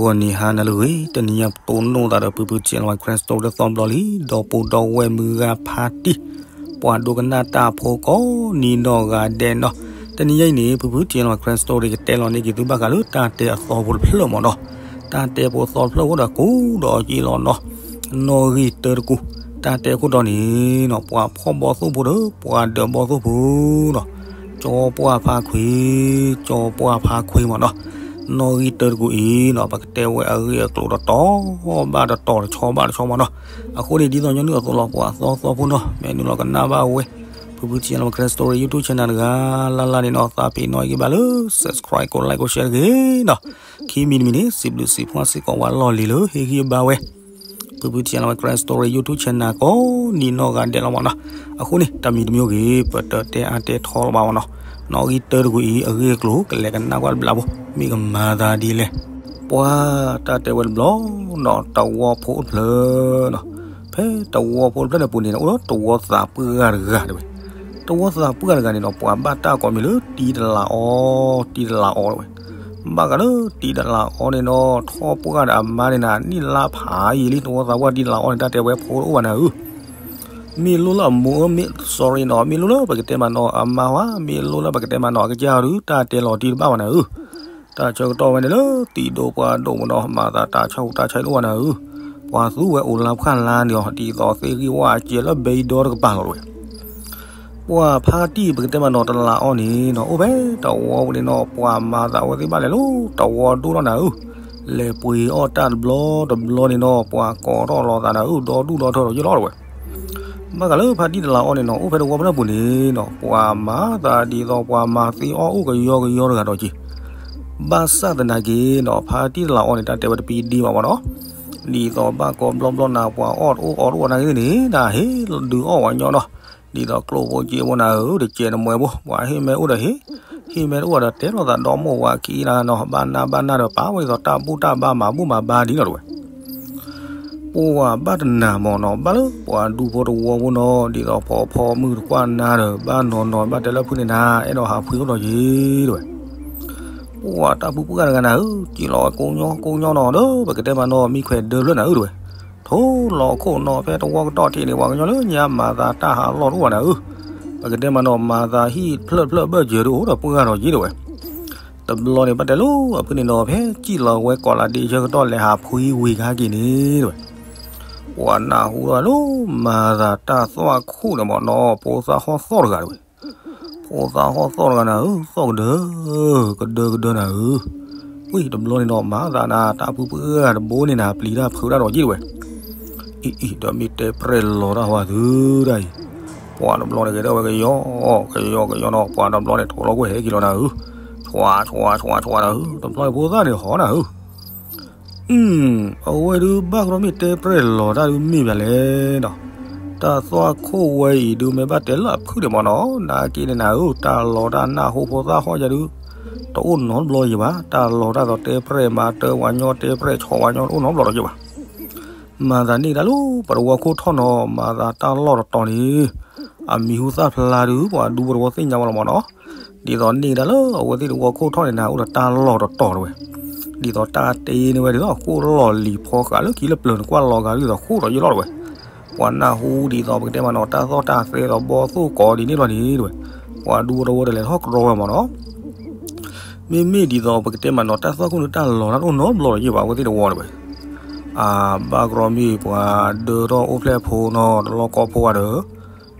ဂီၤနံၤဟါနၤလၢအဂ့ၤ, တနံၤညါပတိၢ်နီၣ်သးဒီး ဖုဖု Chin Language Crystal တသီတဘျီလံ, ဒီပုၢ်ဒီဝဲၢ်မုၢ်ဂၤဖါတံၢ်, ပှၤဒိကနၣ်တၢ်ဖိကိးနံၤနီၢ်ဂၤဒဲးနီၤ. တနံၤညါအံၤန့ၣ် ဖုဖု Chin Language Crystal ကတဲလီၤန့ၢ်က့ၤသုဘၣ်ဃးလၢတၢ်တဲအသီဖိတဖျၢၣ်မ့ၢ်နီၤ. တၢ်တဲဖိသီတဖျၢၣ်အိၣ်ဒီးကိးဒီးက့ၤလီၤနီၤ. နီၣ်ဂံၢ်တၢတကူာ်, တၢ်တဲခိၣ်တီန့ၣ်နီၤ, ပှၤဖှီၣ်ဘီသိၣ်ဖိဒီး ပှၤဒၢးဘီသိၣ်ဖိနီၤ. ကၠီပှၢ်ဖါခွံ, ကၠီပှၢ်ဖါခွံမ့ၢ်နီၤ. နီၣ်ဂံၢ်တၢတကူာ်အံၤနီၤ, ပကတဲဝဲအဂ့ၢ်အကျိၤတတီၤဘၣ်တတီၤ တဆီဘၣ်တဆီမ့ၢ်နီၤ. အဃိန့ၣ် ဒ်သိးညီနုၢ်အသိးလီၤ ပှၤသီသီဖိနီၤ, မ့ၢ်နုာ်လီၤကနၣ်ဘၣ်ဝဲ ဖုဖု Chin Language Crystal Story YouTube Channel တဂၤလၢ်လၢ်န့ၣ်နီၤ, သးပ့ၤနီၣ်က့ၤဘၣ်လၢ subscribe ကိး like ကိး share တဂ့ၤနီၤ. ခံမံၤတမံၤန့ၣ် စံးဘျုးစံးဖှိၣ်စ့ၢ်ကီးဝဲလီၢ်လံၤလၢ ဟ့ၣ်ဂံၢ်ဘါဝဲ ဖုဖု Chin Language Crystal Story YouTube Channel ကိးနံၤနီၢ်ဂၤဒဲးလီၤမ့ၢ်နီၤ. အဃိန့ၣ် တမံၤတမံၤဂ့ၤ ပတတဲအါတဲထီလီၤဘၣ်မ့ၢ်နီၤ. နီၣ်ဂံၢ်တၢတကူာ်အံၤ အဂ့ၢ်အကျိၤ ကလဲၤကနၣ်ကွၢ်တဘျီဖိ မ့ၢ်ကမၤသးဒ်လဲၣ်. ပှၤတၢ်တဲဝဲတဘျီနီၤ, တဝီဖိအိၣ်တဖျၢၣ်နီၤ. ဖဲတဝီဖိတဖျၢၣ်န့ၣ်ပူၤန့ၣ် အိၣ်ဒီးတဝီသးပှၢ်တဂၤတဂၤတဲဝဲ. တဝီသးပှၢ်တဂၤန့ၣ်ဒီး ပှၤဘၣ်တၢ်ကိးမံၤလၢတံတလးအီ, တံတလးအီတဲဝဲ. ဘၣ်ဃးလၢတံတလးအီန့ၣ်နီၤ, ထီၣ်ပှၢ်ဒီးအမါန့ၣ်နၤ နံၣ်လါဖးယံာ်လံ, တဝီသးပှၢ်တံတလးအီန့ၣ် တၢ်တဲဝဲဖိတအိၣ်ဘၣ်နၤဧၢ. မ့ၢ်လိၣ်လၢအမိၢ်ဧၢ, မ့ၢ် sorry နီၤ, မ့ၢ်လိၣ်လၢပကတဲမးနီၤ အမါဝဲ, မ့ၢ်လိၣ်လၢပကတဲမးနီၤ အကစၢ်ဒုး တၢ်တဲလီၤတံၢ်တဘၣ်ဘၣ်နၤဧၢ. တၢ်ဆၢကတီၢ်ဝဲန့ၣ်လၢ တံဒိၣ်ပှၢ်ဒိၣ်မ့ၢ်နီၤ, မၤသးတၢ်ဆါဟူးတၢ်ဆါဟံၣ်တအိၣ်ဘၣ်နၤဧၢ. ပှၤသူဝဲအိၣ်လါဖှၣ်လါန့ၣ်အီၤ ဒ်သိးသ့ၣ်ဂံၢ်ဝၣ်အစဲးလၢဘဲအံၤဒီတကပၤလီၤတဲဝဲ. ပှၤဖါတံၢ်ပကတဲမးနီၤတလးအီန့ၣ်နီၤ, အိၣ်ဖဲတဝီပူၤန့ၣ်နီၤ, ပှၤမၤသးဝဲသ့ၣ်ဘၣ်လဲၤလၢတဝီဒိၣ်ထီၣ်နၤဧၢ. လဲၤပှ့ၤအီၣ်တၢ်တဘျီတဘျီန့ၣ်နီၤ, ပှၤကိးထီၣ်လီၤသးနၤဧၢ, ဒီဒူၣ်ဒီထၢဒီးယလီၤတဲဝဲ. ဘၣ်ဃးလၢဖါတံၢ်တလးအီန့ၣ်နီၤ, အိၣ်ဖဲတဝီဖဲန့ၣ်ပူၤန့ၣ်နီၤ, ပှၤမၤသးဒ်သိးပှၤမၤသ့အီၣ်အိၣ်ကယီကယီတဂၤဒီးက့ၤ. ဘၣ်ဆၣ်သနာ်က့နီၤ, ဖါတံၢ်တလးအီန့ၣ် တၢ်တဲဝဲတပံဒံဘၣ်မ့ၢ်နီၤ. ဒ်သိးဘၣ်ကိးဘျီဘျီနၤ, ပှၤအီၣ်တအိၣ်အီတအိၣ်နၤဂ့ၤန့ၣ်, နဟ့ၣ်ဒုးအီၣ်ဝဲညီနီၤ. ဒ်သိးကျိၣ်ဖိစ့ဖိနၤဧၢ, တစဲးနမှဲဖိ, ပှၤဟ့ၣ်မဲအိၣ်ဒီးဟ့ၣ်, ဟ့ၣ်မဲတအိၣ်ဒီးတဲလိာ်သးဒီမိၢ်ဝၤခံနၤနီၤ, ဘၣ်နၢ်ဘၣ်နၢ်ဒီးပာ်ဝဲဒ်သိးတၢ်ဘူၣ်တၢ်ဘါမၤဘူၣ်မၤဘါဒ်နီၤတဲဝဲ. ပှၤဘၣ်တနၤမ့ၢ်နီၤ, ဘၣ်လၢပှၤဒူဖိတဝီဖိနီၤ, ဒ်သိးဖီဖီမုၢ်တကွၢ်နၤဒီး ဘၣ်နီၤနီၤ ဘၣ်တဲလၢဖုန့ၣ်နၤ, အဲၣ်ဒိးဟးဖှံအိၣ်ဒီးယ့ၤတဲဝဲ. ပှၤတၢ်ဖုပှၢ်တဂၤနၤဧၢ, စံးလီၤဝဲကိးညီကိးညီနီၤဒီး ပကတဲမးနီၤ မံခွဲးဒၢဖျၢၣ်နၤဧၢတဲဝဲ. ထိၣ်လီၤခိၣ်နီၤ ဖဲတဝီကတီၢ်ထံးန့ၣ် ပှၤကညီလၢညါမၤသးတၢ်ဟးလီၢ်တအိၣ်ဘၣ်နၤဧၢ. ပကတဲမးနီၤ မၤသးဟံၣ်ဖျၢၣ်ဖျၢၣ်ဘၢၣ်စၢၤဒုးအိၣ်ဒီးပှၢ်ဒီးယ့ၤတဲဝဲ. တဘျီန့ၣ် ဘၣ်တဲလိၤအဖုန့ၣ်နီၤ, ဖဲစံးလီၤဝဲကိးလးဒ့ဆၢကတီၢ်လဲၤဟးဖှံဝံၤကဟဲက့ၤန့ၣ်တဲဝဲ. ပှၤနၢ်ဟူထီၣ်လၢမၤသးတၢ်သွၣ်ခိၣ်န့ၣ်မ့ၢ်နီၤ, ဖိသၣ်ဟီၣ်သီၣ်တဂၤတဲဝဲ. ဖိသၣ်ဟီၣ်သီၣ်တဂၤနၤဧၢ, သီၣ်ကဒၢ, ကဒၢကဒၢနၤဧၢ. ဝံၤတဘျီန့ၣ်နီၤ မၤသးနၤ တၢ်ဖုပှၢ်တဘိန့ၣ်နၤ ပျံၤတၢ်ဖုးတၢ်ဒီးယ့ၤတဲဝဲ. အံၤအံၤ ဒီးမ့ၢ်တဲပြဲၢ်လီၤတၢ်ဝဲသုဒၣ်အံၤ, ပှၤတဘျီန့ၣ်ကဲထီၣ်ဝဲကယီ, ကယီကယီနီၤ, ပှၤတဘျီန့ၣ်ထိၣ်လီၤခိၣ်ဟဲက့ၤလီၤနၤဧၢ. ဆွးဆွးဆွးဆွးနၤဧၢ, တဘျီန့ၣ်ဖိသၣ်န့ၣ်ဟီနၤဧၢ. အဝဲဒုးဘၣ်ကရီမ့ၢ်တဲပြဲၢ်လီၤတၢ်ဒုးမ့ၢ်ဘၣ်လဲၣ်နီၤ. တၢ်သွၣ်ခိၣ်ဝဲအံၤဒုးမ့ၢ်ဘၣ်တဲလၢအဖုန့ၣ်မ့ၢ်နီၤ, နာ်က့န့ၣ်နၤဧၢ, တၢ်လီၤတၢ်နၢ်ဟူဖိသၣ်ဟီၣ်ယၤဒုး တအိၣ်နီတဘျီယံၤဘၣ်. တၢ်လီၤတၢ်သိးတဲပြဲၢ်မၤတၢ်ဝၤညီတဲပြဲၢ်ဆီးဝၤညီတအိၣ်နီတဘျီဒီးယံၤဘၣ်. မၤသးန့ၢ်တၢ်လၢပတဝီခိၣ်ထီၣ်နီၤ, မၤသးတၢ်လီၢ်တတီၤန့ၣ် အမံၤဟူသၣ်ဖျါဒုး ပှၤဒူဖိတဝီသ့ၣ်ညါဝဲလီၤမ့ၢ်နီၤ. ဒ်သိးန့ၢ်ဒၣ်လၢအဝဲသ့ၣ်တဝီခိၣ်ထီၣ်န့ၣ်နၤ အိၣ်ဒီးတၢ်လီၢ်တတီၤတဲဝဲ. ဒ်သိးတၢ်တ့န့ၢ်ဝဲဒ်သိးဃိၣ်လီၢ်လံၤဖီဃာ်လၢခံလၢပျၢၤန့ၣ် ကွၢ်လီၤဂာ်ဒ်သိးဃိၣ်ဒီးယလီၤတဲဝဲ. ပှၤနၢ်ဟူဒ်သိးပကတဲမးနီၤ တၢ်သီၣ်တၢ်သဲဒီးဘီသိၣ်ကိးဒ်န့ၣ်လီၤန့ၣ်တဲဝဲ. ပှၤဒူဖိတဝီတလဲၤထီၣ်ကြီဝဲမ့ၢ်နီၤ. မ့မ့ၢ်ဒ်သိးပကတဲမးနီၤ တၢ်သွၣ်ခိၣ်န့ၣ်တၢ်လီၤတၢ်တအိၣ်နီတဘျီဒီးယံၤဘၣ် အဝဲသ့ၣ်တဝီတဲဝဲ. အဘၣ်ကရီမ့ၢ်ပှၤဒၢထီၣ်အိၣ်ဖျဲၣ်ဖိနီၤ တလီၢ်ကီဖိဝဲဒီး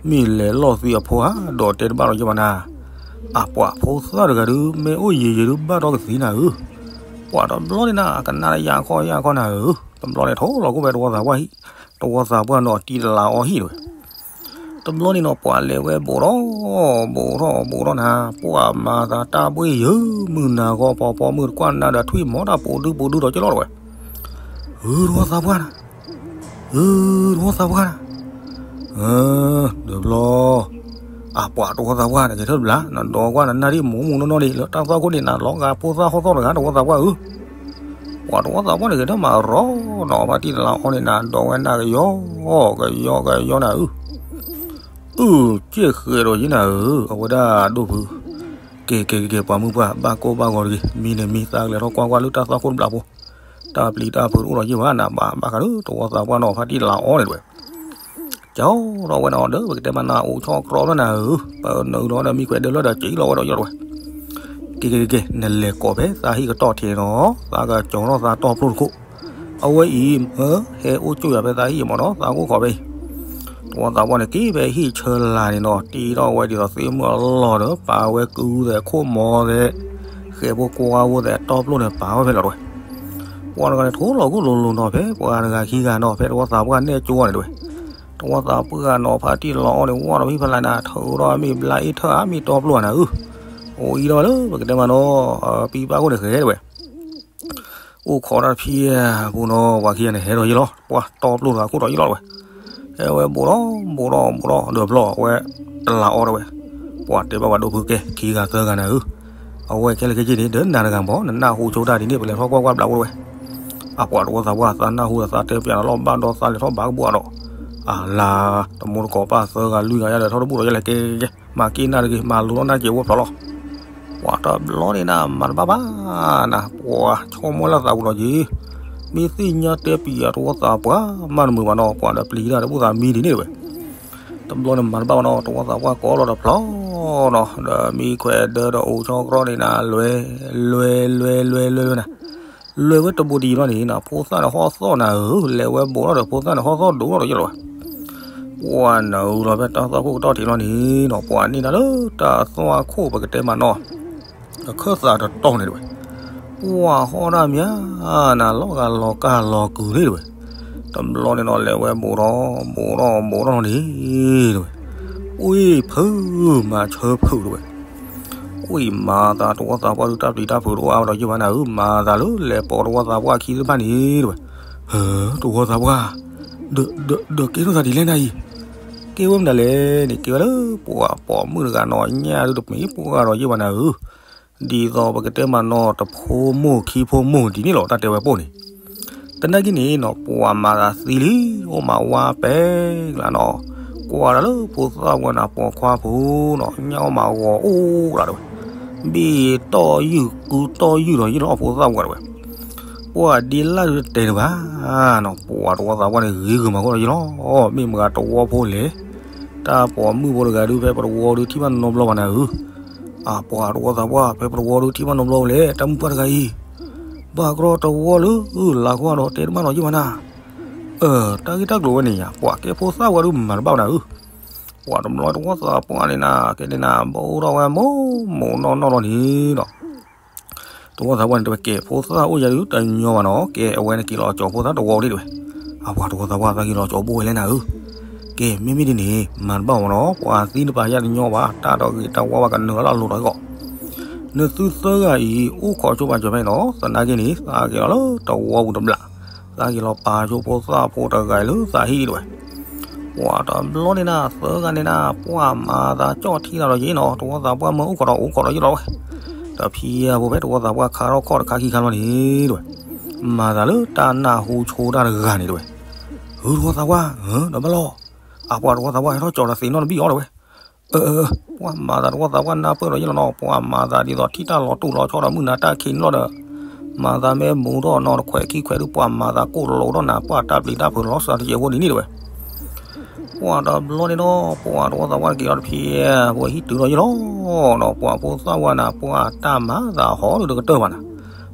မ့ၢ်လဲၤလီၢ်သံအဖိဧါ ဒီးတဲတဘၣ်ဒီးယံၤဘၣ်နၤ. အပှၤဖိသၣ်တဂၤဒုး မ့ၢ်အိၣ်ယံၤယံၤဒုး ဘၣ်ဒီးကသံနၤဧၢ. ပှၤတဘျီန့ၣ်နၤ ကနၣ်တယၢ်ခီယၢ်ခီနၤဧၢ. တဘျီန့ၣ်ထိၣ်လီၤခိၣ်ဖဲတဝီသးပှၢ်ဟံၣ်, တဝီသးပှၢ်နီၤတံတလးအီဟံၣ်တဲဝဲ. တဘျီန့ၣ်နီၤ ပှၤလဲၤဝဲဘူးထီၣ်, ဘူးထီၣ်ဘူးထီၣ်နၤ, ပှၤမၤသးတၢ်ဘှ့ၣ်ယၢၤ, မုၢ်နၤဂီၤဖီဖီမုၢ်တကွၢ်နၤဒီး ထွံၣ်မီၤတၢ်ပူၤဒုပူၤဒုဒီးကလီၤတဲဝဲ. ဧၢ တဝီသးပှၢ်နၤ, ဧၢ တဝီသးပှၢ်နၤ, ဧၢ တဘျီ အပှၤတဝီသးပှၢ်န့ၣ် ကဲထီၣ်တဘျီ နဒီးကွၢ်နနၢ်ဒံၣ်မူးမူးနီၢ်နီၢ်ဒံး လၢတၢ်သွၣ်ခိၣ်န့ၣ် နလီၤဂာ်ဖိသၣ်ဟီၣ်သီၣ်တဂၤ တဝီသးပှၢ်ဧၢ. ပှၤတဝီသးပှၢ်န့ၣ် ကဲထီၣ်မးရီနီၤ ဖါတံၢ်တလးအီန့ၣ် နဒီးဝဲနၢ်ကယီ, ကယီကယီနၤဧၢ. အု ကဲဃဲၤဒီးယနၤဧၢ အဝဲဒၣ်ဒိၣ်ဖု. ကဲကဲကဲ ပှၤမုၢ်ပှၢ် ဘၣ်ကိၢ်ဘၣ်ဂီၤတဂ့ၤ, မံန့ၣ်မံ သးကလဲၤထီၣ်ကွၢ်ကွၢ်လၢတၢ်သွၣ်ခိၣ်တဘျီဖိ. တၢ်ပျံၤတၢ်ဖုးတအိၣ်ဒီးယဲၢ်ဘၣ်နၤ ဘၣ်ဘၣ်ဃးဒီးတဝီသးပှၢ်နီၤ ဖါတံၢ်လၤအီန့ၣ်တဝဲ ကၠီဒီးဝဲနီၤဒီး ပကတဲမးနၤအိၣ်ဆီၣ်ကြီဖျၢၣ်နၤဧၢ, ပနုာ်လီၤဒီးမံခွဲးဒၢလၢဒီးစံၣ်လီၤဝဲဒီးယဲၢ်တဝဲ, က့ၤက့ၤက့ၤက့ၤ နလဲၤကိးဖဲသးဟံၣ်ကတီၢ်ထံးနီၤ, သးကကၠီၤထီၣ်သးတီပျိတခိၣ်, အဝဲအံၤ ဟဲအိၣ်ကၠိယၤဖဲသးဟံၣ်မးနီၤ သးအိၣ်ခိးဖဲအံၤ, တဝီသးပှၢ်န့ၣ်က့ၤဖဲဟံၣ်ဆၢလာ်န့ၣ်နီၤ တ့ထီၣ်ဝဲဒ်သိးသ့ၣ်မုၢ်အလီၢ်ဒီး ပာ်ဝဲကုသဲးခိၣ်မီၤသဲး, ဃဲးဖိကွၢ်ဖိသဲးတီပျိန့ၣ် ပာ်ဝဲဖဲလီၤတဝဲ ပှၤတဂၤန့ၣ် ထိလီၤဂိၢ်လိၤလိၤနီၤ ဖဲပှၤတဂၤခံဂၤနီၤ ဖဲတဝီသးပှၢ်နဲၣ်ကၠိန့ၣ်တဝဲ, တဝီသးပှၢ်နီၤ ဖါတံၢ်လၤအီန့ၣ် ဝဲဒီးဖံဖလးနၤ ထုးဒီးအမ့ၢ်ဘျါအ့ၣ်ထၢၣ်ဧါ မ့ၢ်တီပျိဧါနၤဧၢ, အိၣ်အံၤဒီးလၢပကတဲမးနီၤ ပံပၢ်ခိၣ်န့ၣ်ဃဲတဝဲ အိၣ်ခိးတၢ်တဖံအပူၤနီၤ ပှၤခံဂၤန့ၣ် ဟဲဒီးယဲၢ်လီၤ ပှၤတီပျိတဂၤခိၣ်ဒီးယဲၢ်လီၤတဝဲ, ဟဲဝဲဘိးထီၣ်ဘိးထီၣ်ဘိးထီၣ်ဒီးဘျီအဝဲ တလၤအီတဝဲ, ပှၤတဲဘၣ်ပှၤဒိၣ်ဖုကဲ ခံဂၤသၢဂၤနၤဧၢ, အဝဲခဲလၢာ်ခဲဆ့န့ၣ် ဒီးနၤတဂၤမး နနၢ်ဟူဆိတၢ်ဒ်န့ၣ် ပလဲၤထီၣ်ကွၢ်ကွၢ်ဘျးအိၣ်တဝဲ, အပှၤတဝီသးပှၢ်သးနၢ်ဟူဒီးသးတဲပျးဒီးလီၤဘၣ်ဒီးသးလဲၤထီၣ်ဘၣ်ကဘူၣ်အဒီး, အလၤ, တမူတကိးပၢ်သၢဂၤလွံၢ်ဂၤယါလဲၤထီၣ်တဘူၣ်ဒီးယဲၢ်လဲၤကဲကဲကဲ မၤက့ၤနၢ်တဂ့ၤ မၤလိထီၣ်နၢ်ကဲးဝဲဖျိးလီၤ, ပှၤတဘျီန့ၣ်နၤ မၤတဘၣ်ဘၣ်နၤ ပှၤဆိကမိၣ်လၢသးပူၤဒီးက့ၤ, မ့ၢ်သ့ၣ်ညါတဲပျးတဝီသးပှၢ်မးတမုာ်ဘၣ်နီၤ ပှၤဒီးပျံၤတၢ်တဘူၣ်သးမံဒ်န့ၣ်တဝဲ, တဘျီန့ၣ်မၤတဘၣ်ဘၣ်နီၤ တဝီသးပှၢ်ကိးလီၤဒီးဖျီနီၤ ဒီးမံခွဲးဒၢဒီးအိၣ်ဆီၣ်ကြီန့ၣ်နၤ လွဲ လွဲ လွဲ လွဲ လွဲ လွဲနၤ လွဲဝဲတဘူးတယံၤလီၤန့ၣ်နီၤ ဖိသၣ်န့ၣ်ဟီၣ်သီၣ်နၤဧၢ, လဲၤဝဲဘိးထီၣ်ဒီးဖိသၣ်န့ၣ်ဟီၣ်သီၣ်ဒိၣ်ထီၣ်ဒီးယဲၢ်လီၤဝဲ, ပှၤနၤဧၢလီၤဖဲတၢ်သွၣ်ခိၣ်ကတီၢ်ထံးလီၤန့ၣ်နီၤ ပှၤန့ၢ်နၤလၢတၢ်သွၣ်ခိၣ်ပကတဲမးနီၤ အခၢၣ်သးတတီၤန့ၣ်တဝဲ, ပှၤဟီၣ်ဒၣ်မးနၤ လီၤဂာ်လီၤကၢ်လီၤကုာ်န့ၣ်တဝဲ, တဘျီန့ၣ်နီၤ လဲၤဝဲဘိးထီၣ် ဘိးထီၣ်ဘိးထီၣ်န့ၣ်တဝဲ, အိၣ်ဖုးမၤဆၢဖုးတဝဲ အိၣ်အံၤမၤသးတဝီသးပှၢ်ဒုးတၢ်ပျံၤတၢ်ဖုးတအိၣ်အါဒီးယဲၢ်ဘၣ်နၤဧၢ, မၤသးလၢလဲၤပိာ်တဝီသးပှၢ်ခံသ့ၣ်တဖၣ်န့ၣ်တဝဲ, ဟၢ တဝီသးပှၢ်, ဒီး ဒီး ဒီးကဲထီၣ်သးဒ်လဲၣ်နၤအံၤ, ကဲဝဲမနုၤလဲၣ်န့ၣ် ကဲဝဲလၢပှၤပိာ်မုၣ်တဂၤနီၤ ညၣ်ဒုးတမ့ၢ်ပှၤဒီးယဲၢ်ဘၣ်နၤဧၢ, ဒ်သိးပကတဲမးနီၤ တဖိမိၢ်ခံဖိမိၢ်ဒ်န့ၣ်လီၤ တၢ်တဲဝဲပိၢ်န့ၣ် တနာ်က့န့ၣ်နီၤ ပှၤမၤသးသံလံ အိၣ်မးဝါပဲကျါနီၤ, ကွၢ်တၢ်လၢဖိသၣ်ဝဲန့ၣ် ပိာ်ခွါဖိနီၤ ညၣ်အိၣ်မးဂီၤအိၣ်ကျါတဝဲ, ဘ့ၣ်တီၢ်ယုၢ်ကုတီၢ်ယုၢ်ဒီးယဲၢ်လီၤဖိသၣ်ဝဲတဝဲ, ပှၤဒ်လၢဒုးတတဲတဘၣ်နီၤ ပှၤတဝီသးပှၢ်န့ၣ် ဂ့ၤဂ့ၤမးဂီၢ်ဒီးယဲၢ်လီၤ, မ့ၢ်မတၤတဝီဖိလဲၣ်, တၢ်ပိာ်မုၣ်ဖိတဂၤဒုးဖဲပတဝီဒုးထံၣ်ဘၣ်နီတဘျီဘၣ်နၤဧၢ အပှၤတဝီသးပှၢ် ဖဲပတဝီဒုးထံၣ်ဘၣ်နီတဘျီလဲၣ် တၢ်မုၣ်ပှၢ်တဂၤအံၤ, ဘၣ်ကရီတဝီလၢ လၤကွၢ်ဒီးတဲတဘၣ်နီၤယဲၢ်ဘၣ်နၤ, တၢ်ဂ့ၢ်တၢ်ကျိၤဝဲန့ၣ်ယါ ပှၤကဲဖိသၣ်ဝဲဒုးမၤတဘၣ်နၤဧၢ, ပှၤတဘျီတဝီသးပှၢ်န့ၣ်နၤ ကဲန့ၣ်နၤ ဘၣ်အိၣ်ထီၣ်ဝဲမိၢ်မိၢ်နီၢ်နီၢ်လီၤန့ၣ်ဒီး တဝီသးပှၢ်န့ၣ် တဝဲကဲဖိသၣ်အိၣ်ယၤဒုးတညီဘၣ်နီၤ ကဲအဝဲန့ၣ်က့ၤလီၤကၠီဖိသၣ်တဝီဒၣ်တဝဲ, အပှၤတဝီသးပှၢ်သးက့ၤလီၤကၠီဘိဝဲလဲၣ်နၤဧၢ, ကဲမ့မ့ၢ်ဒ်န့ၣ် မၤတဘၣ်မးနီၤ ပှၤသံတပာ်ယၢ်တညီဘၣ် တၢ်ဒီးဂ့ၤတၢ်ဝါဘၣ် ကနုာ်လီၤလၢအလိၤဒီးအဂီၢ်, နသုသၢဂၤအံၤ အိၣ်ခိးဆိပာ်စၢၤဖဲန့ၣ်နီၤ သနာ်က့န့ၣ် သးက့ၤလီၤလၢတဝီပူၤတဘျီ, သးက့ၤလီၤပာ်ဆိဖိသၣ်ဖိတဂၤလၢသးဟံၣ်ဒၣ်ဝဲ ပှၤတဘျီန့ၣ်နၤ သၢဂၤန့ၣ်နၤ ပှၤမၤသးကၠီၣ်ထံလီၤဒီးယဲၢ်နီၤ တဝီသးပှၢ်မၢအိၣ်ခိးဒီးအိၣ်ခိးဒီးယဲၢ်လီၤဝဲ, ဒီးဖံအဖိဖဲတဝီသးပှၢ်ခါထီၣ်ခီၣ်တခါခံခါလီၤန့ၣ်ဒၣ်ဝဲ, မၤသးလၢတၢ်နၢ်ဟူဆိတၢ်တဂၤန့ၣ်ဒၣ်ဝဲ, ဟုတဝီသးပှၢ်, ဒီးဘၣ်လီၤ, အပှၤတဝီသးပှၢ်ဟဲထီၣ်ကၠီၤဒီးသ့ၣ်နီၣ်တဘံၣ်အီၤဒၣ်ဝဲ ပှၤမၤသးတဝီသးပှၢ်နၢ်ပၢၢ်ဒီးယဲၢ်လီၤနီၤ ပှၤမၤသးဒ်သိးထံၣ်တၢ်လီၤတူၢ်လီၤဆီဒီးမုၢ်နၤတၢ်ခံးန့ၣ်လီၤဒီး, မၤသးမ့ၢ်ဘူးထီၣ်နီၤတခွဲးခံခွဲးဒုး ပှၤမၤသးကိၣ်လိၤထီၣ်နၤ ပှၤတၢ်ပျံၤတၢ်ဖုးလီၤစှၤတကဲးဖိဒ်န့ၣ်တဝဲ, ပှၤတဘျီန့ၣ်ဒီး ပှၤတဝီသးပှၢ်က့ၤလီၤတဖံး ပှၤဟံၣ်တုၤဒီးယဲၢ်လီၤနီၤ ပှၤဖိသၣ်ဝဲနၤ ပှၤတၢ်မၤသးဟီဒုးတကတၢၢ်ဘၣ်နၤ,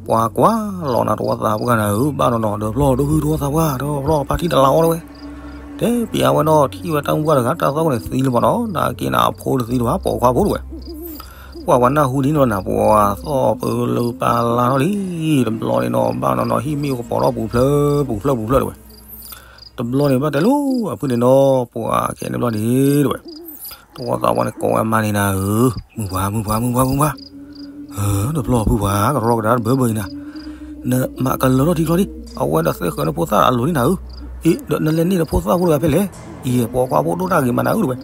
ပှၤကွၢ်လီၤနၤတဝီသးပှၢ်နၤဧၢ ဘၣ်နီၤနီၤ ဒီးဖျီၣ်ဒိၣ်ဟုတဝီသးပှၢ် ဒီးဖျီၣ်ဖါထံတလၤအီၤတဝဲ တဲပျးဝဲဒီးထံၣ်ဝဲတၢ်မုၢ်ပှၢ်တဂၤ တၢ်သီၣ်ခိၣ်န့ၣ်သံလၢၤဘၣ်နီၤ နာ်က့နၤအဖိတသံလၢၤဘၣ် ပိာ်ခွါဖိတဝဲ, ပှၤပှၤနၢ်ဟူဒ်န့ၣ်လီၤနၤ ပှၤသီၣ်ပၢလၢပၢ်လါထီၣ်လံ, တဘျီန့ၣ်နီၤ ဘၣ်နီၤနီၤ ဟံၣ်မ့ၣ်အိၣ်ကပီၤထီၣ်ပူၤဖျၢၣ်ပူၤဖျၢၣ်ပူၤဖျၢၣ်တဝဲ, တဘျီန့ၣ်ဘၣ်တဲလၢအဖုၣ်န့ၣ်နီၤ ပှၤကဲန့ၣ်ဘျီန့ၣ်တဝဲ, တဝီသးပှၢ်န့ၣ်ကိးဝဲအမါန့ၣ်နၤဧၢ, မုၢ်ပှၢ် မုၢ်ပှၢ် မုၢ်ပှၢ် မုၢ်ပှၢ်, တဘျီဖုၣ်ပှၢ် ကရီကဒါတဘၢဘၢအံၤနၤ နမၤကလၢၤထီၣ်ထံချီဒံး အဝဲဒီးသ့ၣ်ဃၢၤန့ၢ်ဖိသၣ်အလိၤန့ၣ်နၤဧၢ, အ့ ဒီးနလဲၤန့ၢ်ဒီးဖိသၣ်ဖိတဂၤဖဲလဲၣ်, အံၤပိာ်ခွါဖိဒိၣ်တၢ်ဂ့ၤမးနၤဧၢတဝဲ,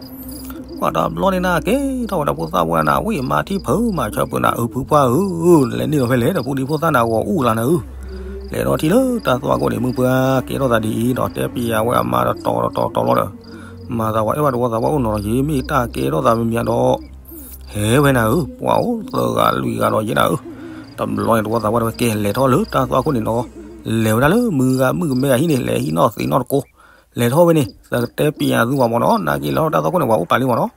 ပှၤတဘျီန့ၣ်နၤကဲထီၣ်ဝဲဒီးဖိသၣ်ဖိနၤ ဝံၣ်မၤထံၣ်ဖုးမၤဆၢဖုးနၤဧၢ ဖုပှၢ်ဧၢ, နလဲၤန့ၢ်ဒီးဖဲလဲၣ်ဒီး ဖိဒံဖိသၣ်နၤဂီၤအူလၢနၤဧၢ, လဲၤဒီးထံၣ်လၢတၢ်သွၣ်ခိၣ်န့ၣ် မုၢ်ပှၢ်ကဲထီၣ်သးဒ်အံၤဒီး တဲပျးဝဲအမါဒီးတီၤတီၤတီၤလီၤဒီး, မၤသးဝဲအဲၣ်ဘၣ်တဝီသးပှၢ်အိၣ်နီၤဒီး ယမ့ၢ်တၢ်ကဲထီၣ်သးမံၤမံၤဒီး ဟဲဝဲနၤဧၢ, ပှၤအိၣ်သၢဂၤလွံၢ်ဂၤဒီးယဲနၤဧၢ, တဘျီန့ၣ်တဝီသးပှၢ်တဝဲကဲလဲၤထီၣ်လၢတၢ်သွၣ်ခိၣ်န့ၣ်နီၤ, လဲၤဝဲဒၣ်လၢမုၢ်ဂၤမုၣ်ကမဲအဟံၣ်န့ၣ် လဲၤဟံးနီၣ်သံးနီၣ်တကိး, လဲၤထီၣ်ဝဲန့ၣ် သကတဲပံၤအသူမးနီၤ, နာ်က့လဲၤထီၣ်တၢ်သွၣ်ခိၣ်န့ၣ် ပှၤအိၣ်ပာ်လံမးနီၤ.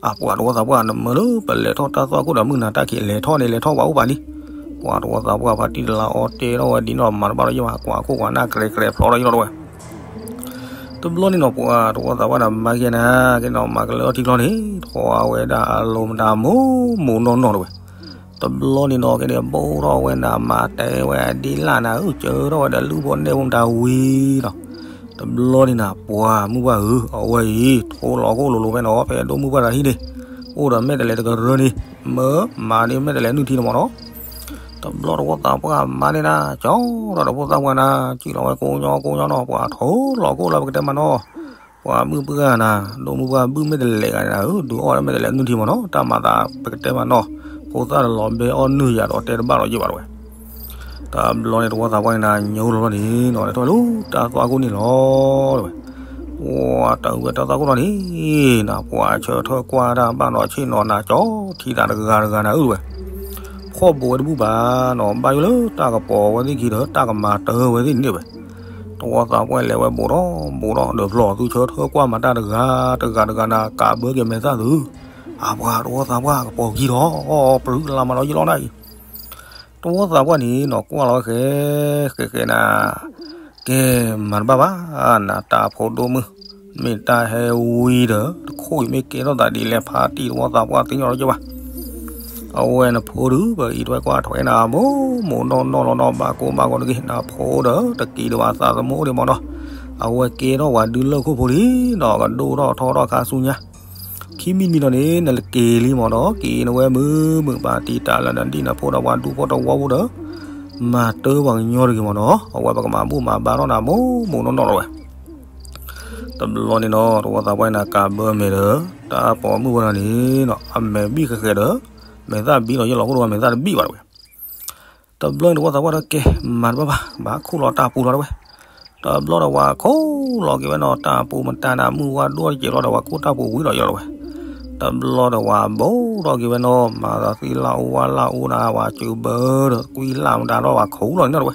အပှၤတဝီသးပှၢ် နမၢလၢပလဲၤထီၣ်တၢ်သွၣ်ခိၣ်ဒီးမုၢ်နၤတၢ်ခံး လဲၤထီၣ်န့ၣ် လဲၤထီၣ်ပှၤအိၣ်ပာ်လံ. ပှၤတဝီသးပှၢ်ဖါတံၢ်တလါအီတဲထီၣ်ဝဲဒ်နီၢ်မၤတဘၣ်ဒီးယဘၣ် ကွၢ်ခိၣ်ကွၢ်နၢ် ကြဲးကြဲးဖျီဒီးယလီၤတဝဲ တဘျီန့ၣ်နီၤ ပှၤတဝီသးပှၢ်န့ၣ် မၤက့ၤနၤ ကဲနီၤ မၤကလၢထံချီန့ၣ် ထီၣ်ဝဲဒၣ်အလိၤမတၤမိၢ်မိၢ်နီၢ်နီၢ်တဝဲ. တဘျီန့ၣ်နီၤ ကဲန့ၣ် ဘိၣ်ထီၣ်ဝဲနၤ မၤတဲဝဲဒ်လၢ်နၤဧၢ စၢထီၣ်ဝဲဒီးလုၢ်ဖိနဲၣ်ဖိမတၤဝံၤနီၤ. တဘျီန့ၣ်နၤ ပှၤမုၢ်ပှၢ်ဧၢ အဝဲအံၤ ထိလီၤခိၣ်လိၤလိၤဖဲနီၤ ဖဲဒိၣ်မုၢ်ပှၢ်တၢ်ဟံၣ်န့ၣ် အိၣ်ဒီးမဲာ်တဲးလဲးတကရၢန့ၣ် မၢမၤန့ၢ်မဲာ်တဲးလဲးနုၢ်ထံန့ၣ်မးနီၤ. တဘျီတဝီသးပှၢ်မၤန့ၢ်နၤ ကၠီဒီးတဖိသၣ်ပှၢ်နၤ စံၣ်လီၤဝဲကိးညီကိးညီနီၤ ပှၤထိလီၤခိၣ်လၢပကတဲမးနီၤ. ပှၤမုၢ်ပှၢ်နၤ ဒိၣ်မုၢ်ပှၢ်ဘုၣ်မဲာ်တဲးလဲးဂၤန့ၣ်နၤဧၢ ဒုးအီၣ်ဝဲမဲာ်တဲးလဲးနုၢ်ထံမးနီၤ တၢ်မၤသးပကတဲမးနီၤ. ဖိသၣ်တလီၤဘဲအီၣ်နုၢ်ယၤဒီးတဲတဘၣ်ဒီးယဘၣ်တဝဲ တဘျီန့ၣ် တဝီသးပှၢ်န့ၣ်နၤ ညိလီၤလီၤန့ၣ်နီၤ လဲၤထီၣ်ဝဲလၢတၢ်သွၣ်ခိၣ်န့ၣ်လီၤတဝဲ. ပှၤတၢ်ဝဲတၢ်သွၣ်ခိၣ်လီၤန့ၣ် နၤ ပှၤဆၢထၢၣ်ကွၢ်တၢ်ဘၣ်နီၤ ဆ့ၣ်နီၤနၤ ကၠီထံသးတဂၤတဂၤနၤဧၢတဝဲ. ဖီၣ်ဘိးဝဲတဘူၣ်ဘၣ်နီၤ ဘၣ်ယိၣ်လၢတၢ်ကပီၤဝဲသ့ၣ်ခံဒီး တၢ်ကမၤတၢ်ဝဲသ့ၣ်န့ၣ်ဝဲ. တဝီသးပှၢ်လဲၤဝဲဘိးဒီးဘိးဒီး ဒီးဖျီၣ်သူဆၢထၢၣ်ကွၢ်မၤတၢ်တဂၤတဂၤတဂၤနၤ ကးဘၢက့ၤမဲာ်သၣ်သု. အပှၤတဝီသးပှၢ်ကပီၤခံဒီး ပြူလၢ်မၤဒီးယလီၤနၤအံၤ တဝီသးပှၢ်န့ၣ်နီၤ ကွၢ်လီၤဝဲဃဲ ဃဲဃဲနၤ, ကဲ မၤတဘၣ်ဘၣ် နတၢ်ဖိဒိၣ်မုၢ်, မ့ၢ်တၢ်ဟဲဝံၤဒီး တခိၣ်အံၤမ့ၢ်ကဲထီၣ်သးဒ်လဲၣ် ဖါတံၢ်တဝီသးပှၢ်သ့ၣ်ညါလီၤက့ၤဘၣ်. အဝဲနဖိဒုး ပအံးထွဲကွၢ်ထွဲနၤ မိၢ်မိၢ်နီၢ်နီၢ်လီၤနီၤ ဘၣ်ကိၢ်ဘၣ်ဂီၤတဂ့ၤ နဖိဒီး တက့ၤဒီးဘၣ်သးသမူအိၣ်ဒံးမးနီၤ, အဝဲကဲထီၣ်ပှၤဒုးလၢၢ်ခိၣ်ဖိလံ ဒီးကဒိၣ်ထီၣ်ထီထီၣ်ခါဆူညါ ခံမံၤမံၤဒီးန့ၣ် နက့ၤလံမးနီၤ, က့ၤနဝဲမုာ်မုာ် ပာ်တံာ်တာ်လၢနဒံၣ်နဖိဒီးပှၤဒူဖိတဝီဖိဒီး မၤတၢ်ပှၤကညီတဂ့ၤမးနီၤ, အဝဲပကမၤဘူၣ်မၤဘါထီၣ်နၤမိၢ်မိၢ်နီၢ်နီၢ်လီၤဝဲ. တဘျီန့ၣ်နီၤ တဝီသးပှၢ်နၤကးဘၢမဲာ်ဒီး တၢ်ပိာ်မုၣ်ဖိဒီးန့ၣ်နီၤ အမဲာ်ဘံၣ်ဃဲးဃဲးဒီး မဲာ်သၣ်ဘံၣ်ဒီး ယလီၤခိၣ်ဒီးဝဲမဲာ်သၣ်တဘံၣ်ဘၣ်တဝဲ တဘျီန့ၣ်တဝီသးပှၢ်ဒီးကဲ မၤတဘၣ်ဘၣ် ဘၣ်ခူၣ်လီၤတၢ်ပူၤလီၤတဝဲ. တဘျီဒီးပှၤခိၣ်လီၤက့ၤဝဲနီၤ တၢ်ပူၤမတၤနၤ မုၢ်ဝါဒိၣ်တကဲၤလီၤဒီး ပှၤခိၣ်တၢ်ပူၤဝံၤဒီးယလီၤတဝဲ. တဘျီဒီးပှၤဘိၣ်ထီၣ်က့ၤဝဲနီၤ မၤသးသံလၢအူဝါလၢအူနၤ ပှၤစၢၤဘၢဒီး ကွံလၢ်မတၤဒီးပှၤခိၣ်လီၤန့ၣ်တဝဲ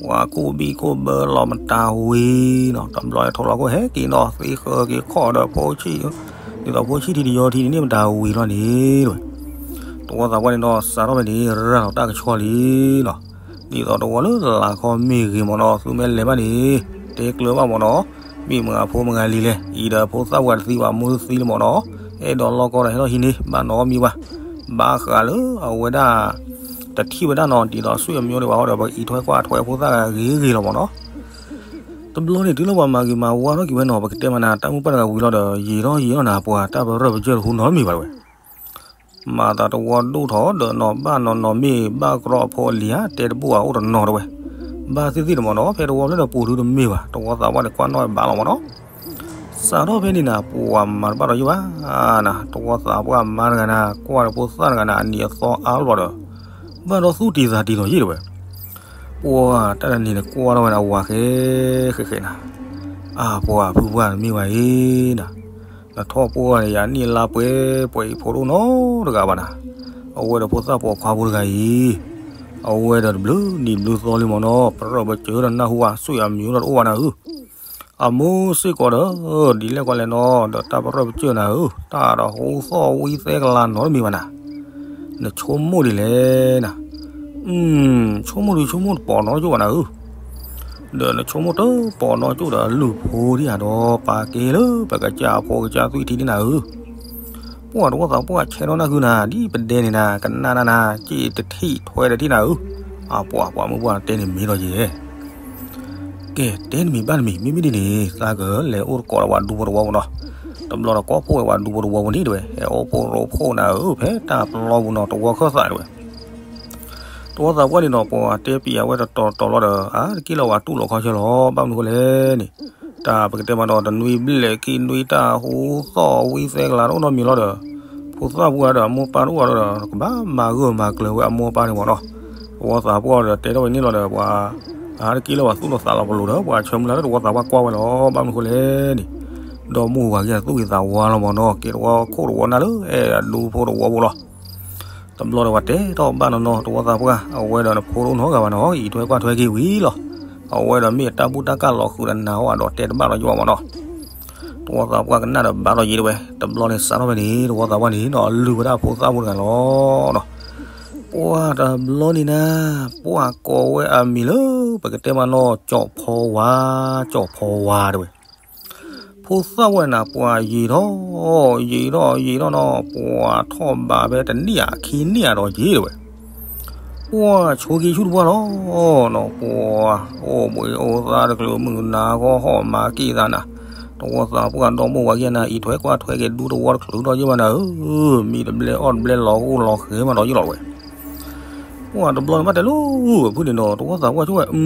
ပှၤခိၣ်ဘံၣ်ခိၣ်ဘၢလီၤမတၤဝံၤနီၤ တဘျီထိၣ်လီၤခိၣ်ဟဲက့ၤနီၤ သ့ဃၢက့ၤခီၣ်ဒီးဖိဆံး ဒ်သိးဖိဆံးထံတယီထံန့ၣ်မတၤဝံၤလီၤန့ၣ်တဝဲ. တဝီသးပှၢ်န့ၣ်နီၤ စးထီၣ်ဖဲန့ၣ် ရၤလီၤတၢ်ကဆီလံနီၤ ဒ်သိးတဝီလၢလၢ်ခီမ့ၢ်ဂ့ၤမးနီၤ သုမ့ၢ်လဲၤဘၣ်န့ၣ် တဲကျၢၤဘၣ်မးနီၤ မ့ၢ်မတၤဖိမတၤလံလဲၣ် အံၤဒီးဖိသၣ်ပှၢ်တသံဘၣ် မိၢ်တသံလံမးနီၤ အဲၣ်ဒိးလီၢ်ကီဒီးဟဲထီၣ်ဟံးန့ၢ် ဘၣ်နီတမံၤဘၣ် ဘၣ်ဃးလၢအဝဲဒၣ် တထံၣ်ဝဲဒၣ်နီၤ ဒ်သိးဆွေမျိုးဒံးဘၣ်အဃိဒီး ပအံးထွဲကွၢ်ထွဲဖိသၣ်ဂ့ၤဂ့ၤလီၤမးနီၤ တဘျီန့ၣ် တုၤလၢပှၤမၤဂ့ၤမၤဝါထီၣ်က့ၤဝဲနီၤ ပကတဲမးနၤ တၢ်မုၢ်ပှၢ်တဂၤဝံၤလီၤဒီး ယံာ်ထီၣ်ယံာ်ထီၣ်နၤ ပှၤတၢ်ပရၢၢ်ပစၢၢ်တဟူနီတမံၤဘၣ်တဝဲ မၤသးတဝီဒိၣ်ထီၣ်ဒီးနီၢ်ဘၣ်နီၢ်နီၢ်မ့ၢ်ဘၣ်ကရီအဖိအလံၤဧါ တဲတဘိၣ်ဧါအိၣ်တနီၤတဝဲ ဘၣ်သ့ၣ်သ့ၣ်တမးနီၤ ဖဲတဝီဖျၢၣ်ဒီးပူၤဒုတမ့ၢ်ဘၣ် တဝီသးပှၢ်န့ၣ် ကွၢ်နီၣ်ဝဲဘၣ်လီၤမးနီၤ စးထီၣ်ဖဲန့ၣ်နၤ ပှၤမၤတဘၣ်ဒီးယဘၣ်နၤ တဝီသးပှၢ်မါတဂၤနၤ ကွၢ်ဒီးဖိသၣ်တဂၤနၤ အနံၤအသီအါလီၤဒီး ဘၣ်ဒီးသူၣ်တံၤသးတံၤလီၤယ့ၣ်တဝဲ ပှၤတၢ်တနံၤန့ၣ်ကွၢ်ထီၣ်ဝဲဒၣ်ဝၤဃဲဃဲဃဲနၤ, အါပှၤဖုပှၢ်တမ့ၢ်ဝဲအံၤနၤ, နထီၣ်ပှၢ်န့ၣ် ယနံၣ်လါပှဲၤပှဲၤအံၤဖိဒိၣ်နီတဂၤဘၣ်နၤ, အဝဲဒီးဖိသၣ်ပိာ်ခွါဖိတဂၤအံၤ, အဝဲဒီးတဘျုးနံၣ်ဘျုးသီလံမ့ၢ်နီၤ ပရၢၢ်ပစၢၤဒီးနၢ်ဟူဝဲ ဆွေမျိုးဒီးတအိၣ်ဘၣ်နၤဧၢ, အမိၢ်စ့ၢ်ကီးဒီး ဒ်လဲၣ်ကီးလဲၣ်နီၤ ဒီးတၢ်ပရၢၢ်ပစၢၤနၤဧၢ, တၢ်ဒီးဟူသီၣ်ဝံသဲကလၤနီတမံၤဘၣ်နၤ, နဆိကမိၣ်ဒ်လဲၣ်နၤ, ဆိကမိၣ်ဒုးဆိကမိၣ်တပိာ်နီတကၠိၣ်ဘၣ်နၤဧၢ, ဒီးနဆိကမိၣ်တပိာ်နီတကၠိၣ်ဒီးလုၢ်ဖိဒံးဧါဒီး ပာ်ကဲလၢပကစၢ်ဖိကစၢ်သွံၣ်ထံဒ်နၤဧၢ, ပှၤတဝီသးပှၢ်ဆဲးနီၢ်နၢ်ဃုနၤ ဒ်ပဒဲန့ၣ်နၤ ကနၣ်နၤနၤ စ့ၢ်တထံၣ်ထွဲတထံၣ်နၤဧၢ, အပှၤပှၤမုၢ်ပှၢ်တဲန့ၣ်မ့ၢ်ဒီးယဲ ကဲ တဲတမံၤဘၣ်တမံၤ မ့မ့ၢ်ဒ်န့ၣ် သးကလဲၤအိၣ်တကိးဒီးပှၤဒူဖိတဝီပူၤနီၤ, တဘျီဒီးကိးဖှိၣ်ဝဲပှၤဒူဖိတဝီပူၤန့ၣ်တဝဲ ဟဲအိၣ်ဖှိၣ်ရိဖှိၣ်နၤဧၢ ဖဲတၢ်ပျီပူၤနီၤ တဝီခၢၣ်သးတဝဲ, တဝီသးပှၢ်န့ၣ်နီၤ ပှၤတဲပံၤအဝဲတတီၤတီၤလီၤဒီး အါတက့ၢ်လၢပှၤတူၢ်လိာ်ခီဆၢလီၤ ဘၣ်မနုၤဃိလဲၣ်န့ၣ်, တၢ်ပကတဲမးဒီး တနွံဘျဲၣ်ခံနွံတၢ်ဟူသီၣ်ဝံသဲကလၤတအိၣ်နီတမံၤလီၤဒီး, ဖိသၣ်ပှၢ်ဒီးအမိၢ်ပၢ်တအိၣ်ဒီး ကဘၣ်မၤဂၢၢ်မၤကျၢၤဝဲအမိၢ်အပၢ်န့ၣ်မ့ၢ်နီၤ, တဝီသးပှၢ်ဒီးတဲထီၣ်ဝဲန့ၣ်လီၤဒီး ပှၤ အါတက့ၢ်လၢပှၤသူၣ်လီၤသးလီၤပလိာ်ဒီး ပှၤဆၢမုၢ်လၢ်လၢတဝီသးပှၢ်ကွၢ်ဝဲလီၤ ဘၣ်မနုၤဃိလဲၣ်န့ၣ်, ဒီမိၢ်ဝၤက့ၤသူၣ်ဂ့ၤသးဝါလီၤမ့ၢ်နီၤ ကဲတဝီခိၣ်တဝီနၢ်လၢအဲၣ်ဒူဖိတဝီဖိလီၤ. တဘျီဒီးပှၤတဲထီၣ်ဘၣ်နီၢ်နီၢ် တဝီသးပှၢ် အဝဲဒီးနဖိတအိၣ်နီတဂၤဘၣ်နီၤ အံးထွဲကွၢ်ထွဲက့ၤဝံၤလီၤ. အဝဲဒီးမ့ၢ်တၢ်ဘူၣ်တၢ်ကၢ်လီၤဃုာ်ဒီးနၤအီၤဒီးတဲတဘၣ်လီၤယံာ်ဘၣ်မးနီၤ. တဝီသးပှၢ်ကနၣ်ဒီးဘၣ်လီၤယံာ်တဝဲ တဘျီန့ၣ်စးထီၣ်ဖဲန့ၣ် တဝီသးပှၢ်န့ၣ်နီၤ အလုၢ်ဝဲဒၣ်ဖိသၣ်ဖိတဂၤလီၤနီၤ. ပှၢ်တဘျီန့ၣ်နၤ ပှၢ်ကိးဝဲအမံၤလၢ ပကတဲမးနီၤ ကၠီၣ်ဖီဝါ ကၠီၣ်ဖီဝါတဝဲ ဖိသၣ်ဝဲနၤ ပှၤယံာ်ထီၣ် ယံာ်ထီၣ်ယံာ်ထီၣ်နီၤ ပှၤထီၣ်ဘးဖဲတနံၣ်ဧါခံနံၣ်ဧါဒီးယံာ်တဝဲ ပှၢ်ဆိက့ဆူၣ်တပှၢ်လီၤနီၤ ပှၢ်အိၣ်ဘှံးအိၣ်သါတချုးမုၢ်နၤဂီၢ်ဟီၣ်မၤက့ၢ်သးနၤ တဝီသးပှၢ်ဒီမိၢ်ဝၤက့ၤနၤ အံးထွဲကွၢ်ထွဲက့ၤဒူတဝီတချုးဒီးယံာ်ဘၣ်နၤဧၢ မံတဘျဲအီၣ်တဘျဲလီၤဂိၢ်လီၤဃဲမးဒီးယံာ်လီၤတဝဲ ပှၢ်တဘျီန့ၣ်ဘၣ်တဲလၢ ဖုန့ၣ်နီၤ တဝီသးပှၢ်ဆိဝဲ အု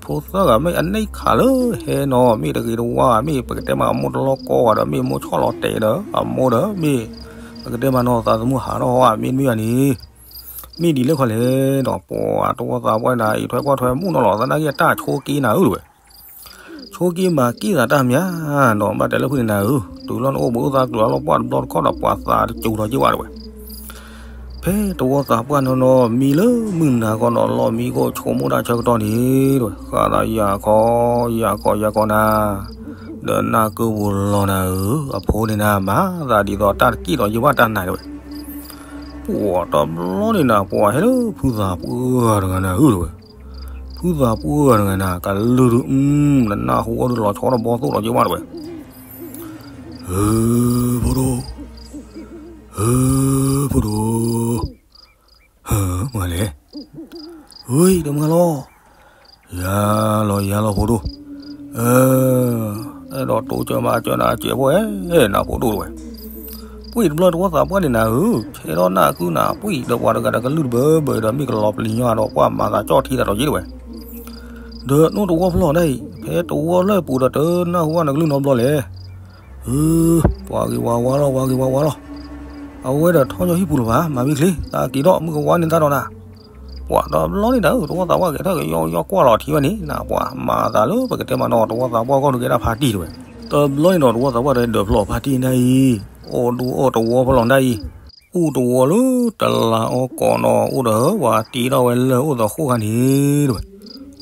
ဖိသၣ်ဂၤမ့ၢ်အန့ၣ်ခးလၢဟဲနီၤ မ့ၢ်တဂ့ၤတဝါ မ့ၢ်ပကတဲမးအမိၢ်တလီၢ်ကီဝဲဒီး မ့ၢ်မိၢ်ဆီၣ်လီၤတဲာ်ဒီး အမိၢ်ဒီး မ့ၢ်ပကတဲမးနီၤ သးသမူဟးထီၣ်ဟီ မ့ၢ်တမ့ၢ်ဘၣ်န့ၣ် မ့ၢ်ဒ်လဲၣ်ခီလဲၣ်နီၤ ပှၢ်တဝီသးပှၢ်န့ၣ် အံးထွဲကွၢ်ထွဲမုၣ်နီၤလီၤ သနာ်က့အတၢ်ဆိက့နၤဧၢတဝဲ ဆိက့မၤက့ၢ်သးတၢ်မးနီၤ ဘၣ်တဲလၢဖုန့ၣ်နၤဧၢ တုၤလီၤနအိၣ်ဘှံးအိၣ်သါကျၢၤလီၤပှၢ်တဘျီတခီၣ်ဒီးပှၤသးတစူၤထီၣ်က့ၤဝဲတဝဲ ဖဲတဝီသးပှၢ်နီၤနီၤ မံလၢမုၢ်နၤဂီၢ်နီၤ လီၢ်မံခိၣ်ဆိကမိၣ်တၢ်ဆၢကတီၢ်န့ၣ်တဝဲ ဃၣ်သးယၤခီ ယၤခီယၤခီနၤ ဒီးနၢ်ကုပူၤလီၤနၤဧၢ အဖိန့ၣ်နၤ မၤသးဒ်သိးတၢ်တက့ၢ်ဒီးယံာ်ဘၣ်တၢ်နၤတဝဲ ပှၢ်တဘျီန့ၣ်နၤ ပှၢ်ဟဲလၢဖုသးပှၢ်တဂၤနၤဧၢတဝဲ ဖုသးပှၢ်တဂၤနၤ ကလုၢ်ဒုး နနၢ်ဟူအီၤဒုးလီၤဆီတဘီသိၣ်ဒီးယံာ်ဘၣ်တဝဲ ဧၢ ဖိဒိၣ် ဧၢ ဖိဒိၣ် ဟၢ မၤလဲၣ် ဝ့ၢ် တမၤလီၤ ယၤလီၤ ယၤလီၤဖိဒိၣ် အဲၣ်ဒိးတိစၢၤမၤစၢၤနၤစဲးဖိအဲၣ် နၤဖိဒိၣ်တဝဲ ပှံၢ်တဘျီတဝီသးပှၢ်န့ၣ်နၤဧၢ ဆဲးထီၣ်နၢ်ကုနၤ ပှံၢ်ဒီးပှၤတဂၤဒီးကလုၢ်တဘၢဘၢဒီး မ့ၢ်ကလီၤပျံၤညီဒီး ပှၢ်မၤသးကၠီၣ်ထံသးဒီးယံာ်တဝဲ ဒီးနိၣ်တဝီဖျီၣ်ဒၣ်အံၤ ဖဲတဝီလၢပူၤဒီးတနၢ်ဟူဘၣ်နကလုၢ်နီတဘျီလဲၣ် ဧၢ ပှၤဂ့ၤဝါဝါလီၤ ပှၤဂ့ၤဝါဝါလီၤ အဝဲဒီးထီၣ်ညီဟံၣ်ပူၤလၢၤဘၣ် မၤမ့ၢ်ချ့ သးက့ၤထီၣ် မုၢ်ကဝါန့ၣ်တၢ်ဒီးနၤ ပှၢ်တဘျီန့ၣ်နၤဧၢ တဝီသးပှၢ်ကဲထီၣ်ကယီယီကွၢ်လီၤထံဝဲန့ၣ် နပှၢ်မၤသးလၢပကတဲမးနီၤ တဝီသးပှၢ်ဂီၢ်ဒုးကဲဒၣ်ဖါတံၢ်တဝဲ တဘျီန့ၣ်ဒီးတဝီသးပှၢ်ဒီးဒၢးဖျီၣ်ဖါတံၢ်နၤအံၤ အိၣ်ဒူအိၣ်တဝီဖျီၣ်နၤအံၤ အိၣ်တဝီလၢတလးအီကီးနီၤ အိၣ်ဒီးပှၤတ့ထီၣ်ဝဲလၢၢ်အိၣ်သဃိၣ်ခါန့ၣ်တဝဲ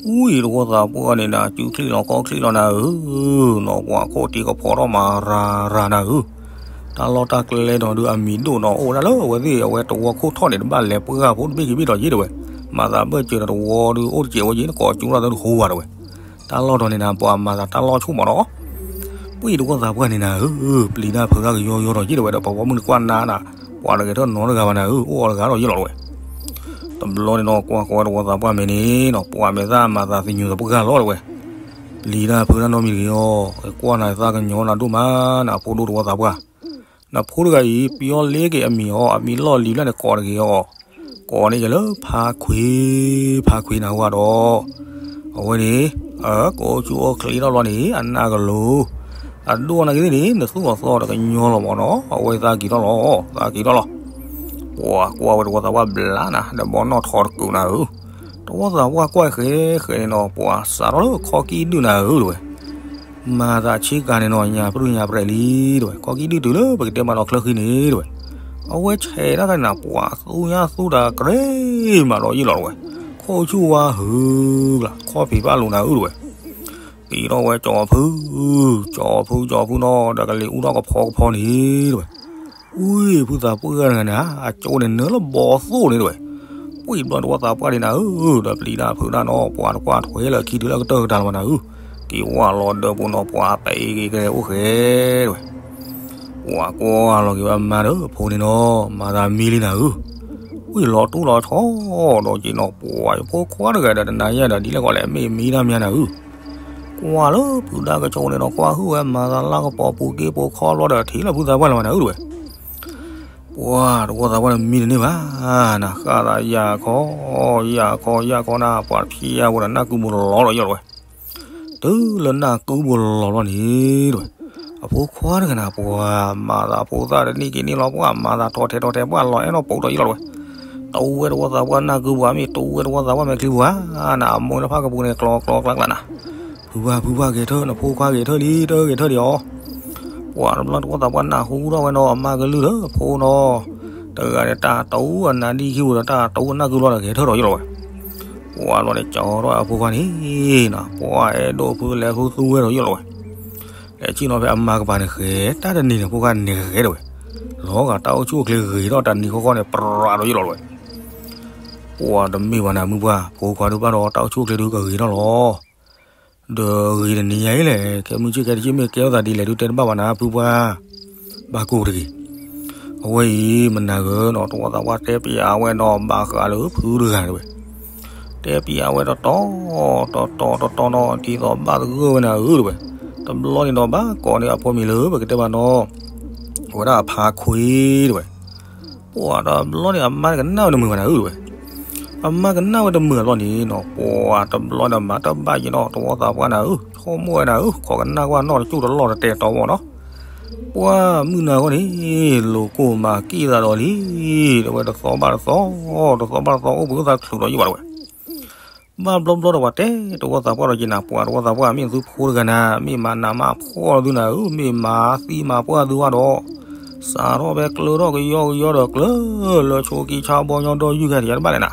အူအံၤတဝီသးပှၢ်န့ၣ်နၤ စုချံၣ်လီၤခီချံၣ်လီၤနၤဧၢ နီၢ်ပှၢ်ခိၣ်တံၤကဖီထီၣ်မၤရၤရၤနၤဧၢ တၢ်လီၢ်တၢ်ကျဲဒီးဒုးအမံၤဒိၣ်နီၤ အိၣ်ဝဲဒၣ်လၢအဝဲသ့ၣ်အဝဲတဝီခိၣ်ထီၣ်န့ၣ် တဘၣ်လဲၤပှၢ်ဖိတဘ့ၣ်က့ၤဘ့ၣ်ဒီးယံာ်တဝဲ မၤသးဘၢၣ်စၢၤဒီးတဝီဒုးအိၣ်တစဲးဝဲယံာ် နကိးကၠူထီၣ်သၢတဃိဝါတဝဲ တၢ်လီၢ်ဒီးန့ၣ်နၤ ပှၤမၤသးတၢ်လီၢ်ဆိၣ်မးနီၤ ပှံၢ်တဝီသးပှၢ်န့ၣ်နၤဧၢ ပျံၤတၢ်ဖုးတၢ်ကယီယီဒီးယံာ်တဝဲဒီး ပှၤဝီမုၢ်နကွၢ်နၤနၤ ပှၤတဂဲၤထီၣ်နီတဂၤဘၣ်နၤဧၢ အိၣ်အီၤတဂၤဒီးယံာ်လီၤတဝဲ တဘျီန့ၣ်နီၤ ကွၢ်ဃီဝဲတဝီသးပှၢ်မဲာ်န့ၣ်နီၤ ပှၢ်မဲာ်သၣ်မၤသးသညူးသပှၢ်လီၤတဝဲ ပျံၤတၢ်ဖုးတၢ်နီတမံၤတဂ့ၤအီၤ ကွၢ်နၤသးကညီနၤဒိၣ်မး နဖိဒိၣ်တဝီသးပှၢ် နဖိတဂၤအံၤ ပယီၤလ့က့ၤအမံၤအီၤ အမံၤလီၢ်လံၤဘျဲၣ်န့ၣ်ကိးတဂ့ၤအီၤ ကိးန့ၢ်က့ၤလၢဖါခွ့ ဖါခွ့နၤဝဲဒီး အဝဲန့ၣ် အကိးဆူအီၣ်ချံထီၣ်ဘျီန့ၣ် အနၢ်ကလိၤ အဒိၣ်နၤက့ၤသ့ၣ်န့ၣ် နသူၣ်အီၤသီတကညီလီၤမးနီၤ အဝဲသးက့ၤထီၣ်လီၤ သးက့ၤထီၣ်လီၤ ပှၤကွၢ်ဝဲတဝီသးပှၢ်ဘျါနၤ ဒီးဘီနီၣ်ထီတကုးနၤဧၢ တဝီသးပှၢ်ကွၢ်ဃဲဃဲန့ၣ်နီၤ ပှၤစးထီၣ်လၢခီၣ်ကံၣ်ဒုၣ်နၤဧၢတဝဲ မၤသးဆ့ကၤန့ၣ်နီၤ ညၣ်ပြူၢ်ညၣ်ပြဲးလံတဝဲ ခီၣ်ကံၣ်ဒုၣ်တုၤလၢပကတဲမးနီၤချၢဃံန့ၣ်တဝဲ အဝဲဆဲးတၢ်ခါန့ၣ်နၤ ပှၤသူညါသူတၢ်ကရဲမးဒီးယံာ်လီၤတဝဲ ခိၣ်ဆူၣ်ဝါဟုကလး ခီၣ်ဖံးပၢ်လိာ်နၤဧၢတဝဲ က့ၤထီၣ်ဝဲကၠီဖု ကၠီဖု ကၠီဖုနီၤ ဒီးကလံၤအူထီၣ်ကဖီကဖီန့ၣ်တဝဲ အူဖုသးပှၢ်တဂၤန့ၣ် အကၠိန့ၣ် နၢလၢဘီသိၣ်န့ၣ်တဝဲ ပှံၢ်ဘျီတဝီသးပှၢ်န့ၣ်နၤဧၢ ဒီးပျံၤတၢ်ဖုးတၢ်နီၤ ပှၤတကွၢ်ထွဲလၢခံတုၤလၢကတၢၢ်ကတၢၢ်လီၤမးနၤဧၢ က့ၤဝဲလီၤဒၢးပူၤနီၤ ပှၤပဲအ့ၣ်က့ၤကလဲၤအိၣ်ဃဲတဝဲ ပှၤကွၢ်လီၤက့ၤဝဲအမါဒီးအဖိန့ၣ်နီၤ မၤသးမံလံနၤဧၢ ဝံၤလီၤတူၢ်လီၤဆီဒီးက့ၤနီၤ ပှၤယဖိခွါတဂၤဒီးတနၤယၤဒီး ဒ်လဲၣ်ကီးလဲၣ်မ့ၢ်မံတၢ်မံနၤဧၢ ကွၢ်လၢဖုးတၢ်ကဆိးန့ၣ်နီၤ ကွၢ်ဟုၣ်ဝဲမၤသးလၢကပီၤပူၤက့ၤပိာ်ခီဘျီဒီး ထံၣ်လၢဖုသးပှၢ်လီၤမးနၤဧၢတဝဲ ပှၤတဝီသးပှၢ်န့ၣ်မံတန့ၢ်ဘၣ် နဃၣ်သးယၤခီ ယၤခီယၤခီနၤ ပှၤတဖံးယၤဝဲဒီးနၢ်ကုပူၤလီၤလီၤယီၤတဝဲ တုၤလၢနၢ်ကုပူၤလီၤလီၤန့ၣ်တဝဲ အဖိခွါတဂၤန့ၣ် ပှၤမၤသးဖိသၣ်တနံၣ်က့ၤနံၣ်လီၤ ပှၤမၤသးထီထဲထီထဲ ပှၤလီၤအဲၣ်နီၢ်ပိာ်ဒီးယံာ်လီၤတဝဲ တဝဲတဝီသးပှၢ်နၢ်ကုပူၤ မ့ၢ်တဝဲတဝီသးပှၢ်မဲာ်ချံပူၤဧါ နအမိၢ်လၢဖၣ်ကပူၤန့ၣ် ကျီကျီကျါကျါနၤ ဖုဘၣ်ဖုဘၣ်ဂဲၤထၢၣ် နဖိခွါဂဲၤထၢၣ်လံ တဂဲၤထၢၣ်ဒံးအီၤ ပှၤတဘျီတဝီသးပှၢ်နၢ်ဟူထီၣ်ဝဲနီၤ အမါကလုၢ်ဒီးဖိနီၤ တဂၤန့ၣ်တၢ်တူၢ်အနါဒံၣ်ခံပူၤဒီး တၢ်တူၢ်အနၢ်ကုလီၤဒီး ဂဲၤထၢၣ်ဒီးယလီၤဝဲ. ပှၤဘျီန့ၣ် ကၠီထီၣ်အဖိခွါန့ၣ်နီၤ, ပှၤအဲၣ်ဒိၣ်ဖုလဲၤဖုသူဝဲဒီးယလီၤဝဲ. လဲၤဆ့ၣ်နီၤဖဲအမါကပၤန့ၣ် ဃဲၤတၢ်တနံၤန့ၣ် ဖိခွါန့ၣ်ဂဲၤဒီးဝဲ, လီၤဂာ်တၢ်အိၣ်ဆူၣ်အိၣ်ချ့ဂ့ၤထီၣ်တနံၤဃီဃီန့ၣ် ပြးဒီးယလီၤဝဲ. ပှၤတမ့ၢ်ဘၣ်နၤမုၢ်ပှၢ် ဖိခွါဒုးဘၣ်ဒီးတၢ်အိၣ်ဆူၣ်အိၣ်ချ့ဒုးကဂ့ၤထီၣ်လီၤ. ဒီးဂ့ၤတနံၤညါအံၤလဲၣ်, ခဲမုၢ်ဆ့ၣ်ခဲတဆ့ၣ်မ့ၢ်ကဲထီၣ်သးဒ်လဲၣ်ဒုးတဲတဘၣ်ဘၣ်နၤ ဖုပှၢ်, ဘၣ်ကိၢ်တဂ့ၤ. အဝဲအံၤမနၤဂ့ၤနီၤ တဝီသးပှၢ်တဲပျးဝဲနီၤ ဘၣ်ဃးလၢဖုတဂၤတဲဝဲ, တဲပျးဝဲတတီၤ တတီၤတတီၤနီၤ ဒ်သိးဘၣ်သဂၢၢ်ဝဲနၤဧၢတဲဝဲ. တဘျီန့ၣ်ဒီးဘၣ်ကိးန့ၢ်အဖိမံၤလၢပကတဲဘၣ်နီၤ အဝဲဒၣ်အဖါခွ့တဲဝဲ. ပှၤတဘျီန့ၣ် အမါန့ၣ်ကနၣ်ဝဲတမုာ်ဘၣ်နၤဧၢတဲဝဲ. အမါကနၣ်ဝဲတမုာ်အဘျီန့ၣ်နီၤ ပှၤတဘျီန့ၣ်မၤတဘၣ်ယဲနီၤ တဝီသးပှၢ်နၤဧၢ, ဆိကမိၣ်ဝဲနၤဧၢ ခိးကနၣ်ကွၢ်နီၣ်တကၠိၣ်တလီၢ်တတဲာ်တီမီၢ်နီၤ. ပှၤမုၢ်နၤအဂီၢ်န့ၣ် လိာ်ကိၢ်မၤကံၣ်သးဒီးလံ တဲဝဲ တသီဘၣ်တသီ, တသီဘၣ်တသီ အိၣ်ဘှံးအိၣ်သါချုးဒီးယဘၣ်တဲဝဲ. ဘၣ်ဘျီဘျီဒီးပှၤတဲတဝီသးပှၢ်ဒီးက့ၤနၤ ပှၤတဝီသးပှၢ် မ့ၢ်သုဖိတဂၤနၤ မ့ၢ်မၤနးမၤဖှီၣ်သုနၤဧၢ, မ့ၢ်မၤသံမၤပှၢ်သုဘၣ်ဒီး စးထီၣ်ဖဲကျၢထီၣ်ကယီကယီဒီးကျၢလၢဆိကံဆါဘီညီဒီယုၢ်ခါတယါတဘၣ်လဲၣ်နၤ.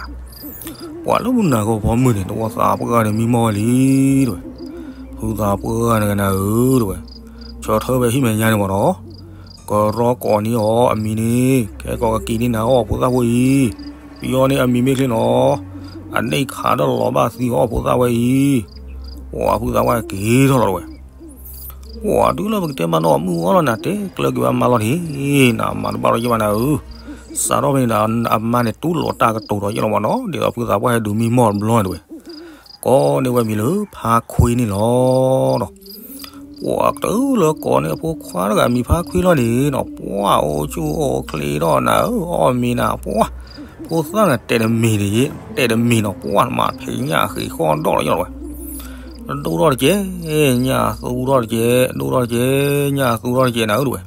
ပှၤလၢမုၢ်နၤဂီၢ်ဖီမုၢ်န့ၣ် တဝီသးပှၢ်န့ၣ်မံမီၢ်ဝဲလံတဲဝဲ. ဖုသးပှၢ်နဂၤနၤဧၢတဲဝဲ, ဆၢထၢၣ်ဖဲဟံၣ်မဲာ်ညါန့ၣ်မီၢ်နီၤ, ကရီကိးန့ၢ်အီၤအမံၤန့ၣ် ခဲကိးကက့ၤန့ၢ်နၤအီၣ်ဖိသၣ်ဖိအံၤ, ပယီၤန့ၣ်အမံၤမ့ၢ်ချ့နီၤ, အန့ၢ်ခးဒီးလီၤဘၣ်သံအီၣ်ဖိသၣ်ဝဲအံၤ, ပှၤဖုသးပှၢ်က့ၤထီၣ်လီၤတဲဝဲ. ပှၤတုၤလၢပကတဲမးနီၤ မုၢ်ဂီၢ်လီၤနၤ တဲကျၢၤက့ၤဝဲမါလီၤန့ၣ်, နမၤတဘၣ်ဒီးယဘၣ်နၤဧၢ, စးထီၣ်ဖဲန့ၣ်ဒီး အမါန့ၣ်တူၢ်လိာ်တၢ်ကတိၤဒီးယလီၤမီၢ်နီၤ, ဒ်သိးဖုသးပှၢ်ဟဲဒုးမံမီၢ်တဘျီန့ၣ်တဲဝဲ, ကိးန့ၢ်ဝဲမံၤလၢဖါခွ့န့ၣ်လီၤ. ပှၤတုၤလၢကိးန့ၢ်အဖိခွါတဂၤမံၤဖါခွ့လီၤန့ၣ်နီၤ, ပှၤအိၣ်ဆူၣ်အိၣ်ချ့ထီၣ်နၤဧၢ, အီၣ်မ့ၤနၤ, ပှၤဖိသၣ်န့ၣ်တဲတမံၤ, တဲတမံၤနီၤ, ပှၤမၤဖံးညၣ်ဃ့ၢ်ဃီၣ်ဒီၣ်လီၤယလီၤဝဲ. ဒိၣ်ထီၣ်တကဲး, ညၣ်သူထီၣ်တကဲး, ဒိၣ်ထီၣ်တကဲး, ညၣ်သူထီၣ်တကဲးနၤဧၢတဲဝဲ.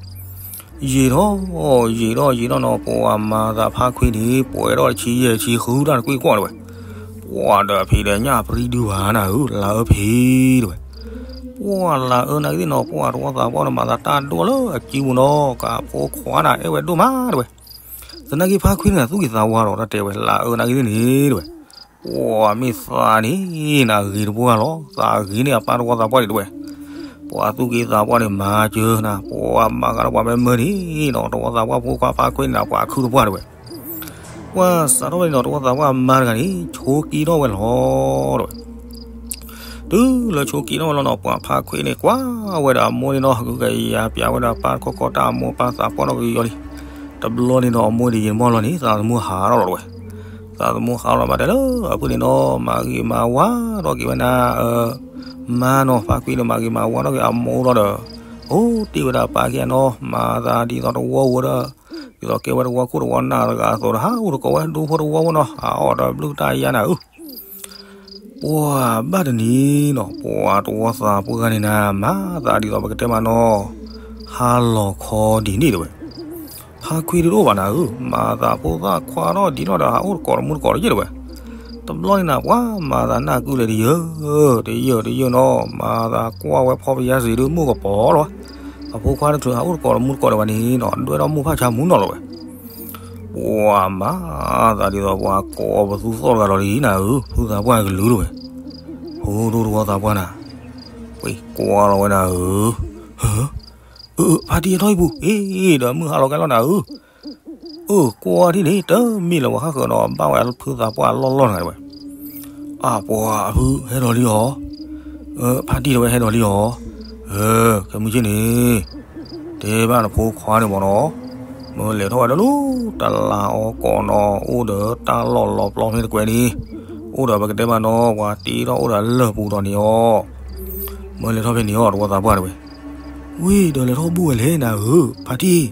ယံာ်ထီၣ်, ယံာ်ထီၣ်ယံာ်ထီၣ်နီၤ ပှၤမၤသးဖါခွ့န့ၣ် ပှဲၤထီၣ်ဆံယဲၢ်ဆံဃုတၢ်တကွံၢ်ကွီၢ်တဲဝဲ. ပှၤဒီးဖံးဒီးညၣ်ပြံဒုဘၣ်နၤဧၢ, လၤအၢဖံးတဲဝဲ. ပှၤလၤအၢနၤဂ့ၤသ့ၣ်နီၤ, ပှၤတဝီသးပှၢ်န့ၣ်မၤသးတၢ်ဒိၣ်လၢအစုပူၤနီၤ, ကဖိခွါနၤအဲၣ်ဝဲဒိၣ်မးတဲဝဲ. သနာ်က့ဖါခွ့န့ၣ် သူၣ်က့ၤသးဝါဒီးတၢ်တဲဝဲ လၤအၢနၤဂ့ၤသ့ၣ်န့ၣ်တဲဝဲ. ပှၤမ့ၢ်သးန့ၣ် နဂ့ၤတပှၢ်လီၤ, သးဂ့ၤန့ၢ်အပၢ်တဝီသးပှၢ်ဒံးတဲဝဲ. ပှၤသူၣ်က့ၤသးပှၢ်န့ၣ်မၤစၢၤနၤ, ပှၤမၤဂၤဒီးပှၤမ့ၢ်မၢန့ၣ်နီၤ, တဝီသးပှၢ်ဖိခွါဖါခွ့န့ၣ် ပှၤခုတပှၢ်တဲဝဲ. ပှၤစးထီၣ်ဖဲန့ၣ်ဒီး တဝီသးပှၢ်မါတဂၤန့ၣ် ဆိးက့ထီၣ်ဝဲလီၤတဲဝဲ. တုၤလၢဆိးက့ထီၣ်ဝဲလီၤနီၤ, ပှၤဖါခွ့န့ၣ် ကွၢ်ဝဲဒီးအမိၢ်န့ၣ်နီၤ, ကယၤပျးဝဲဒီးပၢ်တခီခီ တၢ်အမိၢ်ပၢ်သးပှၢ်နီၣ်ကယီလံ. တဘျီန့ၣ်ဒီးအမိၢ်န့ၣ်ယံာ်မီၢ်လီၤန့ၣ် သးသမူဟးထီၣ်လီၤတဲဝဲ. သးသမူဟးထီၣ်လီၤဘၣ်တဲလၢအဖုန့ၣ်နီၤ, မၤဂ့ၤမၤဝါထီၣ်က့ၤဝဲနၤ, မါနီၤ, ဖါခွ့န့ၣ် မၤဂ့ၤမၤဝါထီၣ်က့ၤအမိၢ်လီၤဒီး, အိၣ်တ့ၢ်ဝဲဒၣ်ပၢ်ခံဂၤနီၤ, မၤသးဒ်သိးတဝီဧိၤဒီး, ဒ်သိးကဲဝဲတဝီခိၣ်တဝီနၢ်တဂၤအသိးဒီး ဟးအိၣ်တကိးဝဲဒူဖိတဝီဖိနီၤ, ဟးအီၣ်ဒီးဘျုးတၢ်ယါနၤဧၢ. ပှၤဘၣ်တနံၤနီၤ, ပှၤတဝီသးပှၢ်န့ၣ်နၤ, မၤသးဒ်သိးပကတဲမးနီၤ, ဟါလီၤခီဒ်န့ၣ်တဲဝဲ. ဖါခွ့တအိၣ်ဘၣ်နၤဧၢ, မၤသးဖိသၣ်ခွါထီၣ်ဒ်နီၣ်ဒီး ဟးအိၣ်တကိးတမူတကိးတယဲၢ်တဲဝဲ. တဘျီန့ၣ်နၤ, ပှၤမၤသးနၢ်ကုလဲၤတယၢၢ်, တယၢၢ်တယၢၢ်နီၤ, မၤသးကွၢ်ဝဲဖီပယါစံးဒုးမိၢ်ကပီၤလီၤ. အဖိခွါတချုးဟးအိၣ်တကိးတမူတကိးဒီးဘၣ်န့ၣ်နီၤ, ဒွဲၣ်ထီၣ်မိၢ်ဖးဆါမူနီၤလီၤဝဲ. ပှၤမၤသးဒ်သိးပှၤကိးပသူသီၣ်တဂၤလီၤလံနၤဧၢ, ဖုသးပှၢ်ကလုာ်တဲဝဲ. ဖိဒိၣ်တဝီသးပှၢ်နၤ, ဝ့ၢ်ကွၢ်လီၤဝဲနၤဧၢ, အၢ ဖါတံၢ်ထီၣ်ဟံၣ်ပူၤ, အ့ ဒီးမုၢ်ဟါလီၤကဲလီၤနၤဧၢ, အၢ ကွၢ်ထံၣ်န့ၣ် တမ့ၢ်လၢၤဝဲဃၣ်ဃၢၤဒီး ဘၣ်ဝဲဖုသးပှၢ်လီၢ်လီၢ်နၤတဲဝဲ. အၢ ပှၤအဖုဟဲဒီးလံအီၤ, ဖါတံၢ်တဲဝဲဟဲဒီးလံအီၤ, ခဲမုၢ်ဆ့ၣ်န့ၣ် တဲဘၣ်နဖိခွါန့ၣ်မ့ၢ်နီၤ, မ့ၢ်လဲၤထီၣ်ဝဲဒၣ်လၢတလးအီကီးနီၤ, အိၣ်ဒီးတၢ်လီၢ်လီၤပျီဖဲတကွဲးန့ၣ်, အိၣ်ဒီးပကတဲမးနီၤ ပှၤတ့ထီၣ်အိၣ်ဒီးလၢၢ်ပူၤဒီးန့ၣ်အီၤ, မ့ၢ်လဲၤထီၣ်ဖဲန့ၣ်အီၤ တဝီသးပှၢ်တဲဝဲ. ဝ့ၢ်ဒီးလဲၤထီၣ်ဘူၣ်ဝဲလဲၣ်နၤဧၢ, ဖါတံၢ်,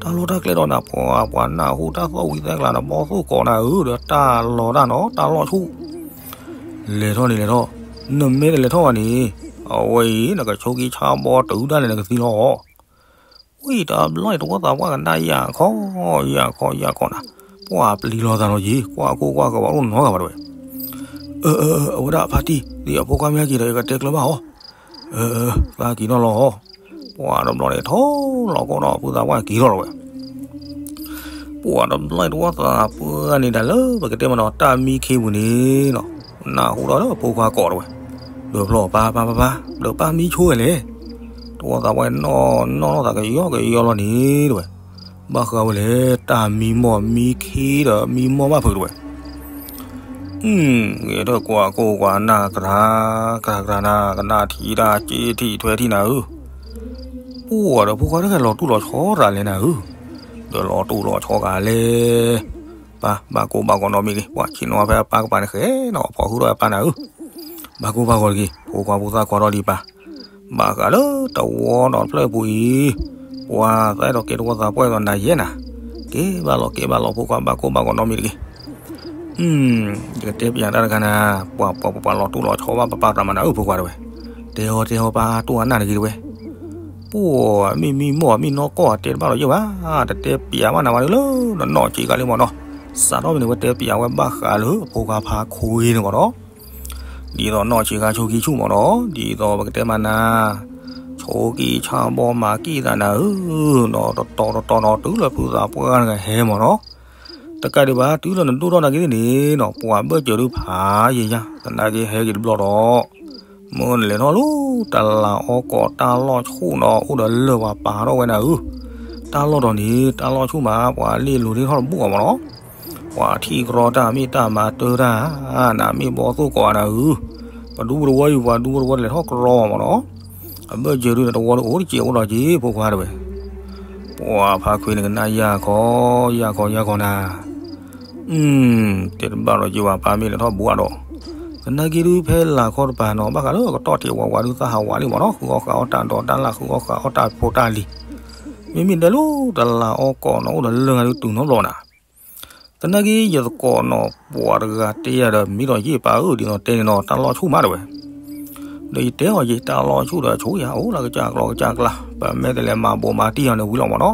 တၢ်လီၢ်တၢ်ကျဲဒီးနၤ ပှၤ ပှၤနၢ်ဟူတၢ်သီၣ်ဝံၤသဲကျါ နဘီသိၣ်ကိးနၤဧၢ, ဒီးတၢ်လီၤတၢ်နီၤ တၢ်လီၢ်ဆူၣ် လဲၤထီၣ်န့ၣ်လဲၤထီၣ်, နမ့ၢ်တလဲၤထီၣ်ဘၣ်န့ၣ်, အဝဲအံၤ နကဆိးက့ဆါဘီတုၤဒၣ်လဲာ်နကသံလီၤ. ဝံၤတဘျီန့ၣ် တဝီသးပှၢ်ကနၣ်ယၢ်ခီ, ယၢ်ခီ ယၢ်ခီနၤ, ပှၤပျံၤလီၤသးလီၤက့ၤ, ကွၢ်အခိၣ်ကွၢ်ဃၢၤ ပှၤအိၣ်နီတဂၤဘၣ်တဲဝဲ. အၢ အၢ အၢ အဝဲဒၣ်ဖါတံၢ် ဒ်အဖိခွါမ့ၢ်ဟဲက့ၤဒီး ယကတဲကျၢၤဘၣ်အီၤ, အၢ အၢ သးက့ၤနီၣ်လီၤ. ပှၤတဘျီန့ၣ် ထီၣ်လီၤကိၣ်ဒီး ဖုသးပှၢ်က့ၤထီၣ်လီၤဝဲ. ပှၤတဘျီတဝီသးပှၢ်န့ၣ်ဒၣ်လၢပကတဲမနီၤ တၢ်မံခ့ပူၤန့ၣ်နီၤ, နၢ်ဟူထီၣ်လၢဖိခွါကိးတဝဲ, ဒီးဖျီပၢ်ပၢ်ပၢ်ပၢ်, ဒီးပၢ်မံဆိဝဲလဲၣ်. တဝီသးပှၢ်နီၢ်နီၢ်နီၢ်သးကယီကယီလီၤန့ၣ်တဝဲ, ဘၣ်ဃးဝဲလဲၣ် တၢ်မံမီၢ်မံခ့ဒီးမံမီၢ်ဘၣ်ဖုးတဝဲ ဂဲၤထၢၣ်ကွၢ်ကိၢ်ကွၢ်နၢ်ကရၢ, ကရၢကရၢနၤ ကနၣ်ထံၣ်တၢ်စ့ထံၣ်ထွဲထံၣ်နၤဧၢ, ပှၤဒီးဖိခွါတဂၤလီၤတူၢ်လီၤဆီတၢ်လဲၣ်နၤဧၢ, ဒီးလီၤတူၢ်လီၤဆီဂၤလဲၣ်. ပၢ်ဘၣ်ကိၢ်ဘၣ်ဂီၤနီတမံၤတဂ့ၤ, ပှၤဆ့ၣ်နီၤဖဲအပၢ်ကပၤန့ၣ်ဃဲနီၤ ဖီၣ်ဃုာ်ဒီးအပၢ်နၤဧၢ, ဘၣ်ကိၢ်ဘၣ်ဂီၤတဂ့ၤ ဖိခွါဖိသၣ်ခွါထီၣ်ဒံးပၢ် ဘၣ်ဃးလၢတဝီဒီးဖျၢၣ်ပူၤအံၤ, ပှၤသးအဲၣ်ဒိးကဲတဝီသးပှၢ်ဒီးနၤယဲနၤ, ကဲဘၣ်လီၤကဲဘၣ်လီၤ ဖိခွါဘၣ်ကိၢ်ဘၣ်ဂီၤနီတမံၤတဂ့ၤ. ယကတဲပျးတၢ်တခါနၤ, ပှၤပှၤပှၤလီၤတူၢ်လီၤဆီဘၣ်ပပၢ်တၢ်မၤနၤဧၢ ဖိခွါတဝဲ, တဲအီၤတဲအီၤပၢ်တူၢ်အနၢ်တဂ့ၤတဝဲ, ပှၤမ့ၢ်မံမီၢ်မံနီၢ်ကီၢ်တဲတဘၣ်လီၤယဲဘၣ်, တတဲပျးဘၣ်နၤဝဲလၢနနီၢ်ဆံးခါလံမနီၤ, စးထီၣ်ဖဲန့ၣ်ဝဲတဲပျးဝဲဘၣ်ဃးလၢဖိခွါဖါခွ့န့ၣ်မနီၤ ဒ်သိးနီၢ်ဆံးခါဆိကံဆူၣ်မနီၤ, ဒ်သိးပကတဲမးနၤ, ဆိကံဆၣ်ဘီမၤကံၢ်သးနၤဧၢ, နီၤတတီၤတတီၤနီၤ တုၤလၢဖုသးပှၢ်တဂၤဟဲမနီၤ, တကးဒံးဘၣ် တုၤလၢနဒိၣ်ထီၣ်နာ်က့ၤန့ၣ်နီၤ ပှၤဘၢၣ်စၢၤဒုးဖးယံာ်ယံာ် သနာ်က့ဟဲက့ၤတဘျီဒီး မ့ၢ်နလဲၤထီၣ်လၢတလးအီကီးတၢ်လီၢ်ဆူၣ်နီၤ အိၣ်ဒီးလၢၢ်ပှၤပာ်ထီၣ်ဝဲနၤဧၢ, တၢ်လီၢ်ဒီးန့ၣ် တၢ်လီၢ်ဆူၣ်မး ပှၤလ့ၣ်လိၤလ့ၣ်ထီၣ်တဘူၣ်အီၤမနီၤ, ပှၤထံၣ်ကြီတၢ်မ့ၢ်တၢ်မၤတၢ်တၢ်, နမ့ၢ်ဘီသိၣ်ကိးနၤဧၢ, ပဒူပတဝီယူၤ ပှၤဒူပတဝီတလဲၤထီၣ်ကြီမနီၤ, အဘၢၣ်စၢၤဒုးန့ၣ်တဝီဒီးအိၣ်တစဲးအိၣ်ဒီးက့ၤ ဖိခွါတဝဲ, ပှၤဖါခွ့န့ၣ်ကနၣ်ယၢ်ခီ, ယၢ်ခီယၢ်ခီနၤ တဲတဘၣ်ဒီးက့ၤဝဲပၢ်မ့ၢ်လဲၤထီၣ်ဘူးအါဒီး, သနာ်က့ဒုးဖဲလၢခီတပၤနီၤ ဘၣ်ဃးလၢကတီၢ်ထံးဝးဝးဒုးသးဟးဝးလံမနီၤ ဃုအီၣ်ဃးအီၣ်တၢ်ဒီးတၢ်လၢ်ဃုအီၣ်ဃးအီၣ်တၢ်ဖိတၢ်လံၤ, မ့မ့ၢ်ဒဲလၢတလးအီကီးနီၤ အိၣ်ဒီးလၢၢ်ဂၤဒုးတုၤနီတဘျီနၤ, သနာ်က့ယသကိးနီၤ ပှၤတဂၤတဲယၤဒီး မ့ၢ်ဒီးယဲၢ်ပၢ်ဧၢ ဒ်သိးတဲန့ၣ်နီၤ တၢ်လီၢ်ဆူၣ်မးတဝဲ ဒီးယတဲအီၤယဲၢ်တၢ်လီၢ်ဆူၣ်ဒီး ဆိယၤအိၣ်လၢကစၢ်ကျီကစၢ်ကျါ ပမ့ၢ်တလဲၤမၤဘိးမၤတံၢ်အီၤန့ၣ်ဝံၤလီၤမနီၤ,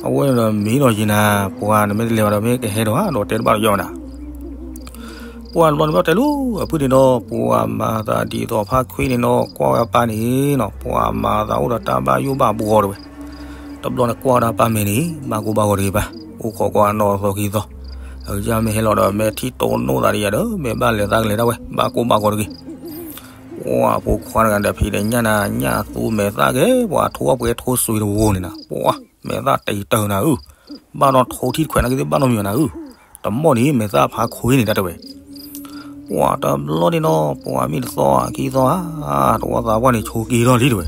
အဝဲန့ၣ်ဒီးမ့ၢ်ဒီးယဲၢ်နၤ ပှၤနမ့ၢ်တလဲၤဘၣ်ဒီးမ့ၢ်ကဟဲဒီးဧါ ဒီးတဲတဘၣ်ဒီးယဲၢ်နၤ, ပှၤတဘျီန့ၣ်ဘၣ်တဲလၢ အဖုန့ၣ်ဒီး ပှၤမၤသးဒ်သိးဖါခွ့န့ၣ်နီၤ ကွၢ်ဝဲအပၢ်န့ၣ်နီၤ ပှၤမၤသးအိၣ်ဒီးတၢ်ဘၣ်ယိၣ်ဘၣ်ဘှီတဝဲ, တဘျီန့ၣ်ကွၢ်ဝဲဒၣ်ပၢ်မဲာ်န့ၣ် ဘၣ်ကိၢ်ဘၣ်ဂီၤတဂ့ၤပၢ်, အိၣ်ခိးကွၢ်နီၢ်သီခံသီ, အကစၢ်မ့ၢ်ဟဲလီၤဒီး မ့ၢ်ထံၣ်တိၢ်နီၣ်သးဒီးယၤဒီး မ့ၢ်ဘၣ်လဲၤသးကလဲၤဒၣ်ဝဲ ဘၣ်ကိၢ်ဘၣ်ဂီၤတဂ့ၤ, ပှၤဖိခွါတဂၤဒီးဖံးဒီးညၣ်နၤ ညၣ်သူမဲာ်သၣ်ကဲ ပှၤထိအီၣ်ပှဲၤထိစွ့တဝိန့ၣ်နၤ ပှၤမဲာ်သၣ်တံာ်တၢၢ်နၤဧၢ, ဘၣ်ဒီးထိထံတခွဲးနာ်က့သ့ၣ်ဘၣ်နီတမံၤဘၣ်နၤဧၢ, တမီၢ်န့ၣ်မဲာ်သၣ်ဖါခွ့န့ၣ်တၢ်တဝဲ ပှၤတဘျီန့ၣ်နီၤ ပှၤမ့ၢ်တသီခံသီဧါ, တဝီသးပှၢ်န့ၣ်ဆိက့ထီၣ်လံတဝဲ,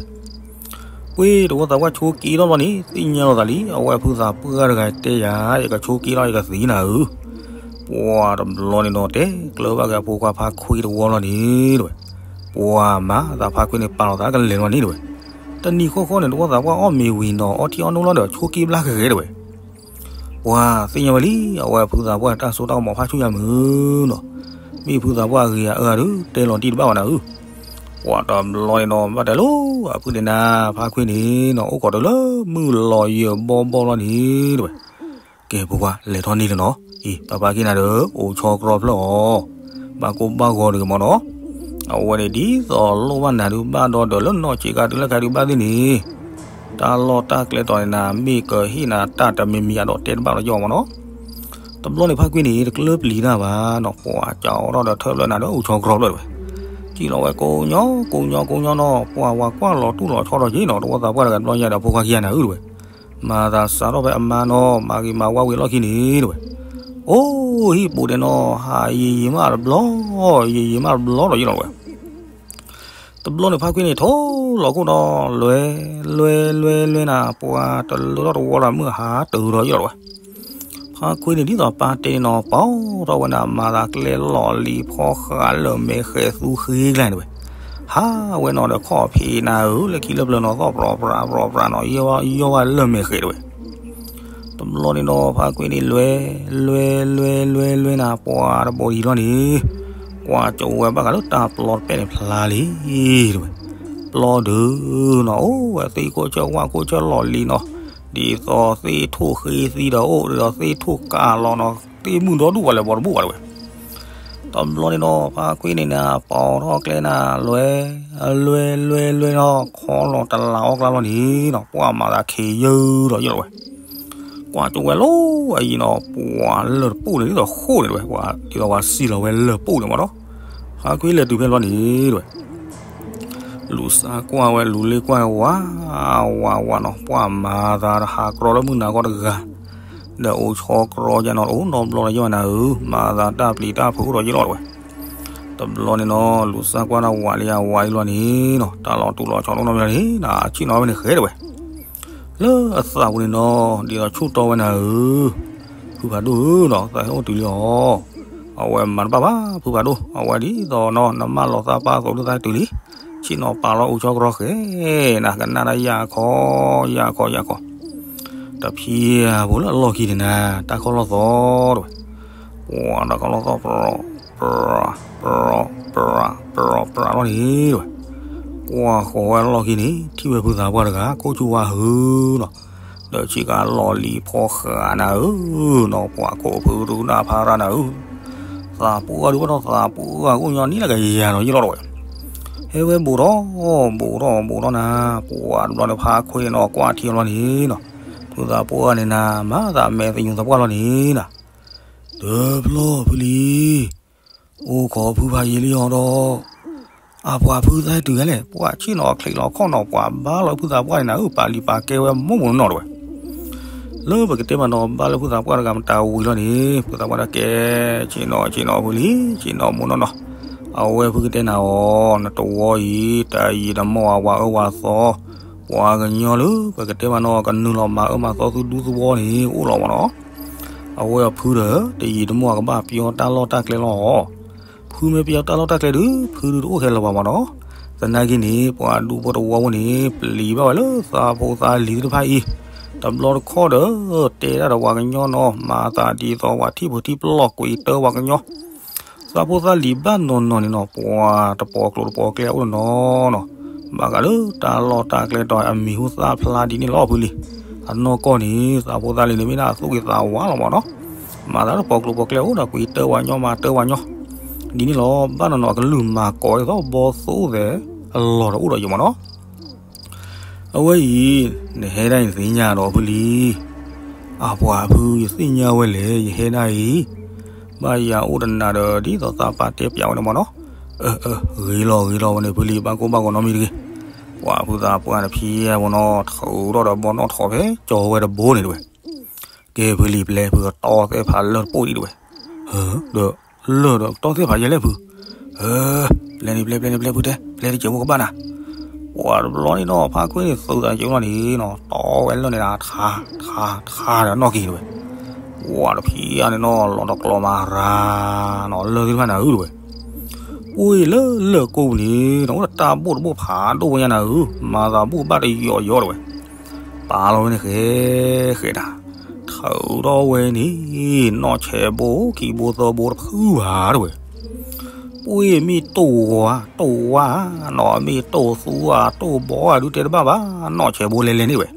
ပှ့ၤတဝီသးပှၢ်ဆိက့ထီၣ်ဘျီန့ၣ် သ့ၣ်ညါလီၤသးလံ အဝဲဖုသးပှၢ်တဂၤတဲယၤ ယကဆိက့ထီၣ်ယကသံနၤဧၢ, ပှၤတဘျီန့ၣ်နီၤ တဲကျၢၤဘၣ်က့ၤအဖိခွါဖါခွ့တဝီလီၤန့ၣ်တဝဲ, ပှၤမၤသးဖါခွ့န့ၣ်ပာ်လီၤသးကလဲၤလီၤန့ၣ်တဝဲ, တနံၤဃီဃီန့ၣ် တဝီသးပှၢ်အီၣ်မ့ၤဝံၤနီၤ အီထံအီနိလီၤဒီးဆိက့ဘျါကဂဲၤတဝဲ ပှၤသ့ၣ်ညါဝဲလံ အဝဲဖုသးပှၢ်တၢ်စိတၢ်ကမီၤဖးဆူၣ်ယၤမုၢ်နီၤ, မ့ၢ်ဖုသးပှၢ်အဂ့ၤအအၢဒုး တဲလီၤတံၢ်တဘၣ်ဘၣ်နၤဧၢ, ပှၤတဘျီန့ၣ်နီၤ ဘၣ်တဲလီၤ အဖုန့ၣ်နၤ ဖါခွ့န့ၣ်နီၤ အိၣ်ခိးတလၢမုၢ်လီၤယၢၤဘီဘီလီၤန့ၣ်တဝဲ, ကဲဖိခွါလဲၤထီၣ်န့ၣ်လၢနီၤ, အံၤပၢ်ပၢ်က့ၤနၤဒီး အိၣ်ဆီကြီဖျၢၣ်အီၤ, ဘၣ်ကိၢ်ဘၣ်ဂီၤတဂ့ၤမနီၤ, အဝဲန့ၣ်ဒ်သိးလိၣ်ဘၣ်နၤဒုး ဘၣ်ဒီးဒီးလၢနီၢ်ဆံးခါဒုးလၢခါဒုးဘၣ်သ့ၣ်န့ၣ် တၢ်လီၢ်တၢ်ကျဲတီၤန့ၣ်နၤ မ့ၢ်ကဟ့ၣ်နၤတၢ်တမံၤမံၤအဒီးတဲတဘၣ်လီၤယီၢ်မနီၤ, တဘျီန့ၣ်ဖါကွံန့ၣ် တကျၢပျံၤတၢ်ဘၣ်နီၤ ပှၤကအိးထီၣ်ဒီးထၢၣ်ဖျၢၣ်နၤဒီးအိၣ်ဆီကြီဖျၢၣ်တဝဲ, စံၣ်လီၤဝဲကိးညီကိးညီကိးညီနီၤ ပှၤဝၤကွၢ်လီၤတူၢ်လီၤဆီဒီးက့ၤနီၤ တဝီသးပှၢ်တဂၤတဘျီညါဒီးဖိခွါခံဂၤနၤဧၢတဝဲ, မၤသးစးထီၣ်ဖဲအမါနီၤ မၤဂ့ၤမၤဝါဝံၤအလီၢ်ခံန့ၣ်တဝဲ, အိၣ်ဟံၣ်ပူၤဒဲးနီၤ ဟးယံာ်ယံာ်မးတဘျီ, ယံာ်ယံာ်မးတဘျီဒီးယလီၤဝဲ တဘျီန့ၣ်ဖါကွံန့ၣ် ထိလီၤခိၣ်ဒီး လွဲလွဲလွဲလွဲနၤ ပှၤတလၢထီၣ်တဝီလၢမုၢ်ဟါတုၤဒီးယလီၤဝဲ, ဖါကွံန့ၣ်ဒ်သိးပၢ်တဲန့ၣ်နီၤ ပာ်ထီၣ်ဝဲနၤမၤသးကျဲလီၢ်လံၤဖီဃးလၢာ်မဲာ်ဃဲးသူဃ့ကျါန့ၣ်တဝဲ, ဟးဝဲနီၤဒီးခီၣ်ဖံးနၤဧၢ လၢခံလၢပျၢၤနီၤ သီၣ်ပြီၤပြးပြီၤပြးနီၤ ယီၢ်ဝဲလၢာ်မဲာ်ဃဲးတဝဲ တဘျီန့ၣ်နီၤ ဖါကွံန့ၣ် လွဲ လွဲ လွဲ လွဲ လွဲနၤ ပှၤတဘိးဒံးလီၤန့ၣ် ကွၢ်ကၠိဝဲဘၣ်ဃးလၢတၢ်ပျီတပဲာ်န့ၣ်ဖျါလံ တဝဲ, ပျီဒုးနီၤ အိၣ်ဝဲသ့ၣ်ခိၣ်ဆၢဝၣ်ခိၣ်ဆၢလီၢ်လံၤနီၤ, ဒ်သိးသ့ၣ်ထိၣ်ဃ့သံဒီးအိၣ် ဒ်သိးသ့ၣ်ထိၣ်ကးလီၤနီၤ သ့ၣ်မုၢ်ဒီဒူၣ်ပှၤလဲၤဘီတဘူၣ်ဘၣ်တဝဲ တဘျီန့ၣ်နီၤ ဖါကွံန့ၣ်နၤ ပာ်ထီၣ်ကျဲနၤ လွဲ လွဲ လွဲ လွဲနီၤ ခီလီၤတလးအီၣ်ကျါလီၤန့ၣ်နီၤ ပှၤမၤသးခ့ယုၢ်ဒီးယလီၤဝဲ ကွၢ်ကၠိဝဲလီၤအံၤနီၤ, ပှၤလၢၢ်တပူၣ်န့ၣ် ဒ်သိးဃိၣ်န့ၣ်တဝဲ, ဒ်သိးပှၤစံၣ်လီၤဝဲလၢၢ်ပူၣ်န့ၣ်မးနီၤ. ဖါခွံလဲၤတုၤဖဲလီၤန့ၣ်တဝဲ, လူၤစၢ်ကွၢ်ဝဲ လူၤလ့ကွၢ်ဝဲ ဝးဝးနီၤ, ပှၤမၤသးတဟးကြီလၢမုၢ်နၤဂီၢ်တဂၤ, ဒီးအိၣ်ဆီကြီကနီၤ တအိၣ်နီတဘျီလၢၤယဲၢ်နၤဧၢ, မၤသးတၢ်ပျံၤတၢ်ဖုးအိၣ်ဒီးယဲၢ်လီၤတဝဲ. တဘျီန့ၣ်နီၤ လူၤစၢ်ကွၢ်တၢ်ဝးလံယဝးအံၤလီၤန့ၣ်နီၤ, တၢ်လီၤတူာ်လီၤဆီတအိၣ်နီတဘျီန့ၣ် နဆ့ၣ်နီၤဝဲန့ၣ်ဃဲတဝဲ. လၢအသးပူၤန့ၣ်နီၤ ဒ်သိးဆူၣ်တီဝဲနၤဧၢ, ဖုဖးဒိၣ်ဧၢနီၤ, သးဟဲအိၣ်တုၤလံအီၤ. အဝဲမၤတဘၣ်ဘၣ် ဖုဖးဒိၣ်, အဝဲဒ်သိးနီၤ နမၢလီၤသးပၢ်သိးလၢသးတုၤလံ, ဆ့ၣ်နီၤပာ်လီၤအိၣ်ဆီကြီဃဲ, နကနၣ်တၢ်ယၢ်ခီ, ယၢ်ခီ ယၢ်ခီ, တဖံးဖိလၢအလီၢ်ခံန့ၣ်နၤ တၢ်ခီၣ်လီၢ်သီတဝဲ, ပှၤတၢ်ခီၣ်လီၢ်သီ ပြၤ ပြၤ ပြၤ ပြၤ ပြၤလီၤန့ၣ်တဝဲ, ကွၢ်ဃီၤဝဲလီၢ်ခံန့ၣ် ထံၣ်ဝဲဖုသးပှၢ်တဂၤ ကိးဆူဝါဟုနီၤ, ဒီးဆ့ကၤလီၢ်လံၤဖီဃးနၤဧၢနီၤ, ပှၤကိးဖုဒုနၢ်ဖးရၣ်နၤဧၢ, သးပှၢ်ဒုးဘၣ်ဒီးသးပှၢ်အိၣ်ညီနံၣ်လၢကယၤနီၤယလီၤတဝဲ, ဟဲဝဲဘူးထီၣ် ဘူးထီၣ် ဘူးထီၣ်နၤ, ပှၤတဘျီန့ၣ် ဖါခွံန့ၣ်နီၤ ကွၢ်ထံလီၤန့ၣ်နီၤ, ဖုသးပှၢ်န့ၣ်နၤ မၤသးမဲာ်သယုၢ်သးပှၢ်လီၤန့ၣ်နၤ တဘျီဖုလံၤ, အိၣ်ခိးဖုဖးယံာ်လံအီၤဒီး, အပှၤဖုသးဟဲတုၤယဲလဲၣ်, ပှၤဆ့ၣ်နီၤချံးလီၤခီၣ်နီၤ ပှၤဘါလီၤဖုသးပှၢ်န့ၣ်နၤဧၢ, ပာ်လံာ်ပာ်ကဲဝဲမိၢ်မိၢ်နီၢ်နီၢ်တဝဲ, လၢပကတဲမးနီၤ ဘါလၢဖုသးပှၢ်တဂၤမတၤဝံၤလီၤန့ၣ် ဖုသးပှၢ်တၢ်ကဲ, ဆ့ၣ်နီၤ ဆ့ၣ်နီၤဖုလံၤ ဆ့ၣ်နီၤမိၢ်နီၢ်နီၢ်, အဝဲဖုကတဲနၤအီၤ နတဝီအံၤ တၢ်ယံာ်တမီၢ်အဝၤအၢဝၤသီ, ပှၤကညီလၢပကတဲမးနီၤ ကနုာ်လီၤမၤအၢမၤသီသုဒူသဝီန့ၣ် အိၣ်လီၤမးနီၤ အဝဲအဖုဒီး တယံာ်တမီၢ်အကဘၣ်ပျီတၢ်လီၢ်တၢ်ကျဲလီၤ. ဖုမ့ၢ်ပျီတၢ်လီၢ်တၢ်ကျဲဒုး ဖုဒုးတအိၣ်ခဲလၢာ်ဘၣ်မးနီၤ. သနာ်က့န့ၣ် ပှၤဒူဖိတဝီဖိန့ၣ် ပျံၤဘၣ်ဝဲလၢသးဖိသးလံၤသ့ၣ်တဖၣ်အံၤ, တဘျီတခီၣ်ဒီး တဲဒၣ်ဒီးပှၤကညီနီၤ, မၤသးဒ်သိးပှၤထံၣ်ဖိထံၣ်ပလီၢ်ကွံာ်တၢပှၤကညီ သးဖိသးလံၤဘၣ်နီၢ်နီၢ်န့ၣ်နီၤ, ပှၤတပိာ်ကျိၤတပိာ်ကျဲအိၣ်နီၤနီၤ, ဘၣ်ဃးလၢတၢ်လီၢ်တၢ်ကျဲဒီးအမံၤဟူသၣ်ဖျါဒ်န့ၣ်လီၤဖုလံၤ. အနီၢ်ကီၢ်န့ၣ် သးဖိသးလံၤန့ၣ်မ့ၢ်ဒၣ်အသူၣ်ဂ့ၤသးဝါလီၤမးနီၤ, မၤသးတပိာ်ကျိၤပိာ်ကျဲအိၣ်ဒီးကွံာ်တၢဝၤညီ မၤတၢဝၤညီ ဒ်န့ၣ်လီၤ. ဘၣ်နီၢ်နီၢ်အကလုၢ်မၤကိးဒ်သိးဘီသိၣ်သဲးအလီၢ်ဒီးအိၣ်ဒီးယိာ်မးနီၤ. အဝဲအံၤ နဟဲဒၣ်အံၤသ့ၣ်ညါဒီးဖုလံၤ, အပှၤဖုယသ့ၣ်ညါဝဲလဲၣ် ယဟဲဒၣ်အံၤ, ဘၣ်ယၤအိၣ်တနၤဒီးဒ်သိးသးပာ်တဲပၠးဝဲန့ၣ်မးနီၤ. အၢ အၢ ဂ့ၤလီၤဂ့ၤလီၤဝဲန့ၣ်ဖုလံၤ ဘၣ်ကိၢ်ဘၣ်ဂီၤနီတမံၤတဂ့ၤ. ပှၤဖုသးပှၢ်တဖံးအပူၤနီၤ ထုးထီၣ်ဒီးဘီနီၣ်ထီၣ်ဖဲကၠီဝဲတဘိန့ၣ်တဝဲ, ကဲဖုလံၤပျဲၢ်ဖုကတီသဲၣ်ဖးလၢၢ်တပိၢ်ဒံးတဝဲ, ဒီးလၢၢ်ဒီးကတီသဲၣ်ဖးယဲလဲၣ်ဖု, ပျဲၢ်န့ၣ်ပျဲၢ် ပျဲၢ်န့ၣ်ပျဲၢ်ဖုတဲ ပျဲၢ်တစဲးဖိကဘၣ်နၤ. ပှၤတဘျီန့ၣ်နီၤ ဖါခွံန့ၣ်သုးသးကၠိလီၤန့ၣ်နီၤ တီဝဲလၢၢ်န့ၣ်ဒီးထါ ထါ ထါဒီးနီၣ်က့ၤတဝဲ, ပှၤတဖံးအန့ၣ်နီၤ လီၤတကျီၤမၤရၤနီၤ လၢၢ်သ့ၣ်တဖၣ်နၤဧၢတဝဲ, ပှ့ၤလၢလၢၢ်ကိးပူၤန့ၣ် တအိၣ်တၢ်ဘိၣ်တဘိၣ်ဖးဒိၣ်ဝဲညါနၤဧၢ, မၤသးဘူၣ်ဘၣ်တယီၤယီၤတဝဲ, ပာ်လီၤဝဲန့ၣ်ဃဲ ဃဲဒၣ်, ထုးထီၣ်ဝဲန့ၣ် နီၢ်ဆဲးဘိ ခံဘိသၢဘိတဖုဘၣ်တဝဲ, ပှ့ၤမ့ၢ်တိၢ်ဝါ တိၢ်ဝါနီၤ မ့ၢ်တိၢ်သူဧါ တိၢ်ဘီဧါ ဒုးတဲတဘၣ်ဘၣ် နီၢ်ဆဲးဘိလဲၤလဲၤန့ၣ်ဝဲ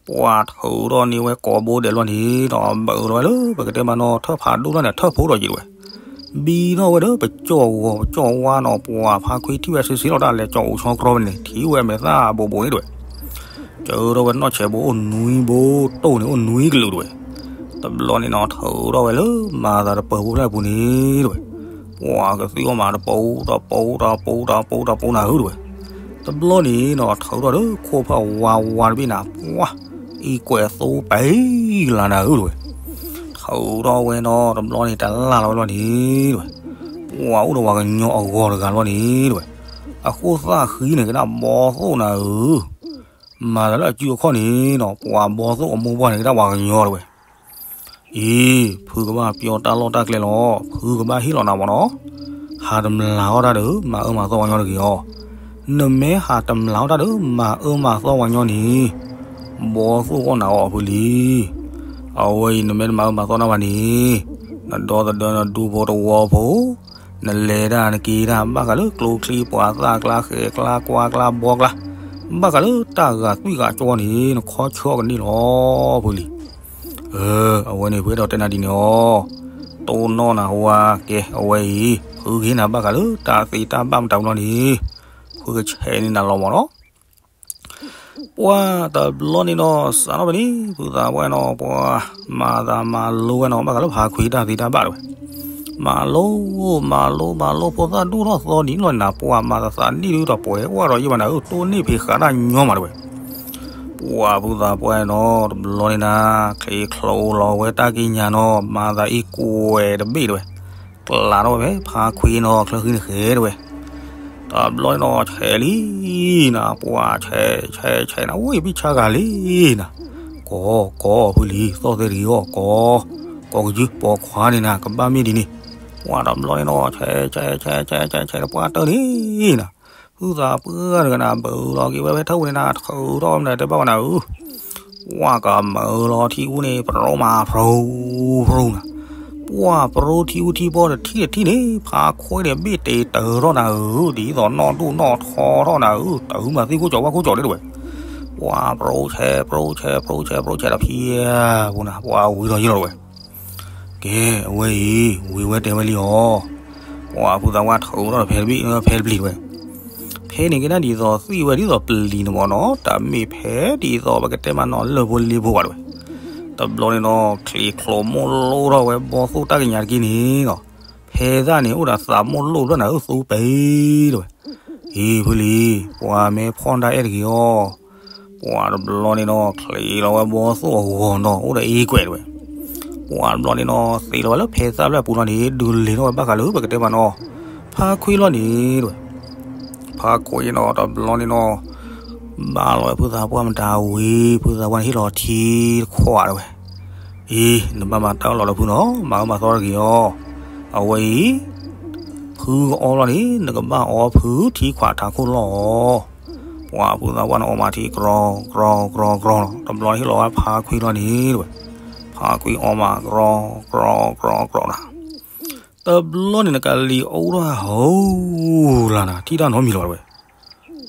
ပှၤထုးထီၣ်န့ၢ်ဝဲကိးဘိဒဲးလီၤန့ၣ်ဒီး ဘၢလီၤဝဲလၢ ပကတဲမးနီၤ ထၢၣ်ဖးဒိၣ်လီၤန့ၣ် ထၢၣ်ဖိဒီးယံၤတဝဲ, ဘံထီၣ်ဝဲဒီးပကၠီၣ်ဂီၤပကၠီၣ်ဝါနီၤ ပှၤဖါခွံထံၣ်ဝဲဆ့ဆ့လီၤတၢ်လဲၤကၠီၣ်အိၣ်ဆီကြီဖဲန့ၣ် ထံၣ်ဝဲမဲာ်သၣ်ဘိးဘိးန့ၣ်တဝဲ, ကၢထီၣ်ဝဲနီၢ်ဆဲးဘိအိၣ်နွံဘိ တိၢ်န့ၣ်အိၣ်နွံကလုာ်တဝဲ, တဘျီန့ၣ်နီၤ ထုးထီၣ်ဝဲလၢမၤသးတပၢၤဖိဖျၢၣ်ပူၤန့ၣ်တဝဲ, ပှၤကသံၣ်အီၣ်မးတပူၤ တပူၤ တပူၤ တပူၤ တပူၤနၤဧၢတဝဲ, တဘျီန့ၣ်နီၤ ထုးထီၣ်ဒီးခိၣ်ဖၣ်ဝါဝါတဘ့ၣ်နၤ ပှၤ အံၤကွဲးသိပၢ်ကလၤနၤဧၢတဝဲ, ထုးထီၣ်ဝဲနီၤ တဘျီန့ၣ် တလၢ်လီၤဝဲလီၤန့ၣ်တဝဲ, ပှၤအိၣ်ဒီးပှၤကညီအဂီၤတဂၤလီၤန့ၣ်တဝဲ, အဃိသၣ်ဃံန့ၣ်ကဒၣ်ဘီသိၣ်နၤဧၢ, မၤသးလၢအစုအခီၣ်န့ၣ်နီၤ ပှၤဘီသိၣ်အမိၢ်ပှၢ်န့ၣ်ကဒၣ်ပှၤကညီတဝဲ အံၤ ဖုကဘၣ်ပျီတၢ်လီၢ်တၢ်ကျဲလီၤ. ဖုကဘၣ်ဟ့ၣ်လီၤနၤမ့ၢ်နီၤ. ဟးတမျးအီၣ်တၢ်ဒီး မၤအၢမၤသီပှၤညီတဂ့ၤအီၤ. နမ့ၢ်ဟးတမျးအီၣ်တၢ်ဒီး မၤအၢမၤသီပှၤညီန့ၣ် ဘီသိၣ်အီၣ်နၤအီၤဖုလံ. အဝဲအံၤ နမ့ၢ်တမၤအၢမၤသီနၤဘၣ်န့ၣ် နဒီသဒၢနဒူဖိတဝီဖိ နလဲၤတၢ်နက့ၤတၢ် ဘၣ်ဃးလၢကျိချံပှၤသၣ်ကျါ ဃဲၤကျါ ကွါကျါ ဘီကျါ, ဘၣ်ဃးလၢတၢ်ဂာ်သွံၣ်ဂာ်ကၠီန့ၣ် နခီဆၢကန့ၢ်လီၤဖုလံ. အဝဲန့ၣ် ဖုအဲၣ်ဒိးတဲနၤဒ်န့ၣ်အီၤ. တိၢ်နီၣ်နၤဝါကဲ အဝဲအံၤ ဖုကဟ့ၣ်နၤဘၣ်ဃးလၢတၢ်သ့တၢ်ဘၣ်မတၤဝံၤလီၤန့ၣ် ဖုကဆဲးန့ၢ်နၤလီၤမ့ၢ်နီၤ. ပှၤတဘျီန့ၣ်နီၤ စးထီၣ်ဖဲန့ၣ် ဖုသးပှၢ်နီၤ ပှၤမၤသးမၤလိဝဲနီၤ ဘၣ်ဃးလၢဖါခွံတၢ်သ့တၢ်ဘၣ်တဝဲ. မၤလိ မၤလိ မၤလိ ဖိသၣ်ဒိၣ်ထီၣ်သီဒ်န့ၣ်လီၤနၤ ပှၤမၤသးသးနံၣ်ဒုးဒီးပှဲၤဝဲဒီးယဲၢ်ဘၣ်နၤဧၢ တိၢ်န့ၢ်ဖံးဃာ်တၢ်ညီမးတဝဲ. ပှၤဖုသးပှၢ်နီၤ တဘျီန့ၣ်နၤ ချံးချိးလီၤဝဲတၢ်ကံးညာ်နီၤ မၤသးအ့ၣ်ကွဲးတဘ့ၣ်တဝဲ. ကျးထီၣ်ဝဲဖဲဖါခွံနီၤ ချၢဃံန့ၣ်ဃဲတဝဲ. တဘျီန့ၣ်နီၤ ဆဲးလံနၤ ပှၤဆဲး ဆဲး ဆဲးနၤ အိၣ်ဘံၣ်ဆါဂၤလံနၤ. ကိး ကိးဖုလံ သီၣ်သဲတဂ့ၤအီၤ ကိး ကိးကယုၢ် ပိာ်ခွါန့ၣ်နၤ ကဘၣ်မ့ၢ်ဒ်န့ၣ်. ပှၤတဘျီန့ၣ်နီၤ ဆဲး ဆဲး ဆဲး ဆဲး ဆဲး ဆဲး ဆဲး တပှၢ်တၢၢ်န့ၣ်နၤ ဖုသးပှၢ်တဂၤနၤ ဘၢလီၤက့ၤဝဲဖဲထၢၣ်ပူၤန့ၣ်နၤ ထုးထီၣ်ဝဲမနုၤတဲဘၣ်ဝဲနၤဧၢ. ပှၤကမၢလီၤထံအူန့ၣ် ပရိမၤဖရိ ဖရိနၤ. ပှၤပရိထံအူထံဘီတထံၣ်တထံၣ်န့ၣ် ဖါခွံန့ၣ် ဘ့ၣ်တ့တၢထီၣ်နၤဧၢ ဒ်သိးနီၢ်ဒိၣ်နီၢ်ထီထီၣ်နၤဧၢ တၢ်မၤသံခိၣ်ကၠီဝၣ်ခိၣ်ကၠီဒ်တဝဲ. ပှၤပရိဆဲး ပရိဆဲး ပရိဆဲး ပရိဆဲးဒီးဖံဧၢ ပူၤနၤ ပှၤဝံၤဒီးယဲၢ်လီၤတဝဲ. ကဲ အဝဲအံၤ ဝံၤဝဲတဲဝဲလံအီၤ. ပှၤဖုသးပှၢ်ထုးထီၣ်ဒီးဖဲတဘ့ၣ် ဖဲတဘျီတဝဲ. ဖဲန့ၣ်ကဲဒၣ်ဒ်သိးသံဝဲဒ်သိးပလံၤန့ၣ်မ့ၢ်နီၤ တၢ်မ့ၢ်ဖဲဒ်သိးပကတဲမးနီၤလၢၢ်ဖိလ့ဖိဘၣ်တဝဲ. တဘျီန့ၣ်နီၤ ချံးချိးမိၢ်လိၣ်ထီၣ်ဝဲဘီသိၣ်တၢ်ကံးညာ်တက့ၢ်န့ၣ်နီၤ ဖဲသၣ်န့ၣ် အိၣ်ဒီးသးမိၢ်လိၣ်ဘျီနၤဧၢ သူပ့ၤတဝဲ. အ့ ဖုလံၤ ပှၤမ့ၢ်ဖီၣ်ဒၣ်အဲၣ်တဂ့ၤအီၤ ပှၤတဘျီန့ၣ်နီၤ ချံးလီၤဝဲဘီသိၣ်အဂီၤနီၤ အိၣ်ဒီးအ့ၣ်ကွဲးတဝဲ. ပှၤတဘျီန့ၣ်နီၤ သ့လီၤဝဲလၢဖဲသၣ်ဖျၢၣ်ပူၤလီၤန့ၣ် ဒုးလဲၤထီၣ်ဝဲဘၣ်ဃးလၢပကတဲမးနီၤ ဖါခွံလီၤန့ၣ်တဝဲ. ဖါခွံနီၤ တဘျီန့ၣ်နီၤ ဘၣ်လီၤဝဲဖုသးပှၢ်မတၤဝံၤ ဖုသးပှၢ်န့ၣ်ဟ့ၣ်လီၤထံတခွးတဝဲ. အံၤ နဘၣ်မၤတၢ်အၢၣ်လီၤလၢဖုနီၤ မၤအၢမၤသီတဂ့ၤအီၤ. အဝဲအံၤ ဖုကအီလီၤန့ၣ် နကဘၣ်အီဖုထံခွးထးခိၣ်လီၤ. ပှၤဖုသးပှၢ်န့ၣ်အီမးထံကြီ ကြီ ကြီ ကြီ တဘျီန့ၣ်ဟ့ၣ်လီၤဝဲဖါခွံလီၤန့ၣ်တဝဲ. ဖါခွံအီမးကြီ ကြီ ကြီ ကြီ နၤ တဘျီန့ၣ် နကလံၤအူထီၣ်ဟိလၢ်နၤ ထံၣ်တၢ်နီတမံၤလီၤတဝဲ.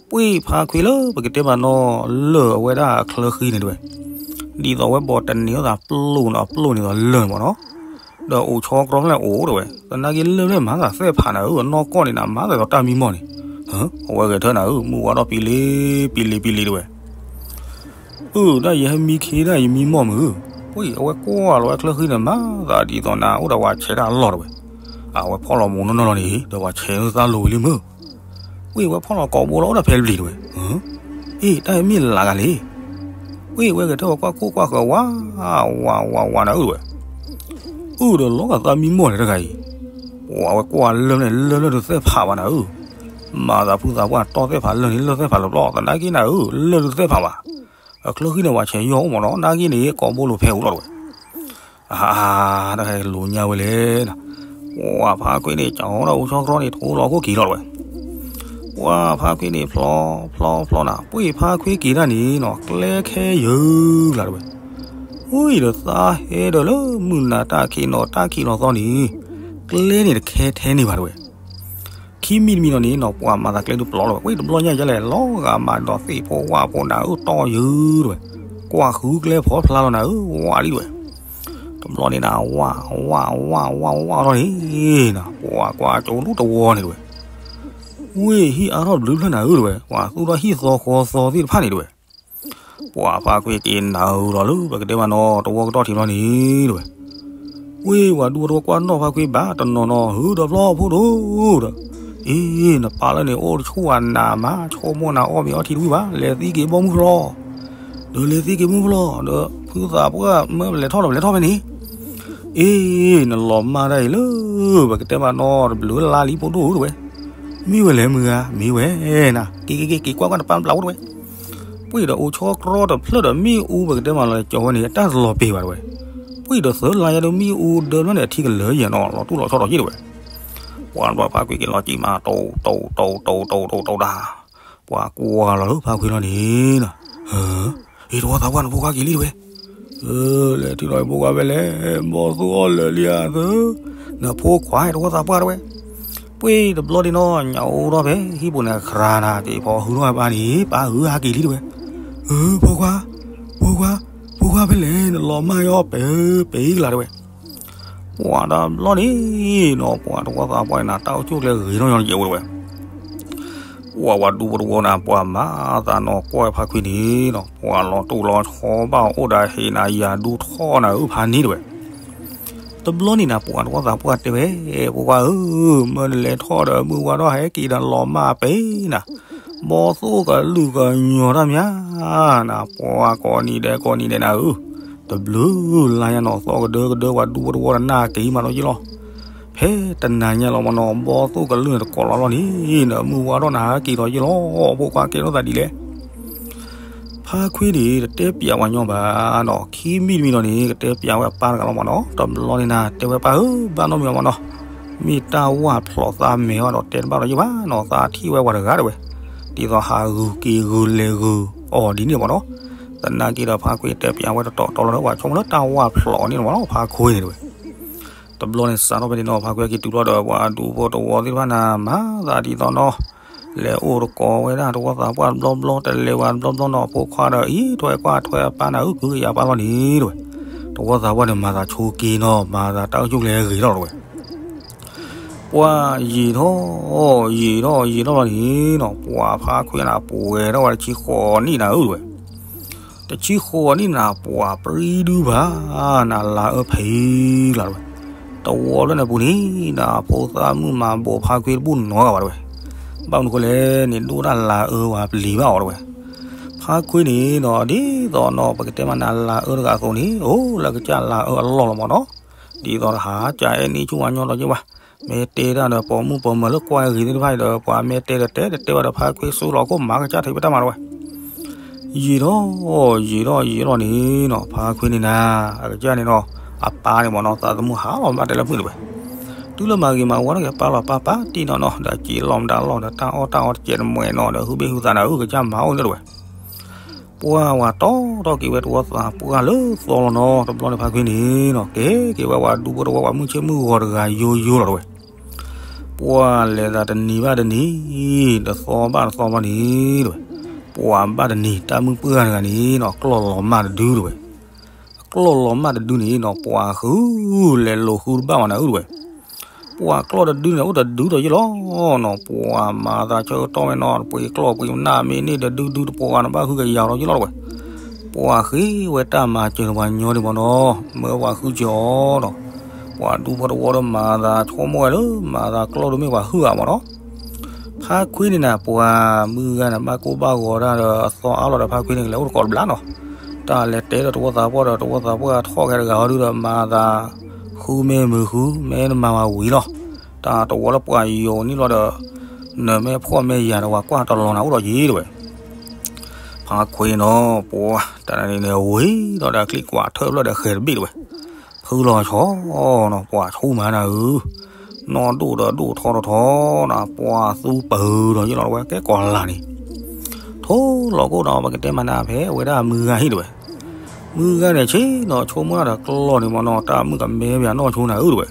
ပှ့ၢ်ဖါခွံလၢပကတဲမးနီၤ လၢၢ်အဝဲဒၣ်အချၢဃံန့ၣ်တဝဲ. ဒ်သိးဝဲဘီတန့ၢ်အသးပျိၢ်န့ၣ် အပျိၢ်န့ၣ်ဒီးလၢၢ်န့ၣ်မ့ၢ်နီၤ. ဒီးအိၣ်ဆီကြီဖဲလဲၣ်အိၣ်တဝဲ. သနာ်က့လၢၢ်ဖဲလဲၣ်မၤသးသဲၣ်ဖးနၤဧၢ အနီၢ်ကီၢ်န့ၣ်နၤ မၤသးဒီးတၢ်မံမီၢ်န့ၣ်. အဝဲဂဲၤထၢနၤဧၢ မုၢ်ဝါထီၣ်ပံလံ ပံလံ ပံလံတဝဲ. အၢ ဒၣ်ယဟဲမံခ့ဒၣ်ယမံမီၢ်မုၢ်. ပှ့ၢ်အဝဲကွၢ်လီၤဝဲချၢဃံန့ၣ် မၤသးဒ်သိးနၤ အိၣ်ဒီးဝဲဆဲးတၢ်အလီၢ်တဝဲ. အဝဲဖီၣ်လီၤမူနီၢ်နီၢ်လီၤန့ၣ် ဒီးဝဲဆဲးသၣ်လိၤဝံၤလံမုၢ်. ပှ့ၢ်ဝဲဖီၣ်လီၤကိာ်ဘိလီၤအိၣ်ဒီးဖဲတဘျီတဝဲ. အ့ တၢ်မ့ၢ်လၢ်ဂၤလံ. ပှ့ၢ်ဝဲဂဲၤထၢဝဲကွၢ်ခိၣ်ကွၢ်ဃၢၤဝး ဝး ဝး ဝးနၤဧၢတဝဲ. အၢ ဒီးလီၤဂာ်သးမံမီၢ်န့ၣ်တဂၤအံၤ. ပှၤဝဲကွၢ်လၢၢ်န့ၣ် လၢၢ်လၢၢ်တသဲၣ်ဖးဘၣ်နၤဧၢ. မၤသးဖုသးပှၢ်တီၢ်သဲၣ်ဖးလၢၢ်န့ၣ် လၢၢ်သဲၣ်ဖးလၢပျီ သနာ်က့နၤဧၢ လၢၢ်တသဲၣ်ဖးဘၣ်. အချၢဃံန့ၣ် ပှၤဆဲးယီၢ်အိၣ်မ့ၢ်နီၤ နာ်က့န့ၣ် ကိာ်ဘိလိာ်ဖဲအိၣ်လီၤတဝဲ. အဟါ တၢ်ဟဲလိာ်ညါဝဲလဲၣ်နၤ. ပှၤဖါခွံန့ၣ် ကၠီဒီးအိၣ်ဆီကြီန့ၣ် ထိလီၤခိၣ်က့ၤလီၤတဝဲ. ပှၤဖါခွံန့ၣ် ဖျီ ဖျီ ဖျီနၤ ပှ့ၢ်ဖါခွံက့ၤတၢ်န့ၣ်နီၤ ကျဲခဲယုၢ်လၢ်တဝဲ. ဝံၤဒီးသးဟဲဒီးလၢမုၢ်နၤတၢ်ခံးနီၤ တၢ်ခံးလီၤသီန့ၣ် ကျဲန့ၣ်တခဲထဲန့ၣ်ဘၣ်တဝဲ. ခံမံၤတမံၤနီၤန့ၣ်နီၤ ပှၤမၤသးကျဲဒုးပျီလီၤဝဲ ပှ့ၢ်တဘျီညါယဲလဲၣ် လီၤဂာ်မးဒီးသ့ၣ်ဖိဝၣ်ဖိနၤ အၢ တီၢ်ယုၢ်တဝဲ. ကွၢ်ဃုကျဲဖီဖျါလီၤနၤဧၢ ဝၣ်လံတဝဲ. တဘျီန့ၣ်နၤ ဝၣ် ဝၣ် ဝၣ် ဝၣ် ဝၣ်လီၤန့ၣ်နၤ ပှၤကွၢ်ကၠိဒူၣ်တဝီန့ၣ်တဝဲ. ဝ့ၢ်ဟံၣ်အါထီၣ်တဘျုးဖျၢၣ်နၤဧၢတဝဲ ပှၤသူၣ်ထီၣ်ဟံၣ်သီဃီသီသ့ၣ်တဖၣ်န့ၣ်တဝဲ. ပှၤဖါခွံက့ၤနၤဧၢဒီးလၢ ပကတဲမးနီၤ တဝီကတီၢ်ထံးဘျီန့ၣ်တဝဲ. ဝ့ၢ်ပှၤဒူဖိတဝီကွၢ်နီၣ်ဖါခွံဘၣ်တနီၤနီၤ ဟုဒီးဖျီဖိဒိၣ်ဒီး, အ့ နပၢ်လၢန့ၣ်အိၣ်တဆူၣ်ဝဲနၤမး ဆိကမိၣ်နၤအီၣ်မ့ၤအီထံတဝံၣ်ဘၣ် လဲၤသံက့ၤဘီမုၢ်ဖျီ, ဒီးလဲၤသံက့ၤမုၢ်ဖျီ ဒီးဖုသးပှၢ်မၢပလဲၤထီၣ်ဒီးပလဲၤထီၣ်ဖဲန့ၣ်, အ့ နလီၤမၢ်ဒၣ်အံၤလၢ ပကတဲမးနီၤ တဘျုးလါလံဖိဒိၣ်ဧၢတဝဲ, မ့ၢ်ဝဲလဲၣ်မုၢ်ဧါ မ့ၢ်ဝဲနၤ က့ၤက့ၤက့ၤက့ၤကွၢ်ကွၢ်နပၢ်ပျၢ်အိၣ်တဝဲ ပှ့ၤဒီးအိၣ်ဆီကြီတဖျၢၣ်ဒီးမ့ၣ်အူပကတဲမးလီၤကၠီၤဝဲန့ၣ် အတၢ်တလီၤပ့ၤဘၣ်တဝဲ, ပှ့ၤဒီးသၢလါယါဒီးမ့ၣ်အူဒၢဖျၢၣ်န့ၣ် အထံကလၢာ်ယဲၢ်နီၤ လီၤတူၢ်လီၤဆီဒီးယ့ၣ်တဝဲ, ပှၤဘျီဖါခွံက့ၤလီၤကံၢ်မး တိၢ်တိၢ်တိၢ်တိၢ်တိၢ်တိၢ်တၢ်, ပှၤကွၢ်လီၤလၢဖါခွံလီၤန့ၣ်နီၤ, ဟ့ၣ် တဝီသးပှၢ်နဖိခွါက့ၤလံတဝဲ လဲၤထံၣ်လီၤဖိခွါဖဲလဲၣ်, ဘီၣ်သိၣ်အီၣ်လၢာ်လံဧါသၢ, နဖိခွါတဝီသးပှၢ်တဝဲ, ပှ့ၤတဘျီဒ်နီၤ ညၣ်အိၣ်ထီၣ်ဖဲဟံၣ်ပူၤန့ၣ် ကြၤနၤက့ၤဖီဟူထီၣ်ဝဲပၢ်န့ၣ် ပၢ်ဧၢဟးက့ၤလံတဝဲ, ဖိခွါ, ဖိခွါ, ဖိခွါဖဲလဲၣ် နလီၤမၢ်ယီၤပှဲၤ ပှဲၤအံၤကလၤတဝဲ, ပှၤတဘျီန့ၣ်နီၤ ပှၤတဝီသးပှၢ်န့ၣ် တၢ်အိၣ်ဆူၣ်အိၣ်ချ့ဂ့ၤထီၣ်ညီယဲၢ်ဝဲတဝဲ ပှၤ ပှၤဝၤဒူဖိတဝီနၤ ပှၤမၤသးနီၢ်ကွၢ်ဖါခွံန့ၣ်နီၤ, ပှၤလီၤတိၢ်လီၤဆီဘၣ်အိၣ်ဒီးဟ့ၣ်နၤယၤဒူထီၣ်နၤဧၢဖါန့ၣ်တဲဝဲ. တဘျီန့ၣ်နၤ ပှၤတဝီသးပှၢ်တဲဝဲ, ဖိခွါဧၢ, မၢနလဲၤထီၣ်ဒီးမုၢ်ဝါထီၣ်ဟဲက့ၤဒီးလီၤမၢ်ပ့ၤနၤ, ဘီသိၣ်ကလုာ်ကညီၤတၢ်မးနၤ, ပှၤကိးနံၤဒဲးကိးနံၤဒဲးနၤဧၢ, တဘျုးလါညါနီၤ သီကဒၢကဒၢ ပှၤဒူဖိတဝီဒီးနၢ်က့ၤမးနီၤယ့လီၤ. ဖဲတနၤညါလီၤမးနီၤ ဘီသိၣ်ကလုာ်န့ၣ်တကိးလီၤလီၤန့ၣ် ဒီးမုၢ်ဝါထီၣ်နၤဟဲက့ၤလီၤယ့လီၤ, ဖိခွါကဲထီၣ်သးဒ်လဲၣ်. ဖါခွံန့ၣ် တတဲပျးဝဲညီဘၣ်နီၤ, ခံမံၤတမံၤလီၤန့ၣ် ကတဲပျးဝဲအပၢ်တဂၤလီၤမးနီၤ. တဘျီန့ၣ်နၤ တဲဝဲပၢ်ဧၢ, ဘၣ်နီတမံၤမးနီၤ, မ့ၢ်တၢ်ဝၢ်ဖျိးသးမဲာ်အီၤဒီးတဲတဘၣ်လီၤယ့ဘၣ်နီၤ, သးထံၣ်ဝဲပှၤတဂၤတဲဝဲ, ဒ်သိးဟးဂုာ်က့ၤဂုာ်လဲၤဂုာ်အီၤဒ်န့ၣ်မးနီၤ. သနာ်က့ဒီးဖါခွံတဲပျးဝဲတတီၤတီၤလီၤဒီး ပှၤဆိကမိၣ်လၢတၢ်ဝၢ်ဖျိးအီၤန့ၣ်လီၤမးနီၤ ဖါခွံန့ၣ်တဲဝဲ. တဘျီန့ၣ်စးထီၣ်ဖဲန့ၣ်နီၤ ဖါခွံက့ၤတုၤလီၤဒီး ပှၤဒူဖိတဝီသ့ၣ်တဖၣ်နၤ မၤသးဒ်သိးနီၤ လဲၤအိၣ်တကိးဝဲဒၣ် တဝီသးပှၢ်တဘျီဘျီ တလဲၤဝဲတဘျီဘျီနီၤ ဖိခွါဒီးအံၤထွဲကွၢ်ထွဲအပၢ်နၤ အုၣ်ကုကယၤပၢ်လီၤန့ၣ်တဲဝဲ. တဝီသးပှၢ်န့ၣ် မၤသးဆိက့ၤနီၤ မၤသးတၢ်အုၣ်ကၠူၣ်ကျဲဂ့ၤထီၣ်တဲဝဲ. ပှၤယံာ်ထီၣ် ယံာ်ထီၣ်ယံာ်ထီၣ်လီၤန့ၣ်နီၤ ပှၤဖါခွံနၤ ပှဲၤထီၣ်ဝဲတဆံဃိးနံၣ်နၤဧၢတဲဝဲ. တဆံဃိးနံၣ်နၤ ပှၤပြံဒုဘၣ်နၤ လၤအၢဖံလၤတဲဝဲ. တဝီလၢန့ၣ်ပူၤန့ၣ်နၤ ဖိသၣ်မုၣ်မၤဘိးဖါခွံတဘူၣ်နီတဂၤဘၣ်တဲဝဲ. ဘၣ်မနုၤဃိလဲၣ်န့ၣ် ဒိၣ်တၢ်လၤအၢဝဲပျံၤဘၣ်အီၤတဲဝဲ. ဖါခွံန့ၣ်နီၤ ဒ်သိးနီၤ ပကတဲမးနၤလၤအၢတဂၤအသိးန့ၣ် အိၣ်လၢကစၢ်လၤအၢအလီၢ်လီၤမးနီၤ. ဒ်သိးတဟးကၢအဲၣ်နံၣ်ဆူၣ်ဝါညီဒီးယ့ၢ်ဝဲ မ့ၢ်တဲတၢ်ဒီးပိာ်မုၣ်ပိာ်မၢၤလၢကွၢ်ဂ့ၤသ့ၣ်တဖၣ်အံၤဒီး ပှၤမ့ၢ်တဲဒီးတဲ တတဲဝဲဒီးဖါခွံစူလီၤခိၣ်မၤကစၢ်ထံးပတၢ်မၤတဲဝဲ. ယံာ်ထီၣ် ယံာ်ထီၣ်ယံာ်ထီၣ်န့ၣ်နီၤ ဖါခွံန့ၣ်နၤ အကစၢ်န့ၣ်နီၤ အပၢ်န့ၣ်မ့ၢ်နီၤ သးသမူဟးလီၤမးတဲလၢမုၢ်တဲဝဲ. တုၤလၢမၤဂ့ၤမၤဝါထီၣ်က့ၤပၢ်လီၤပၢ်ပၢ်တံၢ်နီၢ်နီၢ် ဒီးစံးလီၤမတၤလီၢ်ဒီးတၢ်အီၣ်တၢ်အီတကဲးတမှဲးနီၤ ဒီးဟုဘ့ၣ်ဟုသးနၤဧၢ ကစၢ်မၤအိၣ်န့ၣ်တဲဝဲ. ပှၤဝၤတီထီၣ်က့ၤဝဲတဝီသးပှၢ်လၢသီလီၤနီၤ တဘျီန့ၣ်ဖါခွံန့ၣ်နီၤ ကဲက့ၤဝဲပှၤဒူဖိတဝီ ပှၤမုၢ်ဆ့ၣ်မုၢ်ဂီၤတဂၤယိယိလီၤတဲဝဲ. ပှၤလဲၤသးတနံၤဘၣ်တနံၤ တသီဘၣ်တသီဘၣ်န့ၣ်တဲဝဲ. ပှၤဘၣ်တနံၤ တၢ်မုၣ်ပှၢ်တဂၤန့ၣ်နီၤ ကျီၢ်လီၤမၢ်တဒုတဲဝဲ. ကျီၢ်လီၤမၢ်တဒုန့ၣ်နီၤ ပှၤဃုလဲၤလိာ်ဃုတဘၣ်မးနၤဧၢတဲဝဲ. ပှၤကျီၢ်တဒုန့ၣ် အိၣ်တဒုဒီးယ့ၢ်လီၤနီၤ ပှၤမၤသးဆၢကတီၢ်ဝဲနီၤ ပှ့ၤကျီၢ်ပှ့ၤမနၢ်မ့ၢ်န့ၢ်တဒုဒုတပှၤဂၤန့ၣ် ဘၣ်ဃုကယၤလီၤယ့ၢ်လီၤတဲဝဲ. ပှၤဃ့ဝဲတၢ်မၤစၢၤပှၤညီဒံးမ့ၢ်နီၤ မၢပှၤဃုစၢၤအီၤနီၤ ပှၤဒူဖိတဝီဒီးမၤသးဆိကမိၣ်ဝဲလၢ မၤသးကျီၢ်ဒုမ့ၢ်ပှၤဟုၣ်ဧါမ့ၢ်နီၤ. ဖါခွံန့ၣ်နၤ ပှၤမုၢ်ဂၤန့ၣ် ဘၣ်ကိၢ်ဘၣ်ဂီၤတၢ်ဒီးအသီအါလီၤဒီး ဖါခွံန့ၣ် ကလဲၤအိၣ်တကိးတဘျီနီၤ. တၢ်လဲၤတဲဒီးတဝီသးပှၢ်ဒီး တဝီသးပှၢ်ထီၣ်ကဲတဂၤဟီဒုဒီး မၤသးဃုမ့ၢ်မုာ်ဃု မ့ၢ်နမၤဝဲဝံၤလီၤ. တၢ်တဝီလၢပှၤယိာ်န့ၣ်လီၤဒီး နမ့ၢ်ဖှီၣ်မ့ၢ်ယာ်ဒီး ပှၤကွၢ်တလီၤနၤအိၣ်ဒီးယ့ၢ်တဲဝဲ. ဖါခွံနီၤ ပှၤတနံၤန့ၣ် ဝံၤဒီးဒီးချံကွၢ်ထၢၣ်ဖျၢၣ်ဒီးဃဲၤတဘ့ၣ်တဲဝဲ. ဖုလီၤဆီနီၤ ပှၤဆိမးနၤဧၢ, နီၢ်ဒိၣ်ဒီးဒိၣ်ထီထီထီနၤ ပှၤသူပၢၤဒီးယ့ၢ်လီၤတဲဝဲ ကဲကိးလၢ်န့ၣ် ထိၣ်လီၤကိၣ်နီၤ ပကတဲမးနၤဖဲအဝဲဒၣ်မုၢ်ဂၤဟံၣ်တဲဝဲ. မုၢ်ဂၤန့ၣ်ဆ့ၣ်နီၤ ဆိကမိၣ်တၢ်ဒီးကျီၢ်န့ၣ်မ့ၢ်နီၤ တၢ်မုၣ်ကမဲဘၣ်နီၢ်ဆိနၤဧၢတဲဝဲ.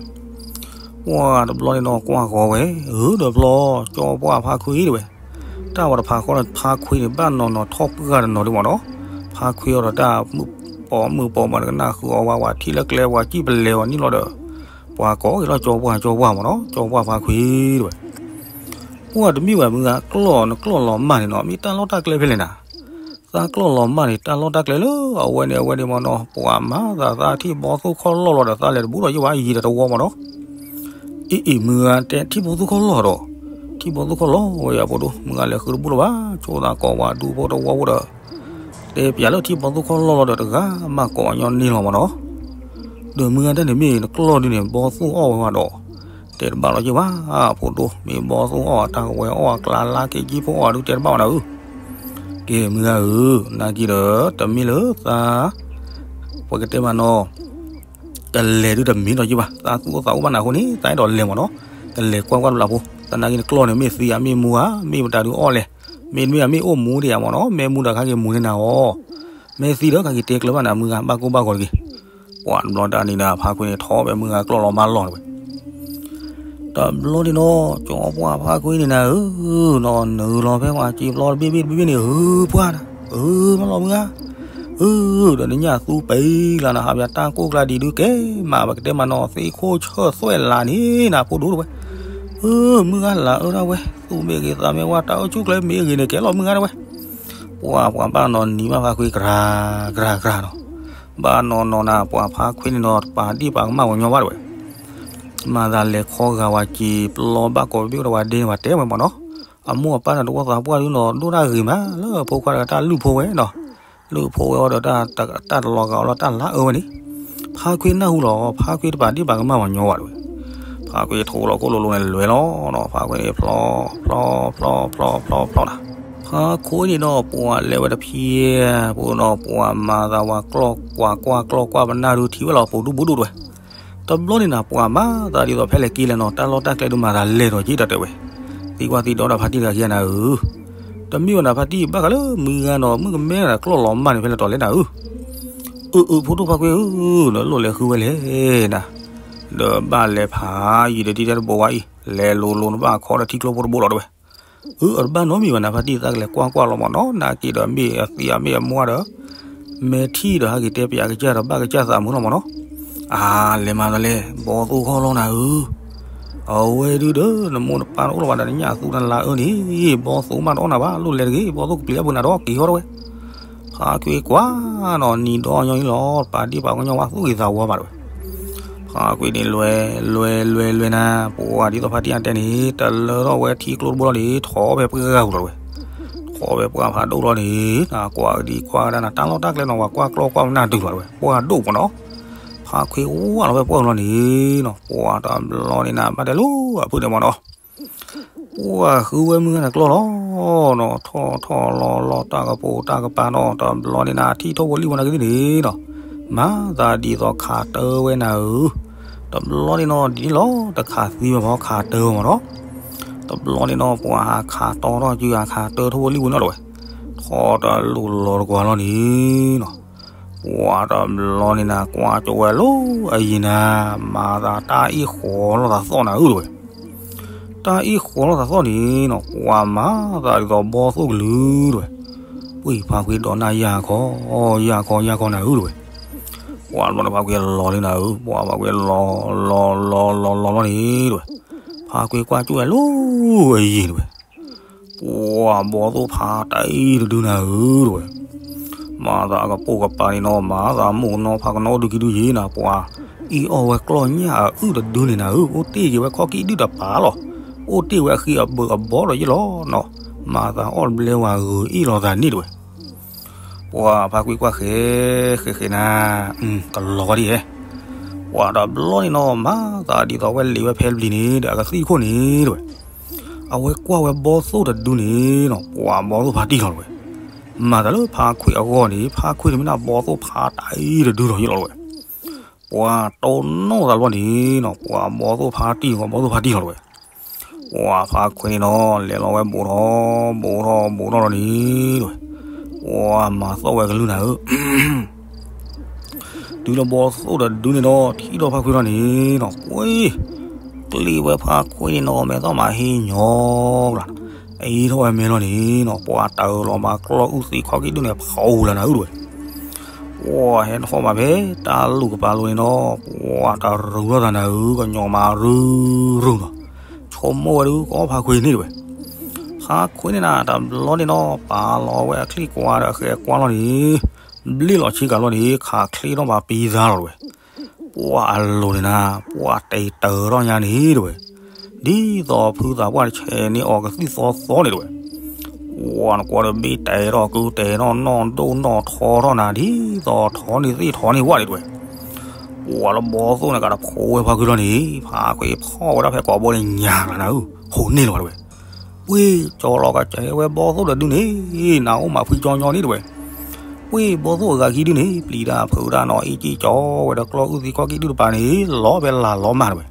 ပှၤတဘျီန့ၣ်နီၤ ကွၢ်ဃီၤဝဲ ဧၢဒီးဘျီ ကၠီပှၢ်ဖါခွံတဲဝဲ. တၢ်ဝဲတဖးဃီဒီး ဖါခွံန့ၣ် ဘၣ်နီၢ်နီၢ်ထီၣ်ပှၢ်တနီၤဒံးမ့ၢ်နီၤ. ဖါခွံအီၤဒီးတၢ်ပိာ်မုၣ်ပိာ်မၢၤကနၣ်ဃုာ်အီၤဝဲ ပှၤထံၣ်လၢကျဲ ပှၤစံၣ်ပလဲၤအီၤန့ၣ်လီၤဒီး ပှၤကိးက့ၤလီၤ ကၠီပှၢ် ကၠီပှၢ်မ့ၢ်နီၤ ကၠီပှၢ်ဖါခွံတဲဝဲ. ပှၤတမ့ၢ်ဝဲမုၢ်ဂၤ ကျီၢ်နကျီၢ်လီၤမၢ်န့ၣ်နီၤ မ့ၢ်တၢ်လီၢ်တၢ်ကျဲဖဲလဲၣ်နၤ. သးကျီၢ်လီၤမၢ်န့ၣ် တၢ်လီၢ်တၢ်ကျဲလၢအဝဲန့ၣ်အဝဲန့ၣ်မ့ၢ်နီၤ ပှၤမၤသးသးထံၣ်ဘီသိၣ်ခီၣ်လီၢ်လီၤဒီး သးလဲၤတဘူးဒီးယ့ၢ်ဝဲယံၤဒီးတဝီမ့ၢ်နီၤ. အ့ၣ်အ့ၣ် မုၢ်ဂၤတဲထံၣ်ဘီသိၣ်ခီၣ်လီၢ်ဒီး ထံၣ်ဘီသိၣ်ခီၣ်လီၢ်ဝဲယၤဖိဒိၣ် မုၢ်ဂၤလဲၤဃုတဘူးလီၤဘၣ် ဆိသးကိးပှၤဒူဖိတဝီဖိဒီး တဲပျးလၢထံၣ်ဘီသိၣ်ခီၣ်လီၢ်လီၤဒီး တဂၤမးကိးညီန့ၣ်လီၤမ့ၢ်နီၤ. ဒီးမုၢ်ဂၤတၢ်န့ၣ်မ့ၢ်နကျီၢ်ဒုန့ၣ် ဘီသိၣ်အီၣ်ဝဲဝဲဒီး တဲတဘၣ်လီၤယ့ၢ်ဘၣ် ဖိဒိၣ် မ့ၢ်ဘီသိၣ်အီၣ် တၢ်ကဝဲၤအီၣ် အကျါလါက့ၤကံဖိအီၣ်ဒု တဲတဘၣ်ဝဲနၤဧၢ. ကဲ မုၢ်ဂၤဧၢ, နာ်က့ဒီး တမ့ၢ်လၢသး ပကတဲမးနီၤ ကလဲၤဒုတမ့ၢ်ဒီးယ့ၢ်ဘၣ် သးသူၣ်အိၣ်သးအိၣ်ဘၣ်နၤအဃိန့ၣ် သးအဲၣ်ဒိးလဲၤမ့ၢ်နီၤ. ကလဲၤကွၢ်ကွၢ်တဘျီဖိ သနာ်က့နကျီၢ်န့ၣ် မ့ၢ်သံဧါ မ့ၢ်မူဧါ မ့ၢ်မတၤဒုအီၣ်လဲၣ်. မ့ၢ်မ့ၢ်ဧါ မ့ၢ်အိၣ်မူဒံးဧါမ့ၢ်နီၤ. မ့ၢ်မူဒီးခါက့ၤမူန့ၢ်နၤအီၤ. မ့ၢ်သံဒီးခါက့ၤတဲကျၢၤဘၣ်နၤ မုၢ်ဂၤ ဘၣ်ကိၢ်ဘၣ်ဂီၤတဂ့ၤ. ပှၤတဘျီတၢ်န့ၣ်ဒီး ဖါခွံန့ၣ် ထီၣ်ဖဲမုၢ်ဂၤကျီၢ်လီၤမၢ်လီၢ်တဝဲ တဘျီန့ၣ်နီၤ ကၠီပှၢ်ဖါခွံန့ၣ်နၤဧၢ, နီၤနုာ်လီၤဖဲပှၤစံာ်ပျီတဘ့ၣ်ဘ့ၣ်တဘ့ၣ်ဘ့ၣ်န့ၣ် ဧၢ ပှၢ်နၤ ဧၢ မၢလီၤမုၢ်ဂၤ ဧၢ ဒီးနညၣ်သူပံၤလၢနဟးပၠးတၢ်ကိၢ်ကျါဒံးဒုကဲမး ပကတဲမးနီၤ သ့ၣ်ခိၣ်ဆၢၣ်သွဲၣ်လးန့ၣ်နၤ ဖိဒိၣ်တဝဲ အၢ မုၢ်ဂၤလၢအၢဒၣ်ဝဲ, သူၣ်မ့ၢ်ဂ့ၤသးမ့ၢ်ဝါ တၢ်အိၣ်ဆူၣ်ကျဲမ့ၢ်ဂ့ၤန့ၣ် ကဲလီၤမုၢ်ဂၤဒၣ်ဝဲ. ပှၤ ပှၤဘၣ်နီၤနံၤဘၣ်ဖါခွ့ကရၢကရၢကရၢနီၤ, ဘၣ်နီၤနီၤနၤ ပှၤဖါခွ့န့ၣ်နီၤ တပာ်ဒံၣ်ပာ်ကမၣ်ပှၤညီဘၣ်ဒၣ်ဝဲ. မၤသးလဲၤခီဂာ်ဝၤစံာ်ပျီဘၣ်ကိးဘ့ၣ်ဒီးဝၤဒ့န့ၣ် ပှၤတဲဝဲမ့ၢ်နီၤ, အမိၢ်အပၢ်န့ၣ်တဝီသးပှၢ်ဒုနီၤ ဒိၣ်တၢ်ဂ့ၤမးလၢဖိခွါတဂၤတၢ်လုၢ်ဖိဝဲနီၤ, လုၢ်ဖိဝဲအီၤဒီး တၢ်တလီၤဂာ်အီၤလီၤတၢ်လါအၢဝဲန့ၣ်, ဖါခွ့နၢ်ဟူလီၤ ဖါခွ့တပာ်ဒံၣ်ပာ်ကမၣ်ပှၤညီဘၣ်ဒၣ်ဝဲ. ဖါခွ့ထိလီၤခိၣ်လိၤလိၤန့ၣ်လဲၤလီၤနီၤ, ဖါခွ့န့ၣ်ဖျီ ဖျီ ဖျီ ဖျီ ဖျီ ဖျီနၤ, ဖါခွ့န့ၣ်ဒီးပှၤလဲၤဝဲတဖျဲၣ်ဖိနီၤ ပှၤမၤသးဝၤကျီၢ်ကွၢ်ကွၢ်ကွၢ်ကွၢ်ပနၢ်ဒုထံၣ်ဝဲလီၤ ပိာ်ဒူၣ်ဘိဒူၣ်ဒၣ်ဝဲ. တဘျီန့ၣ်နၤ ပှၤမၤသးဒ်သိးဖဲလဲၣ်က့လဲၣ်နီၤ တၢ်လီၢ်တၢ်ကျဲဒုးမၤသးလဲၤဒီးက့တၢ်တဲဝဲ, သံကွၢ်သံဒီးတၢ်ဖါတံၢ်တဂၤခံဂၤနၤဧၢ, တမ့ၢ်ဝဲနၤဖါတံၢ် ဘၣ်ဃးလၢမုၢ်ဂၤနီၤ မုၣ်ကမဲနၤကျီၢ်လီၤမၢ်န့ၣ် ဖဲလဲၣ်တီၤလဲၣ်နၤဧၢ. အၢ အၢ ဖိဒိၣ်ဖါခွ့ဧၢ, နလိၣ်လဲၤဃုဝဲလဲၣ်နၤ, ဒီးဘၣ်လဲၤဖးယံာ်ဒီးတံၢ်တဲတဘိဝါအံၤ လဲၤလိၤလိၤနဘၣ်ခီဒီးထံကျိဖိတဘိလီၤတဲဝဲ. အၢ အတဘၣ်နီတမံၤဘၣ်နၤဖါတံၢ် သးကလဲၤကွၢ်ကွၢ်လီၤမ့ၢ်နီၤ နာ်က့ဒီးမ့ၢ်အသံအမ့ၢ်အမွါဒီး မဲာ်ထံၣ်ဒီးဟဲက့ၤတဲပယးကစၢ်ဒီးဘၣ်ကစၢ်သးမုာ်လီၤမ့ၢ်နီၤ. အါ လဲၤမၤသးလဲၣ် ဘီသိၣ်ခီၣ်လီၤနၤဧၢ, အဝဲဒုဒီး နမိၢ်နပၢ်တအိၣ်လၢၤဘၣ်ဒီးနညၣ်သူတနလါအၢန့ၣ် ဘီသိၣ်မးတအိၣ်နၤဘၣ် လိၣ်လဲၤတဂ့ၤ ဘီသိၣ်ကပျံၤလၢပှဲၤနၤဒီးက့ၤဟီၣ်တဲဝဲ. ဖါခွ့ကွၢ်နီၤ နံၤဒီညီနံၤလီၤ တပာ်ဒံၣ်ပာ်ကညီဝဲသူၣ်ဂ့ၤသးဝါဘၣ်တဲဝဲ. ဖါခွ့န့ၣ်လဲၤ လဲၤ လဲၤ လဲၤနၤ ပှၤဒ်သိးဖါတံၢ်အတဲန့ၣ် တလၢထီၣ်ဝဲထံကျိတဘိလီၤန့ၣ် ထီၣ်ဖဲပှၢ်ဂၤပူၤလီၤတဲဝဲ. ထီၣ်ဖဲပှၢ်ဖးဒိၣ်လီၤန့ၣ် နကွၢ်ကဒံကွၢ်ကဒါနၤ တၢ်လီၢ်တၢ်ကျဲနီၤ ပှၤကွၢ်ကျီၢ်ကွၢ်ပနၢ်တုၤလီၤတဲဝဲ ပှၢ်ဒိၣ်မ့ၢ်နီၤ. ဖါခွ့ဝၢ်လီၤဖဲပှၢ်လီၤန့ၣ်နီၤ ပှၤတဘျီန့ၣ်နၤ ဘၣ်တဲလိာ်အဖုၣ်န့ၣ်မ့ၢ်နီၤ ပှၤဃုဝဲမုၢ်ဂၤန့ၣ်ကျီၢ်လီၤနီၤ ထီၣ်ထီၣ်လီၤလီၤတၢ်ကပိာ်တၢ်ကပၤနီၤ တဘျီန့ၣ်နၤ ထံၣ်ထိၣ်ဖိလံၣ်ဖိနၤကသ့ၣ်န့ၣ်နီၤ မၤသးဒ်သိးခးတၢဝဲနၤဧၢ. တဘျီန့ၣ်နီၤ ဒ်န့ၣ်လီၤ တခးသံဝဲဘၣ်ခးတၢဝဲမ့ၢ်နီၤ. တဘျီန့ၣ်နီၤ ပှၤဟးခးတီထီၣ်က့ၤ ဟးခးတၢထိၣ်ဖိလံၣ်ဖိန့ၣ်လီၤတဲဝဲ. ထီၣ်တလူၤလီၤတကွၢ်လီၤန့ၣ်နီၤ ပှၤတဘျီန့ၣ်နၤ ကွၢ်ကၠိဝဲလီၤအယံၤနၤ မၤသးတၢ်အ့ၣ်ဃီၤလိာ်သးသီၣ်နၤဧၢတဲဝဲ. တၢ်အ့ၣ်ဃီၤလိာ်သးသီၣ်န့ၣ်နီၤ ပှၤမၤသးဒ်သိးဘီသိၣ်ကလုာ်တဲဝဲ. ပှ့ၤဖါခွ့ဒီးနၢ်ယၢ်ခီ ယၢ်ခီ ယၢ်ခီနၤဧၢတဲဝဲ. ပှၤတဘျီန့ၣ်ဖါခွ့လီၤလံနၤဧၢ ပှၤဖါခွ့လီၤ လီၤ လီၤ လီၤ လီၤလီၤန့ၣ်တဲဝဲ. ဖါခွ့ကွၢ်ကၠိဝဲလီၤအယံၤတဲဝဲ. ပှၤဘီသိၣ်ဖးတၢ်အ့ၣ်တဒုနၤဧၢတဲဝဲ. မၤသးကပိာ်ကပၤန့ၣ်နီၤ မၤသးမိၢ်ကနီၤဖးကနီၤဒုခံဒုယ့ၤနၤ ပှၤအ့ၣ်အီၣ်ဝဲကျီၢ်ညၣ်အအုၣ်တဒုန့ၣ်နၤဧၢ အိၣ်တ့ၢ်က့ၤဝဲခီၣ်ကံၣ်ဒုၣ်တပၤလီၤ. အိၣ်တ့ၢ်ဝဲအဃံအဘၢးအဘီဒီးယ့ၢ်လီၤနီၤ. မၤသးအီၣ်တဘျဲဝဲဂုာ်အ့ၣ်လိာ်သးန့ၣ်တဲဝဲ. ပှၤဖါကွံကွၢ်ဃဲ ဃဲဃဲနၤ, ကလီၤဝဲဒ်ဟဲ, ပှၤတဘျီန့ၣ်နီၤ မၤသးဒ်သိးဝဲလံာ်ဝဲဖဲပျံၤန့ၣ် ဒီးအကသံၣ်ခိၣ်န့ၣ်တဲဝဲ. အဝဲကွၢ်ဝဲဘီသိၣ်တဒုန့ၣ်နီၤ ပှၤဘီသိၣ်ဖါတံၢ်လီၤတဲဝဲ. မၤသးလၢဖါခွံအဂီၢ်န့ၣ် ဖါခွံန့ၣ်မ့ၢ်ဒၣ်ဘီသိၣ်ဖးတၢ်အ့ၣ်တဒုဒီးယ့ၢ်လီၤတဲဝဲ. ပှၤတိၢ်နီၣ်သးလီၤန့ၣ်နီၤ ပှၤဘီသိၣ်ဖါတံၢ်ဂီၤ ဘီသိၣ်ဖါတံၢ်လီၤတဲဝဲ. ပှၤဖါခွံန့ၣ်နီၤ လဲၤလီၤဝဲဘူးထီၣ် ဘူးထီၣ် ဘူးထီၣ်လီၤန့ၣ်တဲဝဲ. ပှၤမၤသီၣ်ဝဲကလုၢ်နၤဧၢ တုၤလၢဘီသိၣ်တဒုန့ၣ်ဒီး ထံၣ်ဒီးဖါခွံလီၤန့ၣ်နီၤ ပှ့ၤ ကျ့ဝဲဖါခွံန့ၣ်နီၤ မဲာ်သီၣ်မးဟ့ၣ်ညီကျါ, အ့ၣ်ထီၣ်ဝဲမဲာ်လီၤန့ၣ်နီၤ ပှၤတၢ်လီၤမးကျီၢ်အုၣ်သံခီၣ်ကံၣ်ဒုၣ်န့ၣ် ဖီအူလၢနၤဧၢတဲဝဲ. ပှၤဟဲထီၣ်မးဖဲတၢ်လူၢ်ကပၤလိၤန့ၣ်နီၤ ပှၤတရူးထီၣ်သးနၤဧၢ ကညီမးရူၤရူၤနီၤ, ဆိကမိၣ်ဝဲဒုးကီဖါခွံန့ၣ်တဲဝဲ. ဖါခွံန့ၣ်နၤ တဘျီန့ၣ်နီၤ ပာ်လီၤဝဲအချံၣ်ကွၢ်ဒီးအဃဲကွၢ်လီၤန့ၣ်, ဘျ့ၣ်လီၤဆ့ကၤလီၤန့ၣ် ခးချ့ထီၣ်ဘၣ်ပံသါလီၤတဲဝဲ. ပှၤအလိၤန့ၣ်နၤ ပှၤတဲာ်တၢၤထီၣ်ညါန့ၣ်တဲဝဲ. ဒ်သိးဖုသးပှၢ်တဆဲးန့ၣ်အီၤကသံၣ်သီသီန့ၣ်တဲဝဲ. ပှၤနကွၢ်ဒီးဘ့ၣ်တဲာ်ထီၣ်ကုတဲာ်ထီၣ်နီၢ်ဒိၣ်နီၢ်ထီထီၣ်နၤ ဒ်သိးထီန့ၢ်သ့ၣ်ထီန့ၢ်ဝၣ်န့ၣ်တဲဝဲ. ပှၤလၢဘီသိၣ်န့ၣ်ကဒီးဖိဝဲဖါခွံလီၤန့ၣ် ဖါခွံဖီၣ်ဝဲဒၣ်ဖဲကိးဘိန့ၣ်ညါကျါနၤဧၢ ဖိန့ၢ်လီၤတဲဝဲ. ပှ့ၤကၠီလီၤကစဲးဝဲဘီသိၣ်တဒုန့ၣ် နအိၣ်မးဖှံကၠီညီန့ၣ်တဲဝဲ. ပှ့ၤဘီသိၣ်အဂၤခံဒုန့ၣ် ပျံၤတၢ်ဖုးတၢ်နီၤ အ့ၣ်က့ၣ်ကၠီဝဲဒီးကျီၢ်အုၣ်သံခီၣ်ကံၣ်ဒုၣ်တပၤန့ၣ် လီၤဖဲလၢ်လီၤမၢ်တဲဝဲ.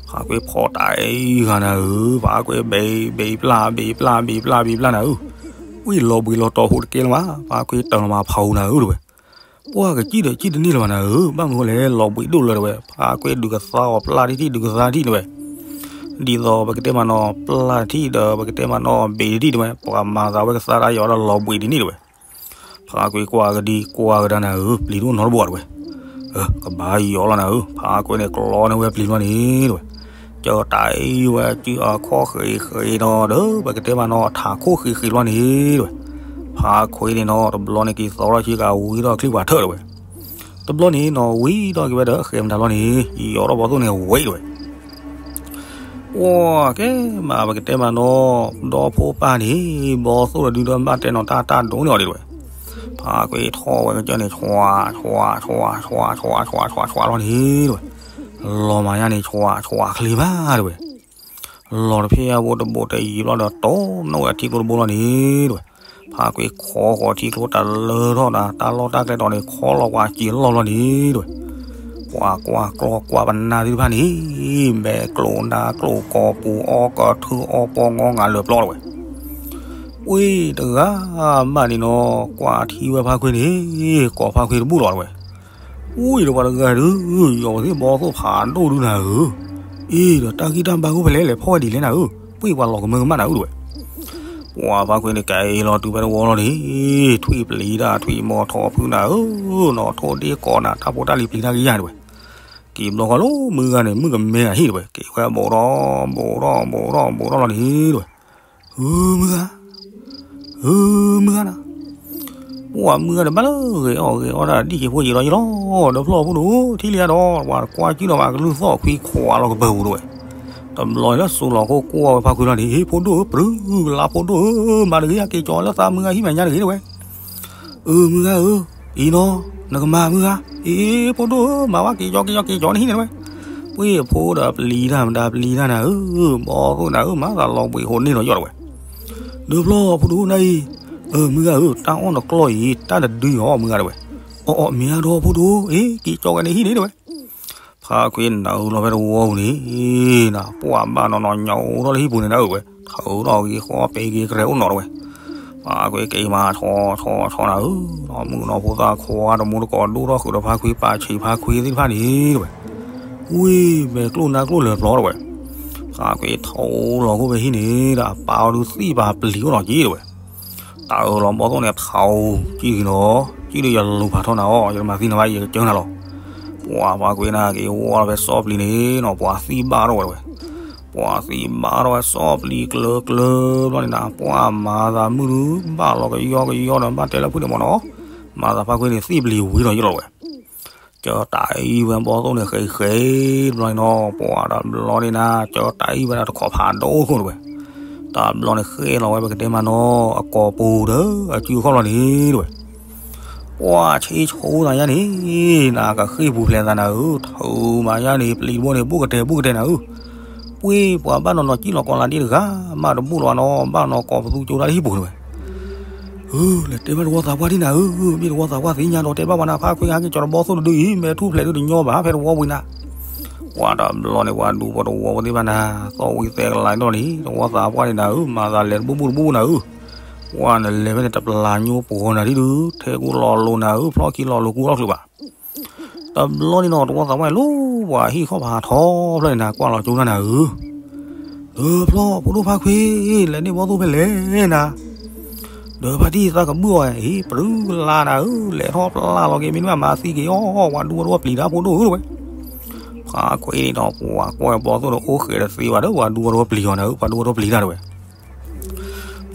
ဖါခွံဖီၣ်တၢ်အံၤဂၤနၤဧၢ ဖါခွံဘ့ၣ်ဘ့ၣ်ပျၢ်ဘ့ၣ်ပျၢ်ဘ့ၣ်ပျၢ်ဘ့ၣ်ပျၢ်နၤဧၢ. ပှ့ၤလီၤဘှံးလီၤတီၤဟိးတကဲလၢၤမး ဖါခွံတၢ်လီၤမးဖးအူနၤဧၢတဲဝဲ. ပှၤကစံၣ်ဒီးစံၣ်တန့ၢ်လၢၤဘၣ်နၤဧၢ ဘၣ်မနုၤဃိလဲၣ် လီၤဘှံးဒိၣ်လၢၤတဲဝဲ ဖါခွံဒုးကသါအီၤပျၢ်တထံၣ်ဒုးကသါတထံၣ်တဲဝဲ. ဒ်သိးပကတဲမးနီၤ ပျၢ်တထံၣ်ဒီးပကတဲမးနီၤဘ့ၣ်တထံၣ်တဲဝဲ ပှၤမၤသးဝဲကသါတၢ်ယီၤဒီးလီၤဘှံးတန့ၢ်တဲဝဲ. ဖါခွံကွၢ်ကဒံကွၢ်ကဒါနၤဧၢ ပျံၤတအိၣ်နီတဘိတဲဝဲ. ကဘၣ်ယီၤလီၤနၤဧၢ ဖါခွံန့ၣ်ကျီန့ၢ်ဝဲပျံၤလီၤန့ၣ်တဲဝဲ. ကၢတၢ်အံၤဝဲ စုအခီၣ်ဃ့ဃ့ဒီး ဒီးပကတဲမးနီၤ ထးခိၣ်ဃ့ဃ့ဘျီန့ၣ်တဝဲ, ဖါခွ့န့ၣ်နီၤ တဘျီန့ၣ်က့ၤသီထီၣ်ဆ့ကၤဝံၤဒီးချံပှၤထၢၣ်တဝဲ, တဘျီန့ၣ်နီၤ ဝံၤဒီးက့ၤဝဲဒီးဃဲမတၤဘျီန့ၣ် ယီၤထီၣ်ဘီသိၣ်န့ၣ်ဝဲတဝဲ ပှၤကဲမး ပကတဲမးနီၤ, ဒီဖိပၢ်န့ၣ် ဘီသိၣ်ဒီးဒုဒီးဘၣ်တဲနီၤ တၢ်တၢ်ဒိးန့ၢ်အီၤဒ်တဝဲ, ဖါခွ့ထီၣ်ဝဲကစၢၢ်န့ၣ် ဆွး ဆွး ဆွး ဆွး ဆွး ဆွး ဆွး ဆွးလီၤန့ၣ်တဝဲ, လီၤမးယါန့ၣ် ဆွး ဆွးချ့ဘၣ်တဝဲ, လီၤတဖျဲၣ်ယါဘိတဘိတယံၤဘျီဒီး တိၢ်နီၣ်ဝဲထံကျိတဘိလီၤန့ၣ်တဝဲ, ဖါခွ့ခီဃီၤထံကျိတၢ်လၢထီၣ်ဒီး တၢ်လီၢ်တၢ်ကျဲတီၤန့ၣ် ခီလီၤကွၢ်စံာ်လီၢ်လီၤန့ၣ်တဝဲ, ပှၤကွၢ်ကျီၢ်ကွၢ်ပနၢ်သ့ၣ်တဖၣ်န့ၣ် မဲာ်ကျိၣ်နါကျိၣ် ကိာ်ပူၤအီၣ်ကထုအီၣ်ပီၢ်ငီငါလၢာ်ပျီတဝဲ, ဝ့ၢ်တဂၤမးန့ၣ်နီၤ ကွၢ်ထံဝဲဖါခွ့န့ၣ် ကိးဖါခွ့တဘူၣ်လီၤတဝဲ, ဝံၤဒီးပှၤတဂၤဒုး ယီၤပသ့ၣ်ဘီသိၣ်ဖးဒိၣ်ဒုနၤဧၢ, အ့ဒီးတၢ်ဂံၢ်တၢ်ဘါအိၣ်ဖဲလဲၣ် လဲၤဖီၣ်ဝဲဒ်လဲၣ်နၤဧၢ, ပှ့ၤပှၤလီၤကမၢကမၣ်နၤဧၢတဝဲ, ပှၤဖါခွ့န့ၣ်ကဲလီၤတုၤဖဲတဝီလီၤန့ၣ် ထွံၣ်ပျံၤတၢ်ထွံၣ်မီၤထီၣ်ဖုနၤဧၢ, နီၢ်ထိၣ်ဒ့ကိးနၤ တၢ်ဖိတၢ်လံၤပျံၤတၢ်ကယၢ်တဝဲ, က့ၤဘျီဃီလၢမုၢ်ဂၤန့ၣ် မုၣ်ကမဲဂၤဟံၣ်တဝဲ က့ၤဝဲဘိးထီၣ်ဘိးထီၣ်ဘိးထီၣ်ဘိးထီၣ်လီၤန့ၣ်တဝဲ, ဧၢမုၢ်ဂၤ ဧၢမုၢ်ဂၤနၤ, ပှၤမုၢ်ဂၤဒီးဘၣ်လၢဂဲၤအီၣ်ဂဲၤအီၣ်တၢ်ဒံၣ်က့ၤဖိယံၤလီၤယံၤလီၤ, ဒီးဖျီၣ်ဖိဒိၣ် ထံၣ်လံယါဒီး ပှၤကွၢ်ကံၣ်ဒီးပှၤကလုၢ်သီၣ်ခွံခွါလီၤကပၢၤပူၤတဝဲ, တဘျီလၢစိၤလီၤခိၣ်ကွၢ်ဝဲဖါခွ့လီၤန့ၣ် ဟ့ၣ်ဖိဒိၣ်ဧၢ ပြူၤလါဖိဒိၣ်ဧၢ မၤတဂ့ၤ အက့ၤကၠီလၢသးမုၢ်ဂၤဟံၣ်မဲာ်ညါတဂ့ၤတဝဲ အၢ မုၢ်ဂၤဧၢ, အံၤနီၤ, နကမၤမုၢ်ဂၤ, အ့ ဖိဒိၣ်ဧၢ မၤဝဲက့ၤကၠီက့ၤကၠီက့ၤကၠီနဟံၣ်န့ၣ်တဝဲ, ပှ့ၤဖိဒီးပျံၤတၢ်မတၤပျံၤတၢ်နၤဧၢ, ဘီသိၣ်နၤဧၢ မၤသးလီၤဘှံးဟိးန့ၢ်ဒီးယီၣ်တဝဲ, ဒီးဖျီၣ်ဖိဒိၣ်နၤအံၤ, အၢ မုၢ်ဂၤဧၢ တၢ်အီၣ်နကျီၢ်အံၤ တၢ်တဒုအီၤမုၢ်ဂၤတဝဲ, အီၣ်အီၣ်မ့ၢ်အါဒီးဖိဒိၣ်ဧၢ, အ့ က့ၤကၠီက့ၤနဟံၣ်န့ၣ်တဝဲ ဖါခွ့နုာ်လီၤဖဲတဝီပူၤန့ၣ်, နပှၢ်ဘၣ်နီၤနီၤညါအိၣ်ထီၣ်လၢဟံၣ်ပူၤန့ၣ်နၤဧၢဝဲ, ထုးထီၣ်ဂ့ၤဃီပ့ၤဂ့ၤကရဲအိၣ်နီၤတဝဲ, ဖါခွ့က့ၤမၤဆီဆီဆီနၤဧၢ, ဒီးမုၣ်ကနီၤဖိသၣ်ခွါတမူတကိးဒိၣ်ထီၣ်ဃုာ်ဒီးဖါခွ့ပာ်ဆံးဖါခွ့သ့ၣ်တဖၣ်န့ၣ်တဝဲ, ဝ့ၢ်မဲာ်ကျိၣ်နါကျိၣ်လၢာ်ပျီတဝဲ, ဖါခွ့ထီၣ်လီၤခိၣ်ဖဲဟံၣ်န့ၣ် ဒီးပာ်အီၤဒုးသံၣ်ပာ်ပျံၤအိၣ်နီၤက့တဝဲ တၢ်အၢၣ်လီၤဘီသိၣ်န့ၣ် ဖးအူကံၢ်နီၤ, ကံၢ်ဒီးယလူၤဖးထီၣ်နၤအီၤ ယတမၤသံနၤဘၣ် ယကစၢၢ်နၤလီၤ. ပှၤဖါခွ့န့ၣ် က့ၤဝီလီၤဖဲစီပျံၤန့ၣ်နီၤ ပှၤသံၣ်ဘၣ်ထီၣ်ဝဲတဝဲ, ပှၤသံၣ်ဘၣ်ထီၣ်ဝဲစီပျံၤကျၢၤကျၢၤဘျီန့ၣ်နၤ ပှၤမၤသးမုၢ်ဒုး ဘၣ်လီၤကယီကယီဒီး ဘၣ်တဲလၢဖုန့ၣ်မ့ၢ်နီၤ, မၤသးဖါခွ့န့ၣ် သံၣ်ပျံၤဝံၤဒီးယလီၤဝဲ ကၢတၢ်အံၤဝဲဘီသိၣ်န့ၣ် ဃဲဃဲတဘျီန့ၣ်နီၤ ပှၤတဘျီန့ၣ်နၤ ကၢတၢ်အံၤဝဲဒၣ်တခီဖးဒိၣ်ခိၣ်တဝဲ, တဘျီန့ၣ်ဃဲလီၤဝဲ ပကတဲမးနီၤ အကိာ်ပူၤဒီး အစုအခီၣ်လီၤန့ၣ်တဝဲ, ပှၤဆ့ဆိသးယါန့ၣ် နကဃ့ၢ်ပူၤဖျဲးသးနၤဧၢ, ထုးမးယါန့ၣ် ပျံၤတဘိန့ၣ် ဘူးကတဲာ်ဘူးကတဲာ်နၤဧၢ, ပှ့ၤပှၤဘၣ်နီၤနီၤ ကံၣ်လီၤကီၤလၤဒ့တဂၤ မးတဘူၣ်လီၤနီၤ ဘၣ်နီၤကိးပသူကၠိတၢ်လၢဟံၣ်ပူၤတဝဲ ဧၢ လဲၤတဲဘၣ်တဝီသးပှၢ်ဒ်နၤဧၢ, မ့ၢ်တဝီသးပှၢ်သ့ၣ်ညါဒီး တဲဘၣ်ပှၤနၤ ဖါခွ့ဟဲက့ၤကၠီတဘီသိၣ်တဒုအံၤ မဲာ်ထူၣ်ဖျဲးဒုတညီဘၣ် ဖဲတဝီပူၤနၤ, ပှၤတဘျီန့ၣ် ပှၤဒူဖိတဝီဖိသ့ၣ်တဖၣ်နၤ သီၣ်ဝံၤသဲကလၤဒီးန့ၣ် တဝီသးပှၢ်န့ၣ်နၤဧၢ, မၤသးလဲၤတဘူၣ်ဘူၣ်တဘူၣ်နၤဧၢ, ပှၤနလဲၤဖဲန့ၣ် တပျၢ်ညိပှီၤနၤဒ်ဒုး ထဲကူလီၤလိၤနၤဧၢ, ဖျီၣ်ခံလီၤလိၤကူလီၤချုးဘၣ် တဘျီန့ၣ်နီၤ တဝီသးပှၢ်လၢပှၤဟံၣ်ခီၣ်ဖးထီဖျၢၣ်န့ၣ်နၤ ကွၢ်လီၤကၠိနၤနၤဧၢ, ဒီးဖျီၣ်ဖိဒိၣ်ဖါခွ့ လဲၤန့ၢ်ဘီသိၣ်ဖဲလဲၣ်နၤ, ဒီးဖါတံၢ်သးကဘုၣ်အီၤအံၤ ပြူလါနၤဧၢ, လဲၤထီၣ်ပျၢ်လီၤက့ၤ မ့တမ့ၢ်မၤသံက့ၤအီၤ ပှၤဒူဖိတဝီပျံၤတၢ်ဖိဒိၣ်ဧၢတဝဲ, ဖါခွ့န့ၣ်နီၤ ပှၤကွၢ်ဘီသိၣ်ဒီးအိၣ်ဃဲးတသ့ဘၣ်ဒီး ပှၤဒူဖိတဝီပျံၤအီၤနၤဧၢ, ပှၤဒူဖိတဝီပျံၤတၢ်တဝဲ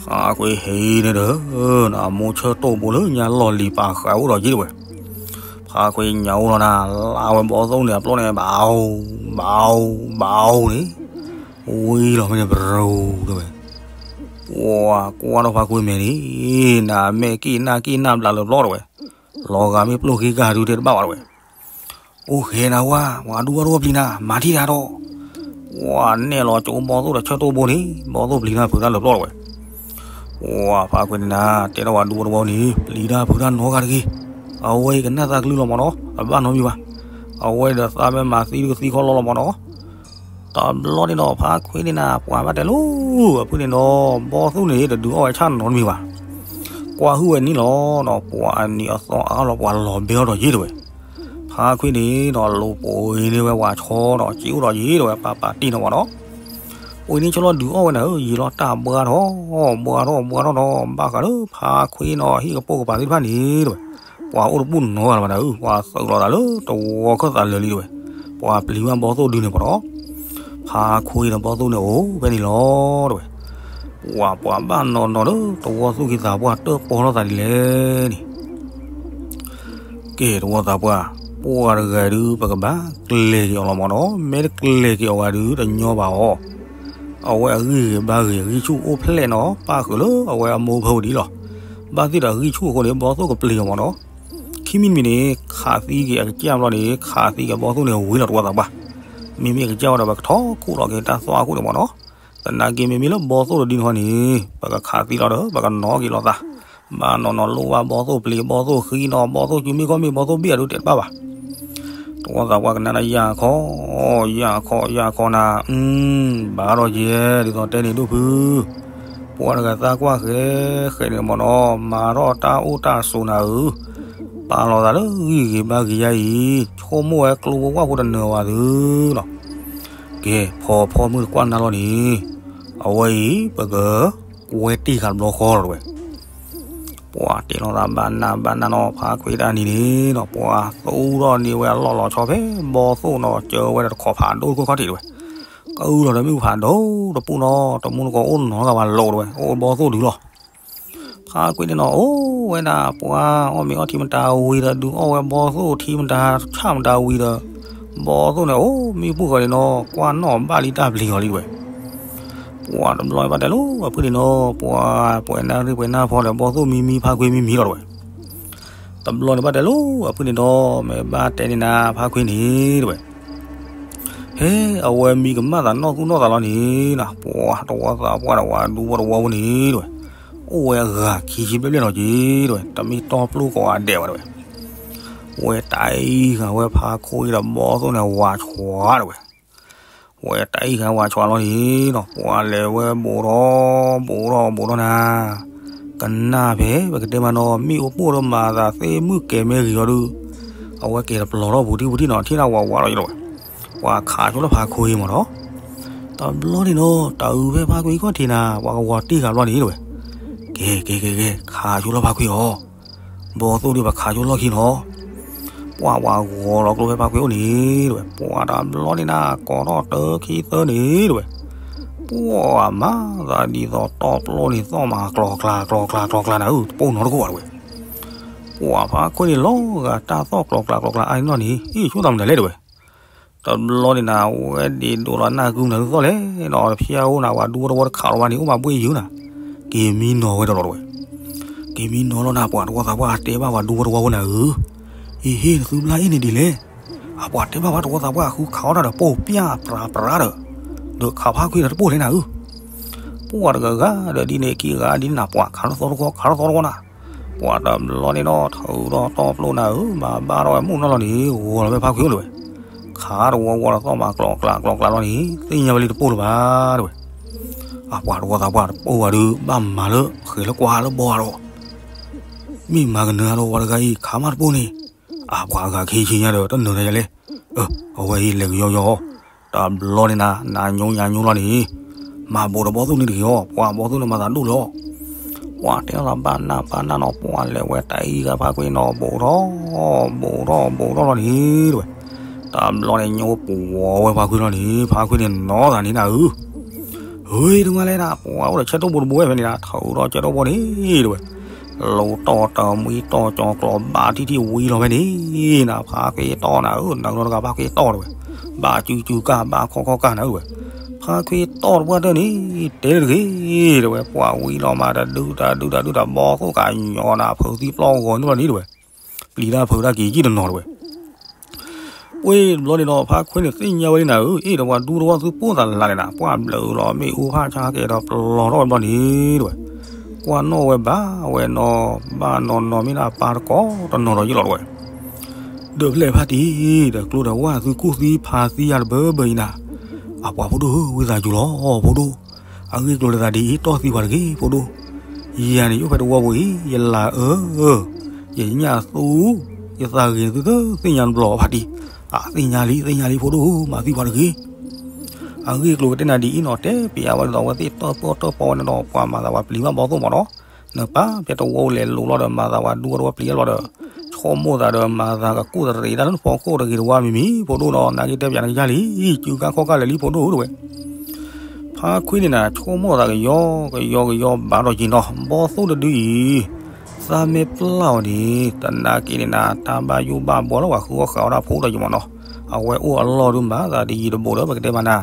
ဖါခွ့ဟံးန့ၣ်ဒီး နမိၢ်ဆၢတိၢ်ဘိလၢညါလီၢ်လံၤပာ်ဃာ်အိၣ်ဒီးက့တဝဲ, ဖါခွ့ညါအိၣ်လီၤနၤ လါဝဲဘီသိၣ်န့ၣ် အပျီန့ၣ် ဘၣ်အိၣ် ဘၣ်အိၣ် ဘၣ်အိၣ်န့ၣ်, ဝံၤလီၤမ့ၢ်န့ၣ် ပြူၤတဝဲ, ပှၤကွၢ်ထီၣ်ဖါခွ့မဲာ်န့ၣ် နမဲာ်က့ၣ်နၢ်က့ၣ်နၢ်ဘျးလၢာ်ပျီတဝဲ, လီၤဂာ်မ့ၢ်ပျိၢ်ဃ့ကၤဒုးတဲတဘၣ်ဘၣ်တဝဲ အိၣ်ဃဲနၤဝါ ပှၤဒူဖိတဝီပျံၤနၤ မၤထံၣ်တၢ်ဒီး, ပှၤနဲၣ်လီၤကၠိဘီသိၣ်ဒီးဆၢတိၢ်ဘိန့ၣ် ဘီသိၣ်ပျံၤတၢ်ဖုးတၢ်လၢာ်ပျီတဝဲ, ပှၤဖါခွ့န့ၣ်နၤ တဲထီၣ်ပှၤဒူဖိတဝီန့ၣ် ပျံၤတၢ်ဖုးတၢ်နီတဂၤတဂ့ၤ, အဝဲအံၤကနၣ်သးကလုၢ်လီၤမ့ၢ်နီၤ အဘၣ်နီတမံၤဘၣ်, အဝဲဒီးသးမ့ၢ်မၤသံဒုးကသံခီလီၤလီၤမ့ၢ်နီၤ တဘျီန့ၣ်ဒီး ဖါခွ့န့ၣ်နၤ ပှၤဘၣ်တဲလီၤ အဖုန့ၣ်ဒီး ဘီသိၣ်န့ၣ် တဒုးအီၣ်ဝဲဆၣ်နီတမံၤဘၣ်, ကွၢ်ဟုၣ်ဝဲန့ၣ်လီၤဒီး ပှၤအနံၤအသီအါလီၤ ပှၤလီၤဘဲအီၤဒီးယ့ၢ်တဝဲ, ဖါခွ့န့ၣ်ဒီး လိာ်ပိာ်အံၤန့ၢ်ဝဲဝၤဆီဒီး က့အိၣ်ဒီးယ့ၢ်တဝဲ ပၢ်ပာ်တ့ၢ်နီၤမ့ၢ်နီၤ, ပှၤန့ၣ်ဆီလီၤဒုးအီၣ်ဝဲနၤဧၢ ယံာ်လီၤတၢ်ဘှါထီၣ် ဘှါထီၣ်ဘှါထီၣ်ဒီး ဘၣ်ဃးလၢဖါခွ့နီၤ ဟံၣ်ကပိာ်ကပၤသ့ၣ်တဖၣ်န့ၣ်တဝဲ, ပှၤအိၣ်တဘူၣ်နီတဂၤလၢၤဘၣ်နၤဧၢ ပှၤသုးလီၤသးလၢတဝီခၢၣ်သးလၢာ်လံတဝဲ, ပှၤပျံၤဝဲဘီသိၣ်ဒုန့ၣ်မ့ၢ်နီၤ, ဖါခွ့ဒီးဘီၣ်သိၣ်န့ၣ်အိၣ်ဖဲန့ၣ်လီၤ တဲဝဲ. ပှၤ ပှၤဘၣ်နီၢ်နီၢ်လၢတဝီသူၣ်က့သးပှၢ်တၢၣ်ပီထီၣ်သးဒ်လဲၣ်န့ၣ် ကဲ တဝီသးပှၢ်, ပှၤတဂၤဒုး ပကဘၣ်ကျဲၤက့ၤအီၤလီၤမ့ၢ်နီၤ, မ့ၢ်တကျဲၤက့ၤအီၤဘၣ်ဒုး တညီဘၣ်အီၤ. အဝဲအဂံၢ်ဂ့ၤဘါဂ့ၤ အဂံၢ်ဆူၣ်အိၣ်ဖျဲၣ်နီၤ ပၣ်ဃုာ်လၢအဝဲအမိၢ်ဖၢပူၤဒ်လီၤ. ဘၣ်သ့ၣ်ဒီးအဂံၢ်ဆူၣ်အဃိန့ၣ် ဘီၣ်သိၣ်ကပျံၤအီၤမ့ၢ်နီၤ. ခံမံၤတမံၤန့ၣ် ခးသံက့ၤအကစၢ်ဘျီန့ၣ် ခးသံက့ၤဘီၣ်သိၣ်န့ၣ်ဝံၤလီၤ တဝီသးပှၢ်. မ့မ့ၢ်အကစၢ်ဝဲဒီး ပကထီၣ်ခိၣ်လီၤက့ၤတၢ်သွၣ်ခိၣ်န့ၣ်မ့ၢ်နီၤ. သနာ်က့ မ့မ့ၢ်လၢဘီၣ်သိၣ်တဒ်န့ၣ်ဃီန့ၣ် ပကခးသံလီၤဒီး ပကနီၣ်က့ၤလိာ်သး. ဘၣ်နီၢ်နီၢ်လိၣ်ဘၣ်ဘီၣ်သိၣ်ပျံၤ ဘီၣ်သိၣ်ဃံနီၤ ဘီၣ်သိၣ်စုမ့ၢ်ခီမ့ၢ်ဘီၣ်သိၣ်ဘ့ၣ်အဒုးတဲတဘၣ်ဘၣ်. တဝီသးပှၢ်ကနၣ်ဒီးယၢ်ခီ, ယၢ်ခီ ယၢ်ခီနၤ, ဘၣ်ဒီးယဲ ဒ်သိးတဲန့ၣ်ဒိၣ်ဖု, ပှၤတဂၤသးကွၢ်ဃဲဃဲန့ၣ်မ့ၢ်နီၤ မၤထီၣ်တၢ်အိၣ်တၢ်ဆိးနၤဧၢ, ပာ်လီၤသးလၢဂံၢ်ဂ့ၤဘါဂ့ၤယါအံၤ, ဆိကမိၣ်ဝဲကျိဖိဝၣ်ဖိတနၢၤဝဲသုနီၤ. ကဲ ဖီဖီမုၢ်တကွၢ်နၢ်လီၤန့ၣ်, အဝဲအံၤ ပကကွဲတ့ၢ်ဃာ်တဘျီဃီလီၤတဲဝဲ. ပှၤတဲလိာ်သးဘၣ်နးဘၣ်နးနီၤ ဖါခွ့တၢ်နံၤန့ၣ်နီၤ ပှၤသူၣ်ထီၣ်န့ၢ်ဝဲအလီၢ်လီၤဆီဖဲဘီၣ်သိၣ်နီၤ ကၢဝဲဒီးတခိးဖးဒိၣ်တခိၣ်ခီၣ်ထံးတဲဝဲ. ကအုလီၤဒီးမ့ၣ်အူဖးဒိၣ်တပူၤနီၤ တမူတကိးအိၣ်နီတဂၤဘၣ်လီၤတဲဝဲ အိၣ်ဘီၣ်သိၣ်ဒုးလီၤ. ဖါခွ့န့ၣ်နီၤ အိၣ်ဝဲဒၣ်ပှၤအီၣ်မ့ၤအီထံမတၤဝံၤဒီး ဒုးအီၣ်ဝဲဘီၣ်သိၣ်ထံမတၤဆၣ်မတၤဝံၤဒီး ဘီၣ်သိၣ်န့ၣ် အိၣ်မံပူၤဃီန့ၣ်နီၤ ကွၢ်နီၣ်ဘၣ်လံတၢ်ပျံၤအီၤလံတဲဝဲ. ပှၤတဘျီန့ၣ်ဘၣ်တဲလိာ်အဖုန့ၣ်နီၤ ပှၤပှဲၤနၢ်ရံၣ်ပှဲၤနၢ်ဖီဒီး ဘီၣ်သိၣ်မံမံဖါခွ့မံမံလီၤတဲဝဲ. တဘျီန့ၣ်ဘၣ်တဲလိာ်အဖုန့ၣ်ဒီး မ့ၢ်ဘၣ်တဲန့ၢ်နၤဖါခွ့န့ၣ်တဲဝဲ. ဟဲ အဝဲမံကမၣ်သးနီၢ်သူၣ်နီၢ်သးလီၤန့ၣ်နီၤ ပှၤတဝီသးပှၢ်ဒီးဝၤဒူဝီတဝီဖိန့ၣ်တဲဝဲ. အိၣ်ဝဲအဂၤခံဆံဘျဲၣ်ဘျဲၣ်နီၤက့တဲဝဲ တမ့ၢ်တီၢ်ပျိၢ်ကိးဂၤဒဲးဘၣ်တဲဝဲ. ဝဲတၢ်အံၤဂၤဝဲဖါခွ့ဒီးဘီၣ်သိၣ်န့ၣ်ဝၤဆှးတဲဝဲ. ဝဲတၢ်အံၤဂၤဝၤဆှးလီၤန့ၣ်နီၤ ပှၤလဲၤဝဲဘူးထီၣ် ဘူးထီၣ် ဘူးထီၣ်နၤ, ကနၣ်ဖဲပကတဲမးနီၤ မ့ၣ်အူပိၢ်ဒီးမၤသးသ့မုၣ်ကဲၤမ့ၢ်ဂ့ၤအီၤဒုး, အဝဲကဲၤတပျီၤထီၣ်ပူၤထံၣ်ပူၤထံၣ်နီၤ ထံၣ်ဒၣ်ဝၤဝၤလီၤယလီၤဝဲ, ပှၤခးဆိလၢဖါခွ့မ့ၢ်နီၤ. တဘျီန့ၣ်နီၤ တၢ်အုးဖဲဖါခွ့ခီၣ်ထံးနၤ ပှၤကဝၤတ့ၢ်ဃာ်ဘျီန့ၣ်တဲဝဲ. ကဲ ကဲ ကဲ ကဲ ခးဆိလၢဖါခွ့အီၤ ဘီၣ်သိၣ်ဒုးပခးဆိလီၢ်ခံနီၤ. ပှၤဝၤဂီၤလီၤကျိဖဲဖါခွ့အိၣ်န့ၣ်တဲဝဲ ပှၤတဘျီန့ၣ်နၤ ကိးထီၣ်တၢခံသၢန့ၣ်တဲဝဲ, ပှၤမၤသးဒ်သိးတီၢ်ပျိၢ်န့ၣ် သီၣ်မၤကျီၤကျါ ကျီၤကျါ ကျီၤကျါနၤဧၢ တပိၢ်နီတကိးဘၣ်တဲဝဲ. ပှၤဖါခွ့န့ၣ်လီၤဂာ်တၢ်သီၣ်ကျီၤကျါ ကျီၤကျါအါန့ၣ်နီၤန့ၣ် အ့ၣ်ဆိသးမတၤလဲၣ်တဲဝဲ. တဘျီန့ၣ်နၤ ဝဲဒ့ဒိးလီၤနၢ်ကုမတၤဒုးသီၣ်လဲၣ်နီၤ တဖျဲအိၣ်နၤ ဝၤဒူဝီတဝီတခးလီၤဝဲန့ၣ် အိၣ်မးဘှ့ၣ်ယုာ်နၤ, က့ၤမံနီၤဝဲဒီးလီၤတဲဝဲ. က့ၤမံနီၤလီၤနၤ ပှၤတဝီသးပှၢ်တဲဘၣ်ဝၤဒူဝီတဝီဖိနၤဧၢ, အ့ဟ့ၣ်နသုဘျါအ့ၣ်န့ၣ်ဒ်လဲၣ်. အပှၤတဲဘၣ်ဝဲတဝီသးပှၢ်ဃုခးအီၣ်တၢ်ဒီး ပိာ်ပျၢ်ပြးပြးဒီး, ဒီးခးဖါခွ့ဒီးတပိၢ်လဲၣ်နၤဧၢ. ပှၤတဂၤဂၤဒီးဒ်န့ၣ်ခံဂၤဒ်န့ၣ်နၤ ပှၤခးထီၣ်သီတခီ ခးထီၣ်သီတခီနၤ. ပှၤတဘျီန့ၣ်နီၤ ထုးထီၣ်တီၢ်ပျိၢ်နၤဧၢ မၤဘၣ်ထီၣ်ဝဲမုၢ်နီၢ်လီၤန့ၣ် ဂီၤလီၤဖဲဖါခွ့အိၣ်လၢၤဝဲ. ခးတဝီဝီဒီးသီၣ်မၤကျီၤကျါကျီၤကျါလီၤန့ၣ် သ့ၣ်ညါဝဲလံတပိၢ်လၢၤဘၣ်တဲဝဲ. အပှၤတဝီသးပှၢ်တပိၢ်ဝဲဒုး ဘၣ်မၤလၢဃဲၤလၢကွၢ်လၢဘီဧါဒီး မ့ၢ်မၤကနၢၤအါဒီးဝဲတဂၤအံၤ ခးမးတပိၢ်န့ၣ်, အပှၤအဂၤခံဆံညါဒီး တနၢၤနၤယၤလဲၣ်. အဝဲအံၤလဲၤကယီယီ, တဘျီန့ၣ်နၤ နညိညါညိလီၤန့ၣ်, မၤဘူးဒီးဘီၣ်သိၣ်န့ၣ်တဂ့ၤအီၤ, ပှၤဘီၣ်သိၣ်န့ၣ်မၤသးဒိၣ်လၢအီၤ. ပှၤတဲလိာ်သးဘၣ်နးဘၣ်နးနီၤ ပှၤလဲၤဝဲတၢ်အံၤဂၤဖါခွ့နီၤ ဘူးထီၣ်, ဘူးထီၣ် ဘူးထီၣ်လီၤန့ၣ်တဲဝဲ. တဘျီန့ၣ်ညိပှီၤဝဲဖါခွ့လီၤန့ၣ် ဖါခွ့န့ၣ်နီၤသးန့ၣ်နၤဧၢ ဟ့ၣ်တမၤလဲၣ်နၤ ပှၤအိၣ်ဒီးဆဲတိၢ်ဘိတဘိဝဲဖဲန့ၣ်နၤ ထုးဒီးဆဲတိၢ်ဘိန့ၣ်တဲဝဲ, လူၤတီၢ်တမှံတီၢ်ကၠီၤကျီၤဘၣ်ထံၣ်ထံၣ်ဝံၤလီၤဖဲန့ၣ်နၤ ဖါခွ့တီၢ်နၤဧၢ နၤနီတဂၤဖါခွ့တီၢ်တဲဝဲ, ဘၣ်စုစုကၢ် ဘၣ်ခီခီကၢ်နၤဧၢတဲဝဲ, ဖါခွ့တီၢ်တပှၢ်တၢၢ်န့ၣ် တဲတဂ့ၤတဲဝဲ ပှၤဝံၤလီၤမးတဒုတဒုတဒုတဘီၣ်သိၣ်ကညီနၤ ဖုးသံပျီဂီၤန့ၣ်လီၤန့ၣ်တဲဝဲ, ပျံၤတၢ်ဖုးတၢ်က့ၤကံၣ်တနီၤတဲဝဲ. ပှ့ၤတဘျီန့ၣ်ဒီး ဖါခွ့န့ၣ်သ့ၣ်ညါဝဲလံနၤဧၢ အ့ၣ်ဒီးပှၤဒူတဝီသုပိၢ်သးလၢ်န့ၣ်နၤ ပှၤဘျုးလီၤမ့ၣ်အူဖးဆါကဲဒီးပျီထီၣ်ဝဲတဘျီန့ၣ်တဲဝဲ, ကွၢ်နီၣ်ဝဲဘၣ်ဝဲနီၤ ဘၣ်နီၤနီၤမ့ၢ်နၤပၢ်တကိးတနီၤဒီးယလီၤတဲဝဲ, ဒီးဖျဲၣ်ဖါတံၢ် ဒီးကျိဒီးဝၣ်သုကူၣ်သံဖးသံယၤတဘၢဘၢအံၤနၤ, အပှၤဖိဒိၣ်ဧၢ ဝံသးစူၤလီၤဖိဒိၣ်, အဂ့ၢ်ကျိၤလၢသးဒ်အံၤ တီၢ်သံပှၤတဂ့ၤဖိဒိၣ်, ယၤန့ၣ်ယအိၣ်ဖဲတဝီပူၤအံၤ ယလၤအၢ ယညၣ်သူ ယသးဂ့ၤသုသ့ၣ်ညါတဘျီဖါတံၢ်, အသ့ၣ်ညါလံ သ့ၣ်ညါလံဖိဒိၣ်ဧၢ မၤသံပှၤတဂ့ၤ. အဂ့ၢ်ကျိၤကတဲနၤဒ်အံၤနီၤ တဲပျးဝဲဒ်သိးအဝဲသ့ၣ်တီၢ်ပီၢ်တီၢ်ပီဝဲန့ၣ်ဒီး ပှၤမၤသးပှၤပျံၤဘၣ်ဘီၣ်သိၣ်မးနီၤ, နပၢ်ဖဲတဝီလဲၤလိၤလီၤဒီး မၤသးပှၤဒူဝဲတဝီပျံၤလီၤဒီး, ဆိ ဆိကမိၣ်သးဒီးမၤသးကကူၣ်တရံးတၢ်လၢနဖီခိၣ်တဂ့ၤတဝါမံၤမံၤ ဖိဒိၣ်ဒီး နာ်က့တဲပၠးနကစၢ်လံ, စုကါခီၣ်ကါလဲာ်လံဖိဒိၣ်ဧၢ တဲဝဲ. ဖါခွံန့ၣ်နၤ ဆိကမိၣ်သးကယီကယီကယီဘၣ်ဒီးက့ၤနီၤ ဘီသိၣ်တဒုအံၤ သးမ့ၢ်ပျၢ်အီၤန့ၣ် တနာ်က့န့ၣ်နၤ တၢ်ဘၣ်ယိၣ်ဘၣ်ဘှီလၢပှၤဃုအီၣ်ဃုအီတၢ်ဖိဒီးက့ၤမးနီၤ, အဝဲအိၣ်အလီၢ်ဒုမးသးတယံၤတဘူးဒီး ပကတဲမးနၤ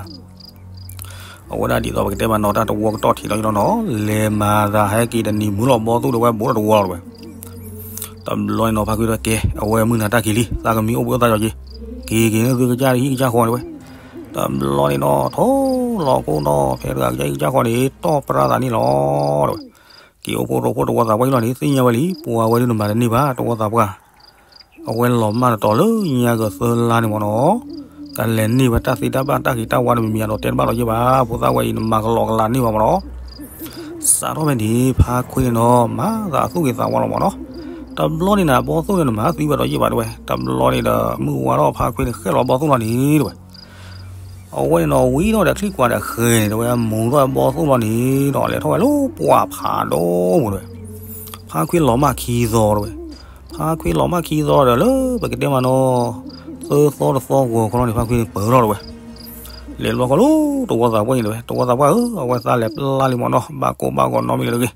အဝဲဒၣ်ဒ်သိးပကတဲမးနီၤ တၢ်တဝီကတီၢ်ထံးလီၤယလီၤနီၤ လဲၤမၤသးဟဲက့ၤတနံၤမုၢ်လီၤဘီသိၣ်ဒီးဝဲဘူးဒီးတဝီလီၤတဲဝဲ. တဘျီန့ၣ်နီၤ ဖါခွံဒီးကဲ အဝဲမုၢ်နၤတၢ်က့ၤလံ သးကမံအိၣ်ဘှံးအိၣ်သးကၠီက့ၤ, က့ၤက့ၤန့ၣ်သုကစၢ်ဟံၣ်ကစၢ်ဃီတဲဝဲ. တဘျီန့ၣ်နီၤ ထိၣ်လီၤခိၣ်နီၤ ဖဲတဂၤကစၢ်ဟံၣ်ကစၢ်ဃီန့ၣ် တီၢ်ပြၢသးန့ၣ်လီၤတဲဝဲ. က့ၤအိၣ်ဖှိၣ်ရိဖှိၣ်တဝီသးပှၢ်အံၤလီၤန့ၣ် သ့ၣ်ညါဝဲလံ ပှၤဝဲဒုးနမၤတန့ၢ်ဘၣ် တဝီသးပှၢ် အဝဲလီၤမၢ်တတီၤလၢညါကသၢလါန့ၣ်မးနီၤ, ကလဲၤန့ၢ်ဝဲတၢ်သ့တၢ်ဘၣ်တၢ်ဂ့ၤတၢ်ဝါတမံၤမံၤဒီးတဲတဘၣ်လီၤယဲၢ်ဘၣ်, ဖိသၣ်ဝဲအံၤနမၤကလီကလးန့ၢ်ဘၣ်မးနီၤ. စးထီၣ်ဖဲန့ၣ် ဖါခွံန့ၣ်နီၤ မၤသးသူၣ်ဂ့ၤသးဝါလီၤမးနီၤ. တဘျီန့ၣ်နၤ ဘီသိၣ်န့ၣ်နမၤသံဝဲဒီးယဲၢ်ဘၣ်တဲဝဲ, တဘျီန့ၣ်ဒီး မုၢ်ဝါထီၣ်ဖါခွံန့ၣ်ဃဲလီၤဘီသိၣ်လီၤန့ၣ်တဲဝဲ. အဝဲန့ၣ်နီၤ ဝံထီၣ်ဒီးချံကွၢ်ဒီးဃဲန့ၣ်တဲဝဲ မူၤထီၣ်ဘီသိၣ်လီၤန့ၣ်ဒီး လဲၤထီၣ်ဝဲလၢပှၢ်ဖးဒိၣ်ပူၤတဲဝဲ. ဖါခွံလီၤမၢ်ခံသီတဲဝဲ. ဖါခွံလီၤမၢ်ခံသီဒီးလၢပကတဲမးနီၤ သၢသီတသီဂီၤခီလီၤန့ၣ် ဖါခွံန့ၣ်ပၢၢ်ထီၣ်တဲဝဲ. လဲၤလီၤကီးလၢတဝီသးပှၢ်န့ၣ်တဲဝဲ, တဝီသးပှၢ်ဧၢ အဝဲသးလဲၤပျၢ်လံမးနီၤ ဘၣ်ကိၢ်ဘၣ်ဂီၤနီတမံၤလၢတဂ့ၤ.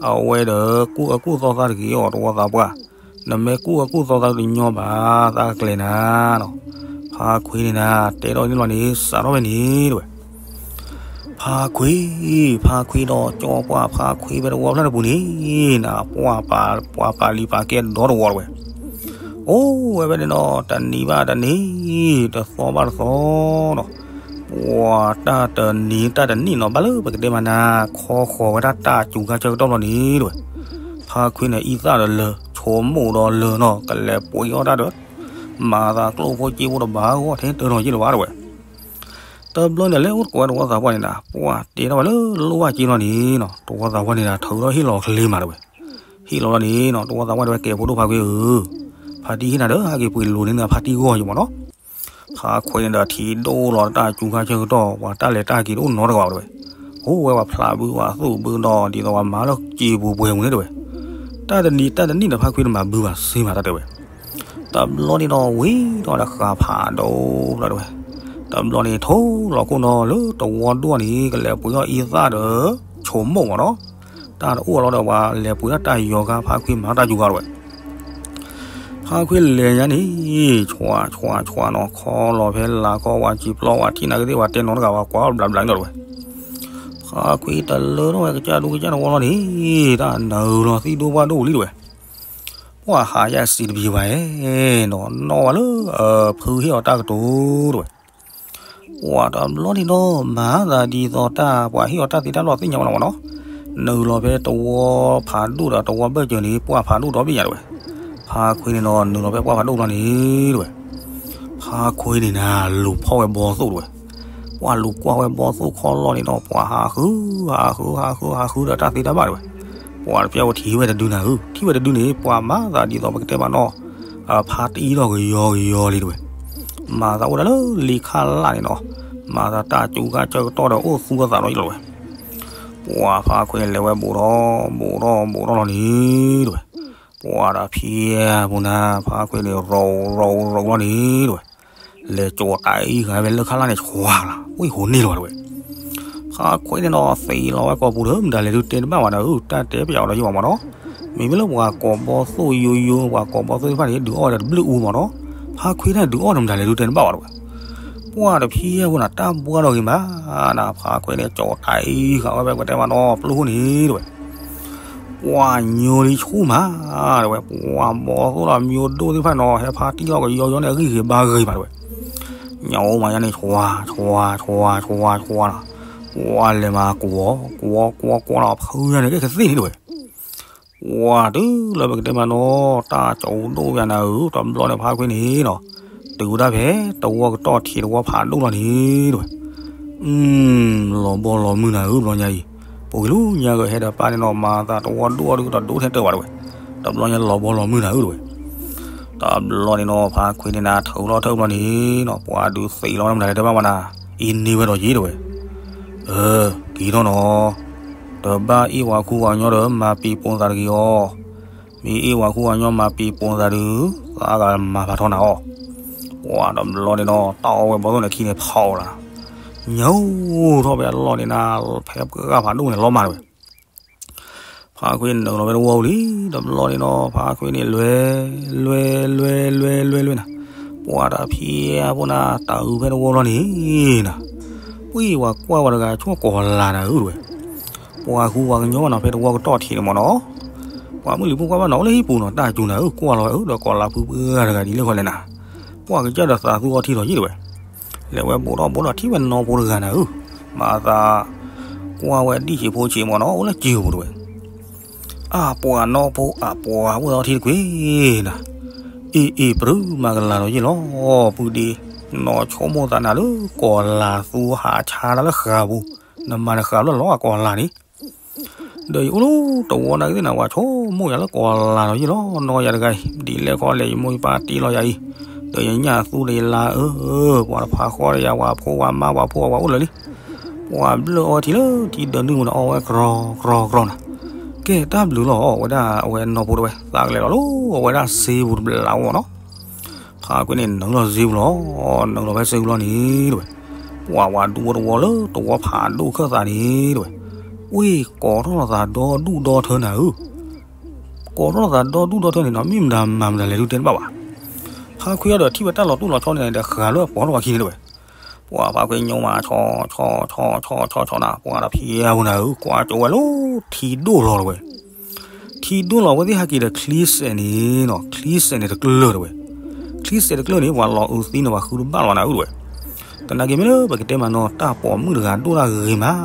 အဝဲဒီးကူၣ်အၢကူၣ်သီသးတဂ့ၤအီၤ တဝီသးပှၢ်, နမ့ၢ်ကူၣ်အၢကူၣ်သီသးတညီဘၣ် သးကကျဲၤနၤနီၤ. ဖါခွံန့ၣ်နၤ တဲထီၣ်န့ၣ်လီၤန့ၣ် စးထီၣ်ဖဲန့ၣ်တဲဝဲ. ဖါခွံ, ဖါခွံဒီးကၠီပှၢ်ဖါခွံဖဲတဝီဖျၢၣ်တပူၤန့ၣ် နပှၢ်ပာ်လံၤပာ်ကဲဒီတဝီတဲဝဲ. အိၣ်ဝဲဖဲန့ၣ်နီၤ တနံၤဘၣ်တနံၤ တသီဘၣ်တသီနီၤ, ပှၤတၢ်တနံၤတၢ်တနံၣ်နီၤ ဘၣ်လၢပကတဲမးနၤ ခီဃီၤဝဲဒၣ်တၢ်စူၤခါဆၢကတီၢ်လီၤန့ၣ်တဲဝဲ. ဖါခွံန့ၣ်အံသၣ်ဒီးလၢာ် ဆိကမိၣ်ဒီးလၢာ်နီၤ ကလဲၤပှ့ၤအီၣ်တၢ်ဒီး မၤသးကျိၣ်ဖိစ့ဖိတဘၣ်ဂီၢ်ထဲတၢ်နီၤက့လၢၤဘၣ်တဲဝဲ. တဘျီန့ၣ်လဲၤအိၣ်တကိးဝဲတဝီသးပှၢ်န့ၣ်နၤ ပှၢ်တဲထီၣ်ဝဲလၢလိၣ်ဘၣ်က့နီၤန့ၣ်နီၤ တဝီသးပှၢ်န့ၣ်နၤ ထုးထီၣ်ဟ့ၣ်လီၤချ့မးတဲဝဲ. ဟ့ၣ်လီၤလီၤန့ၣ်နီၤ တဝီသးပှၢ်တဲဝဲ ကဲဖိဒိၣ်ဖါခွံဧၢ, ဖါတံၢ်ဟ့ၣ်နၤဒီး ဟဲက့ၤပှ့ၤလိၤန့ၢ်နၤဖါတံၢ်ဂီၢ်ယံၤမးနီၤ. ဖါခွံန့ၣ်ဒီးထံၣ်ဒိၣ်လီၤတၢ်စူၤခါဆၢကတီၢ် ပှၤတၢ်လဲၤတၢ်က့ၤတအိၣ်နီတဂၤဘၣ်တဲဝဲ. အိၣ်ဝဲပှၤဖျးဘုပှၤသူၣ်ဘုဒီး ဒ်သိးပှၤမၤလၢစ့ပူၤပှဲၤပူၤန့ၣ်တဲဝဲ. တၢ်တနံၤတၢ်တနံၣ်ဒီး ဖါခွံန့ၣ်မၤဘုမၤစ့မးတၢ်တဲဝဲ. တဘျီန့ၣ်ဒီးဝံၤဒီးတဃာ်ဖးဒိၣ်ဖျၢၣ်တဲဝဲ. တဘျီန့ၣ်ထိၣ်လီၤခိၣ်နီၤလၢတဝီဒိၣ်န့ၣ် ကလဲၤပှ့ၤအီၣ်အံသၣ်ဒီး ဆိကမိၣ်မးနီၤ, တၢ်တအိၣ်လီၤဒီးပှၤလဲၤပှ့ၤဒၣ်တၢ်ယီၤခါ ဖါခွံမၤတၢ်စူၤခါတဲဝဲ. ဖါခွံလဲၤညါန့ၣ် ဆွးဆွးဆွးနီၤ ခီလီၤဖဲလၢ်ခီ ဝၤစံာ်ပျီ ဝၤထံၣ်နၤကသ့ၣ် ပှၤတဲနီတဂၤ ပှၤကွၢ်အီၣ်ဘျးဘျးန့ၣ်လီၤတဲဝဲ. ဖါခွံတလၢထီၣ်ဝဲကစၢ်ဒူကစၢ်တဝီလီၤန့ၣ် တၢ်နုာ်လီၤသံဒိၣ်ဘၣ်ဒိၣ်လံတဲဝဲ. ပှၤဟးယါစံးတပျံၤဘၣ်ဧဲနီၤ နီၣ်ဝဲလၢ ဖုဟ့ၣ်အီၤတၢ်ကတိၤတဲဝဲ. ပှၤတဘျီန့ၣ်ဒီး မၤသးဒ်သိးတၢ် ပှၤဟ့ၣ်အီၤတၢ်သ့တၢ်လီၢ်သ့ၣ်ညါဝဲလီၤမးနီၤ, နုာ်လီၤဖဲတဝီဖးဒိၣ်ဒီးတဝီဘၢၣ်စၢၤန့ၣ် ပှၢ်ဖးဒိၣ်ဒီဘ့ၣ်ညါတဲဝဲ. ဖါခွံန့ၣ်ဒီး နုာ်လီၤဖဲပှၢ်ဖးဒိၣ်လီၤန့ၣ်တဲဝဲ. ဖါခွံန့ၣ်နၤ လူၤဖီၣ်ဝဲဘီသိၣ်တဲဝဲ. ပှၤလူၤကွၢ်ဝဲဘီသိၣ်ခီလီၢ်န့ၣ်ဒီး ပှၤဟးဃု ဟးဃု ဟးဃု ဟးဃုဒီးတၢ်သ့တၢ်ဘၣ်တဲဝဲ. ပှၤတပျၢ်ဝဲထံၣ်ဝဲတဒုနၤဧၢ, ထံၣ်ဝဲတဒုန့ၣ် ပှၤမၤသးဒ်သိးပကတဲမးနီၤ ဖါတံၢ်ဒီးကယီကယီလံတဲဝဲ. မၤသးအိၣ်ဒၣ်လၢလံခါလၢ်န့ၣ်နီၤ, မၤသးတၢ်စူၤခါဆၢကတီၢ်ဒီးအိၣ်သူအသးဒီးယလီၤဝဲ. ပှၤဖါခွံန့ၣ်လဲၤဝဲဘူးထီၣ် ဘူးထီၣ် ဘူးထီၣ်လီၤန့ၣ်တဲဝဲ. ပှၤဒီးဖံပူၤနၤ ဖါခွံန့ၣ် ရိၤရိၤရိၤလီၤန့ၣ်တဲဝဲ. လဲၤကၠီၤတၢ်အံၤဃာ်ဝဲလၢခါလၢ်န့ၣ် ဆွးလီၤ ဝံၣ်ဟိးန့ၢ်လီၤဝဲတဲဝဲ. ဖါခွံန့ၣ်ဒီး သံးလီၤဝဲကိာ်ပူၤဒီး မတၤလဲၤဒုးတဲတဘၣ်ဝဲဒီး တၢ်တဲပျးအီၤဒီးယဘၣ်မးနီၤ, မ့မ့ၢ်လၢပှၤကိးဘီသိၣ်ယိယိ ပှၤကိးဘီသိၣ်သ့ၣ်တဖၣ်န့ၣ် ဒုးအီၣ်ဝဲဒီးတဘျုးအူမးနီၤ, ဖါခွံန့ၣ်ဒုးအီၣ်ဒီးမတၤလဲၤဒုးတဲတဘၣ်ဝဲတဲဝဲ. ပှၤဒီးဖံပူၤနၤ တၢ်ဘှါဒီးဂ့ၤမးနၤ ဖါခွံန့ၣ် ကၠီၤတၢ်အံၤဃာ်ဝဲဖဲပှၤတဲမးနီၤ ပျုၢ်ဟိန့ၣ်တဲဝဲ. ပှၤညိလံဆူၣ်မး တဲဝဲ, ပှၤဘီသိၣ်ဒီးမၠိဒိၣ်သ့ၣ်တဖၣ်နီၤ ဟဲဖါတံၢ်လီၤကယီယီန့ၣ် အဂံၢ်ဂ့ၤဘါဂ့ၤမးတဲဝဲ. ညၣ်အိၣ်မးယါန့ၣ် ဆွး ဆွး ဆွး ဆွး ဆွးနီၤ, ပှၤလဲၤမၤကွီၤ ကွီၤ ကွီၤ ကွီၤနီၤ ဖုယါန့ၣ် ကဲကသ့ၣ်န့ၣ်တဲဝဲ. ပှၤတုၤလၢပကတဲမးနီၤ တၢ်ကၠီၤဒိၣ်ယါနၤဧၢ တဘျီန့ၣ်ဖါခွံန့ၣ်နီၤ တုၤဝဲဒၣ်ဖဲ တဝီကတီၢ်ထံးတဝီဖးဒိၣ်လီၤန့ၣ်တဲဝဲ. လီၤဘီလီၤမုၢ်နၤဧၢ ဘျီညါအံၤ, ပှၤက့ၤလၢညါကဟဲဒီးပၢ်န့ၣ်နီၤ မၤသးတဝီဒိၣ်အီၤဒုးကဒီးဒိၣ်ထဲတၢ်ဘၣ်တဲဝဲ. တဘျီညါလီၤဘီလီၤမုၢ်နၤဧၢတဲဝဲ. တဘျီန့ၣ်နီၤ ဖါခွံန့ၣ်နၤ ထုးလီၤထၢၣ်ဘျီန့ၣ်နီၤ ပှၤဒုးသံးလီၤမတၤလဲၤတဲဘၣ်ဝဲနၤ, အ့န့ၢ်ဝဲဒီးက့ၤတဲဝဲ. အၢ က့ၤထီၣ်နီၤ, တဘၣ်အ့ၣ်ပှၤခူပှၤကညီဒီး မၤပံာ်ပိာ်သးတဂ့ၤအီၤ, မ့ၢ်အ့ၣ်ဝၤဃူဝၤညီမၤပံၤပိာ်သးဒုး, သးအဂၤမၤဖးထီနၤအီၤ. ပှၤတဘျီန့ၣ်ဒီး တၢ်အီဝဲဘီသိၣ်န့ၣ်ခံန့ၣ်ဖီအီၤလီၤ. ညိထီၣ်ဖဲအလီၢ်န့ၣ်နၤ, ဖဲပှၤဂၤဖးဒိၣ်န့ၣ်လီၤမၢ်တဝဲ. ဖါခွ့နုာ်လီၤဖဲတဝီပူၤလံ, တဘျီန့ၣ်ဒီး ဖါခွ့န့ၣ်လွဲ, လွဲ, လွဲ, လွဲ, လွဲ, လွဲနၤ, ပှၤတၢ်ဖံးအဖိနၤ တၢ်အုးဖဲတဝီလီၤန့ၣ်နၤ, ပှၤကွၢ်ဝဲတဂၤဆိကီၤလၤနၤဧၢတဝဲ. ပှၤဃူပှၤကညီဘၣ်နီၤ ဖဲတဝီကတီၢ်ထံးန့ၣ်မၢ်နီၤ, ပှၤမုၢ်လံၤဖိကွၢ်ဘၣ်နီၤ အိၣ်လၢဟံၣ်ပူၤနီၤ တၢ်စူၤနၤဧၢ, ကွၢ်လီၤဝဲဧၢ ဒီးကီၤလၤဖုပှၢ်တဂၤဒ်လဲၣ်ဃီလဲၣ်နၤ, ပှၤကစၢ်ဒီးသးသူအီထံလီၤယံၣ်တဝဲ. လဲၤဝဲဘူးထီၣ်ဘူးထီၣ်ထံၣ်ဝဲနီၢ်ဖိတဂၤနၤဧၢ, မၤသးကွၢ်ဝဲဒံၣ်ဆံးဖိဆံးမၢ်နီၤ အိၣ်လၢစ့ပူၤတဝဲ. အၢ ပှၤနီၢ်ဖိ အၢ ပှၤအိၣ်သီထံတကွ့ၢ်နၤ, အ့ၣ်အ့ၣ် ပရုမၤကလၤလီၤယံၣ်လီၤ, ပုၢ်ဒ့, နီၢ်ဆိကမိၣ်သးနၤလၢကီၤလၤသူဟးဆါတၢ်လၢဃာ်ပူၤ, နမၤနဃာ်လၢလီၤကီၤလၤန့ၣ် ဒီးယအိၣ်လၢတဝီနာ်က့သ့ၣ်နၤ ပှၤဆိကမိၣ်ယၤလၢကီၤလၤလီၤယံၣ်လီၤ နီၢ်ယၤတဂၤအံၤ, ဒ်လဲၣ်ခီလဲၣ် ယမိၢ်ယပၢ်တ့လီၤယၤအံၤ, ဒီးယညၣ်သူဒီးယလါဧၢ, ပှၤတဖးဃီဒီးယၤ ပှၤဖိပှၤမါပှၤဖိပှၤဝဲအိၣ်လၢာ်လံ, ပှၤဘျၢၣ်အီထံလၢထံဒၢနုၢ်ပူၤန့ၣ် အီဝဲကြီကြီကြီနၤ, ကဲတၢ်ဘျုးလီၤ အဝဲဒၣ်အဝဲနီၢ်ဖိတဝဲ သးကလဲၤလီၤလၢအဝဲဒၣ်စ့ပူၤတဘျီမၢ်နီၤ. ဖါခွ့န့ၣ်နုာ်လီၤစ့ပူၤလီၤ, နုာ်လီၤဖဲစ့ပူၤလီၤန့ၣ်တဝဲ, ပှၤဝၤဒူဖိတဝီလၢတဝီဖးဒိၣ်ခၢၣ်သးန့ၣ်တဝဲ, ဝ့ၢ်ကိးထီၣ်လိာ်သးဒီဒူၣ်ဒီထၢနၤဧၢ, ကိးထီၣ်လိာ်သးဒီဒူၣ်ဒီထၢန့ၣ်နီၤ မ့ၢ်မတၤမၤမတၤလဲၣ်ဒုးတဲတဘၣ်ဘၣ်. ဖါခွ့အီၤဒီးထံၣ်ဝဲတၢ်လီၤတိၢ်လီၤဆီန့ၣ်ဒီးဃးလၢအပိာ်ထီၣ်ဝဲခံန့ၣ်တဝဲ, ပှၤဖါခွ့ညိမး ဆီဆီဆီဆီဆီနၤ ပှၤတဖံးအပူၤနၤဧၢ ကွၢ်ကၠိဝဲလၢထံဒိၣ်လီၤတဝဲ ထံဒိၣ်လီၤဝဲသ့ၣ်ဟဲက့ၤဒီးချံစဲးန့ၣ်နီၤ, ချံစဲးန့ၣ်တကျၢၢ်တဝဲ, ချံစဲးတကျၢၢ်န့ၣ် ပှၤလီၤအုးသံန့ၣ် ပှၤဃုတဘၣ်လီၤနၤဧၢတဝဲ. သနာ်က့မ့ၢ်လၢပကတဲမးနီၤ တၢ်ပိာ်မုၣ်တဂၤဒိၣ်တၢ်ဂ့ၤမး,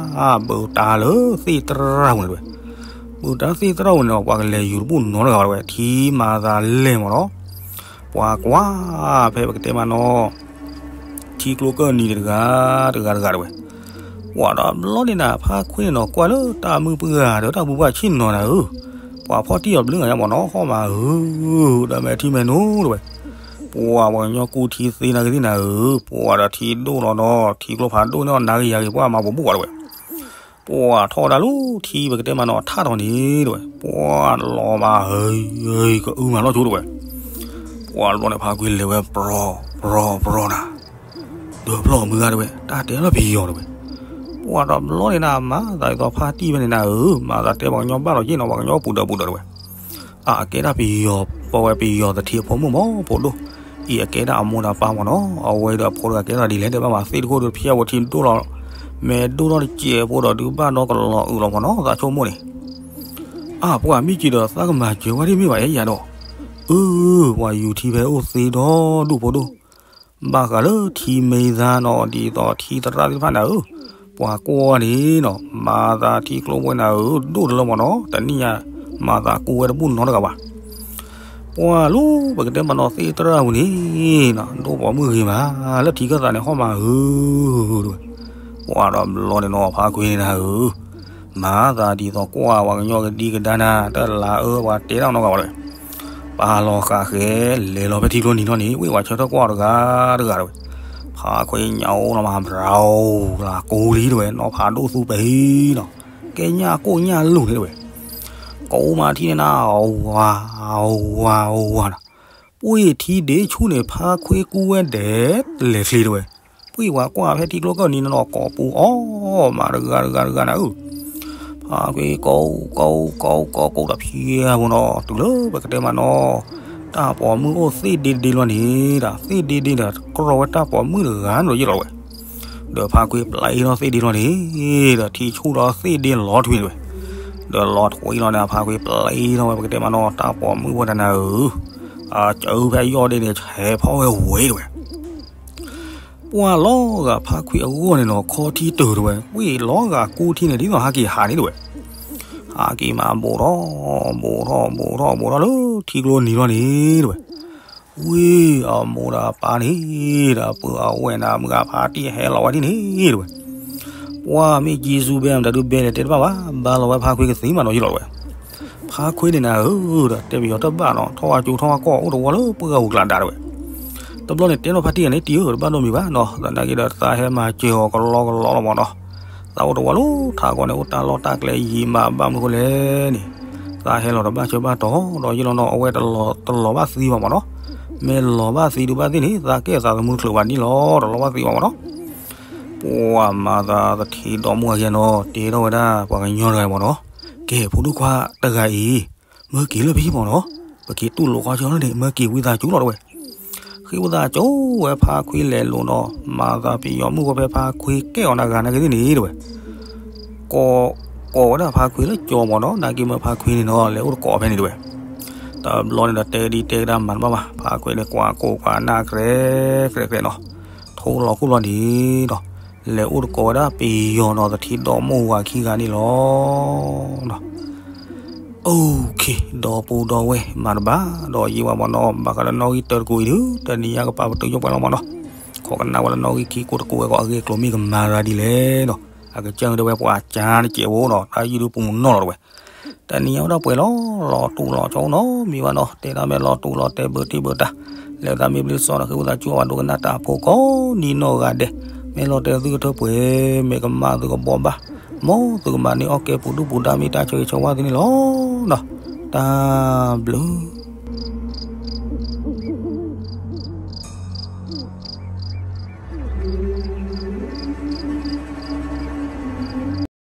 ပၢတၢ်လၢသ့ၣ်တရၣ်ပူၤန့ၣ်တဝဲ, ပၢတၢ်သ့ၣ်တရၣ်ပူၤန့ၣ်ဒီး ပှၤကလဲၤယူၤတဘူၣ်နီတဂၤဘၣ်တဝဲ, ထံမၤသးလဲၢ်မးနီၤ, ပှၤကွၢ်ဖဲပကတဲမးနီၤ ထံကျိကၢၢ်နံၤတဂၤတဂၤတဂၤတဝဲ, ပှၤဒီးဘျီန့ၣ်နၤ ဖါခွ့န့ၣ်နီၤ ကွၢ်လၢတၢ်မုၢ်ပှၢ်ဒီးတၢ်မုၢ်ပှၢ်ဆ့ၣ်နီၤနၤဧၢ, ပှၤဖီၣ်တံၢ်အီၤဘျုးဂၤညါမးနီၤ ဟီၣ်မးဧၢ, ဒီးမဲာ်ထံမဲာ်နိတဝဲ, ပှၤပှၤကညီကူထံသ့နာ်က့သ့ၣ်နၤဧၢ, ပှၤဒီးထံဒိၣ်လီၤဒီး ထံကျိဖးဒိၣ်န့ၣ်အီၤ နၤက့ယၤက့ၤ ပှၤမၤပူၤဘူၣ်ဘၣ်တဝဲ ပှၤထီၣ်ဝဲဒၣ်လၢထံပကတဲမးနီၤ ထးထီၣ်န့ၣ်တဝဲ, ပှၤလီၤမးဧၢ, ကအုမးလီၤဆိတဝဲ, ပှၤဘျီန့ၣ်ဖါခွ့လဲၤဝဲပြီၤပြီၤပြီၤနၤ, ဒီးဖျီၣ်မုၢ်ဂၤတဝဲ တၢ်တဲလီၤပယီၤတဝဲ, ပှၤဒီးဘျီန့ၣ်နၤ မၤသးဒ်သိးဖါတံၢ်ဖဲန့ၣ်နၤဧၢ, မၤသးတဲပှၤကညီဘၣ်လီၤယ့ၣ်နီၤ ပှၤကညီပူၤဒၢးပူၤဒၢးတဝဲ အကဲဒၣ်ပယီၤ ပဝဲပယီၤသထံအဖိမုၣ်မး ဖိဒိၣ်, အံၤအကဲဒၣ်အမိၢ်ဒီးပၢ်မးနီၤ, အဝဲဒီးအဖိတဂၤကဲထီၣ်ဒ်လဲၣ်တဲဘၣ်မး သ့ၣ်တခိၣ်ဒီးဖျဲးဝဲထံဒိၣ်လီၤ, မဲာ်ဒိၣ်ထီၣ်တစဲးဖိဒီးဒုးဘၣ်ဒီကလီၤအုးလီၤမးနီၤ သးဆိကမိၣ်န့ၣ်, အၢ ပှၤမ့ၢ်က့ၤဒီး သးကမၤစၢၤဝဲဒ်မ့ၢ်ဘၣ်အဲၣ်ယၤဒီး, အၢ ပှၤယူၤထံဖဲအိၣ်သ့ဒီဒူၣ်ဖိဒိၣ် ဘၣ်ဃးလၢထံမ့ၢ်သါနီၤ ဒ်သိးထံသရၣ်သ့ၣ်တဖၣ်နၤဧၢ, ပှၤကွၢ်န့ၣ်နီၤ မၤသးထံကျိဝဲနၤဧၢ ဒိၣ်တလၢမးနီၤ တနံၣ်ညါ မၤသးကူဝဲတဘူၣ်နီတဂၤဘၣ်. ပှၤလၢပကတဲမးနီၤ သ့ၣ်တရၣ်ပူၤန့ၣ်နီၤ ဒိၣ်ပိာ်မုၣ်ဂ့ၤမး လၢထံခၢၣ်သးန့ၣ် ဟီၣ်မးဧၢ, ပှၤဒီးဘျီန့ၣ်နီၤ ဖါခွ့န့ၣ်နၤဧၢ မၤသးဒ်သိးကွၢ်ပှၤကညီကဒံကဒါနၤ တလၤအၢ ပှၤတဲတၢ်နီတဂၤဘၣ်တဝဲ, ပာ်လီၤဃာ်ဃဲ လဲၤလီၤဖဲထံကျိနံၤထီၣ်န့ၣ် ဝ့ၢ်ဝဲဆၢထၢၣ်ကွၢ်တဂၤတဂၤတဝဲ, ဖါခွ့ညါအိၣ်လီၤမး ဘြၤအိၣ်လၢကိလံတဝဲ နီၤဖးဒိၣ်သူပဟံနီၤ, ကဲညၣ်ကိၣ်ညၣ်လူၢ်န့ၣ်တဝဲ, ကိးမးထံန့ၣ်နၤ ဝါ ဝါ ဝါနၤ, ပှ့ၤထံဒ့ဆူၣ်န့ၣ် ဖါခွ့ကူဝဲဒဲး လဲၤချ့တဝဲ, ပှ့ၤဝဲကွၢ်ဖဲထံကျိကၢၢ်နံၤနီၤ ကိးပူၤအီၣ်မးတဂၤတဂၤတဂၤနၤဧၢ ဖါခွ့ကိး ကိး ကိး ကိး ကိးတဖံးအပူၤနီၤ တုၤလၢပကတဲမးနီၤ တၢ်ပိာ်မုၣ်အိၣ်သ့ၣ်ဒ့တဒ့လီၤန့ၣ် တၢ်သ့ၣ်ဒ့ဒ့ဒီး ကြီဝဲတၢ်ပိာ်မုၣ်တဂၤန့ၣ်ဒီးယ့ၢ်လီၤဝဲ, ဒီးဖါခွ့ပျဲအ့ၣ်ထီၣ်သ့ၣ်ဒ့လီၤန့ၣ် ဒီးထံဆူၣ်ဒီးသ့ၣ်ဒ့လီၤထွံၣ်ဝဲ, ဒီးလီၤထွံၣ်လီၤန့ၣ် ဖါခွ့ပျဲအ့ၣ်ထီၣ်ဝဲ ပကတဲမးနီၤ တၢ်ပိာ်မုၣ်ဝဲတနၤဧၢ, အစၢဖဲယီၢ်ဒ့န့ၣ် ဆဲးဖီၣ်ဝဲဝဲတဝဲ ပှၤလီၤဂာ်ဖါခွ့အဂီၢ်န့ၣ်နီၤ ခီထံတၢၢ်တဝဲ, ဝ့ၢ်လီၤဂာ်ကူထံန့ၣ် ဒ်သိးဟးက့ၤဟးန့ၣ်တဝဲ, ဟးက့ၤမးဘူးထီၣ် ဘူးထီၣ် ဘူးထီၣ် ဘူးထီၣ်လၢထံကျိနံၤထီၣ်န့ၣ်တဝဲ, ဝ့ၢ်အမိၢ်ဒီးအပၢ်န့ၣ် ဒီးပှၤအဝဲၢ်နၤ မုၢ်ဂၤဖါတံၢ်ဟဲလီၤဝဲဒ်န့ၣ်တဝဲ, ပှၤမ့ၢ်က့ၤဆူဘဲမတၤဒုးဘဲလဲၣ်တဲတဘၣ်ဘၣ်, ဘါလီၤဝဲဖါခွ့ကသံမးနီၤယ့ၢ်လီၤတဝဲ ဖါခွ့န့ၣ်နၤဧၢ ဒီးတဲပယီၤတဘၣ်နီၤ ထီၣ်ဝဲကၠိထီၣ်ဝဲကီၢ် အိၣ်တဝီလၢပှၢ်ဂၤအူကျးဒါတဝဲ, တဘျီန့ၣ် တဲနီၢ်ဖါတံၢ်ဂၤန့ၣ်တံၢ်ဧၢ တဘၣ်ဒိမံၤဘၣ်နီၤ သနာ်က့ဒီးသးဟဲမၤစၢၤအီၤကလီကလီလီၤမးနီၤ, သးအိၣ်တဝီလၢထးကီၢ်န့ၣ် အိၣ်တၢ်လီၢ်တၢ်ကျဲယံာ်မး ဘၣ်မနုၤဃိလဲၣ်န့ၣ်, သး တၢ်ဟဲလီၤတဘၣ်ဆၢဘၣ်တီၤဒီးယ့ၢ်လီၤနီၤ အဝဲတလီၤဘၣ်သံဘၣ်မၢ်နီၤ, မ့ၢ်လီၤဘၣ်သံဒုးဘၣ်သ့ၣ်န့ၣ် သးကဲသးသမူတချုးဘၣ်န့ၣ်လီၤ တလီၤဘၣ်သံဘၣ်မၢ်နီၤ, ပှၤမၤသးသထံဒီမိၢ်ဂၤခံဂၤနီၤ တဲထီၣ်ဝဲဒၣ်ပှၤကညီတဂၤမၢ်နီၤ, ကဲ ဖိဒိၣ်ခွါတဂၤအံၤ မၢက့ၤလၢပဟံၣ်မၢ်နီၤ, ပက့ၤတူၢ်လိာ်ဃီဆၢလၢန့ၣ် မၢက့ၤဝံသးစူၤလီၤတဲဝဲ, ဃ့ဝံသးစူၤဝဲဖါခွံလဲၤလိာ်နီၤ မၤသးပယီၤမုၣ်ဖိဖဲဖါခွံကဲအီၤနၤဂၤနာ်က့သ့ၣ်န့ၣ်တဲဝဲ ကိးဝဲဒၣ်ဖါခွံလၢကၠီမၢ်နီၤ, နာ်က့မၢဖါခွံန့ၣ်နီၤ လဲၤအိၣ်တကိးဖဲန့ၣ်တဲဝဲ, တဘျီန့ၣ်ဒီးတဲဒံတဲကဒါမၤတဘၣ်ဘၣ်, ဖါခွံန့ၣ်ကွၢ်ကိၢ်ကွၢ်နၢ်ကြဲးကြဲးကြဲးနီၤ, ထိလီၤခိၣ်လီၤဒံးဒီး လဲၤအိၣ်တကိးဝဲဒၣ်ပယီၤနီၤ သထံဒီမိၢ်ဝၤခံဂၤန့ၣ်လီၤ. အိၣ်ခ့ ဒီပုၢ်ဒီဝဲၢ်မၤတဘၣ်ဒီးယံာ်ဝဲမၢ်နီၤ, ဘၣ်ဃးလၢနီၣ်ဂံၢ်တၢတကိးအံၤဒုး တနံၤညါကပာ်ပတုာ်ယိၣ်ပှဲၤလီၤမၢ်နီၤ, ခိးကနၣ်ဝဲလၢနီၣ်ဂံၢ်ခံကိးတကိးဝဲကီးအဂ့ၢ်အကျိၤမ့ၢ်ကမၤရၤဒ်လဲၣ်နီၤ, အကစၢ်တဲဝဲပှၤကၠါတစဲးဖိနီၤ တၢ်ယုၢ်ဒုးပူၤနီၢ်လီၤတဲဝဲ တနံၤညါဝဲဒၣ်ပှဲၤလီၤ လီၤတူာ်လီၤဆီနီၤ မံၤဘၣ်နီၤ, တဲဒၣ်မ့ၢ်လီၤတူာ်လီၤတဲဘၢတံၢ်ဘၢတၢ်, လဲၤသးမ့ၢ်ဘျ့စီဒီးဃ့ဝံသးစူၤအဝဲဒိကနၣ်တၢ်ဖိကိးဒံနီၢ်ဂၤဒဲး, မ့ၢ်လီၤတဲသုကထၢပှဲၤ မ့ၢ်ကမၣ်သုကဘီဘၣ်, မ်သုကမၤန့ၢ်အီၣ်ကဲပူၤဒုၣ်ပူၤဒါမ့ၢ်တၢ်ဆၢဂ့ၤဆၢဝါသုန့ၣ်လီၤနီၤ, တၢ်ဘျုး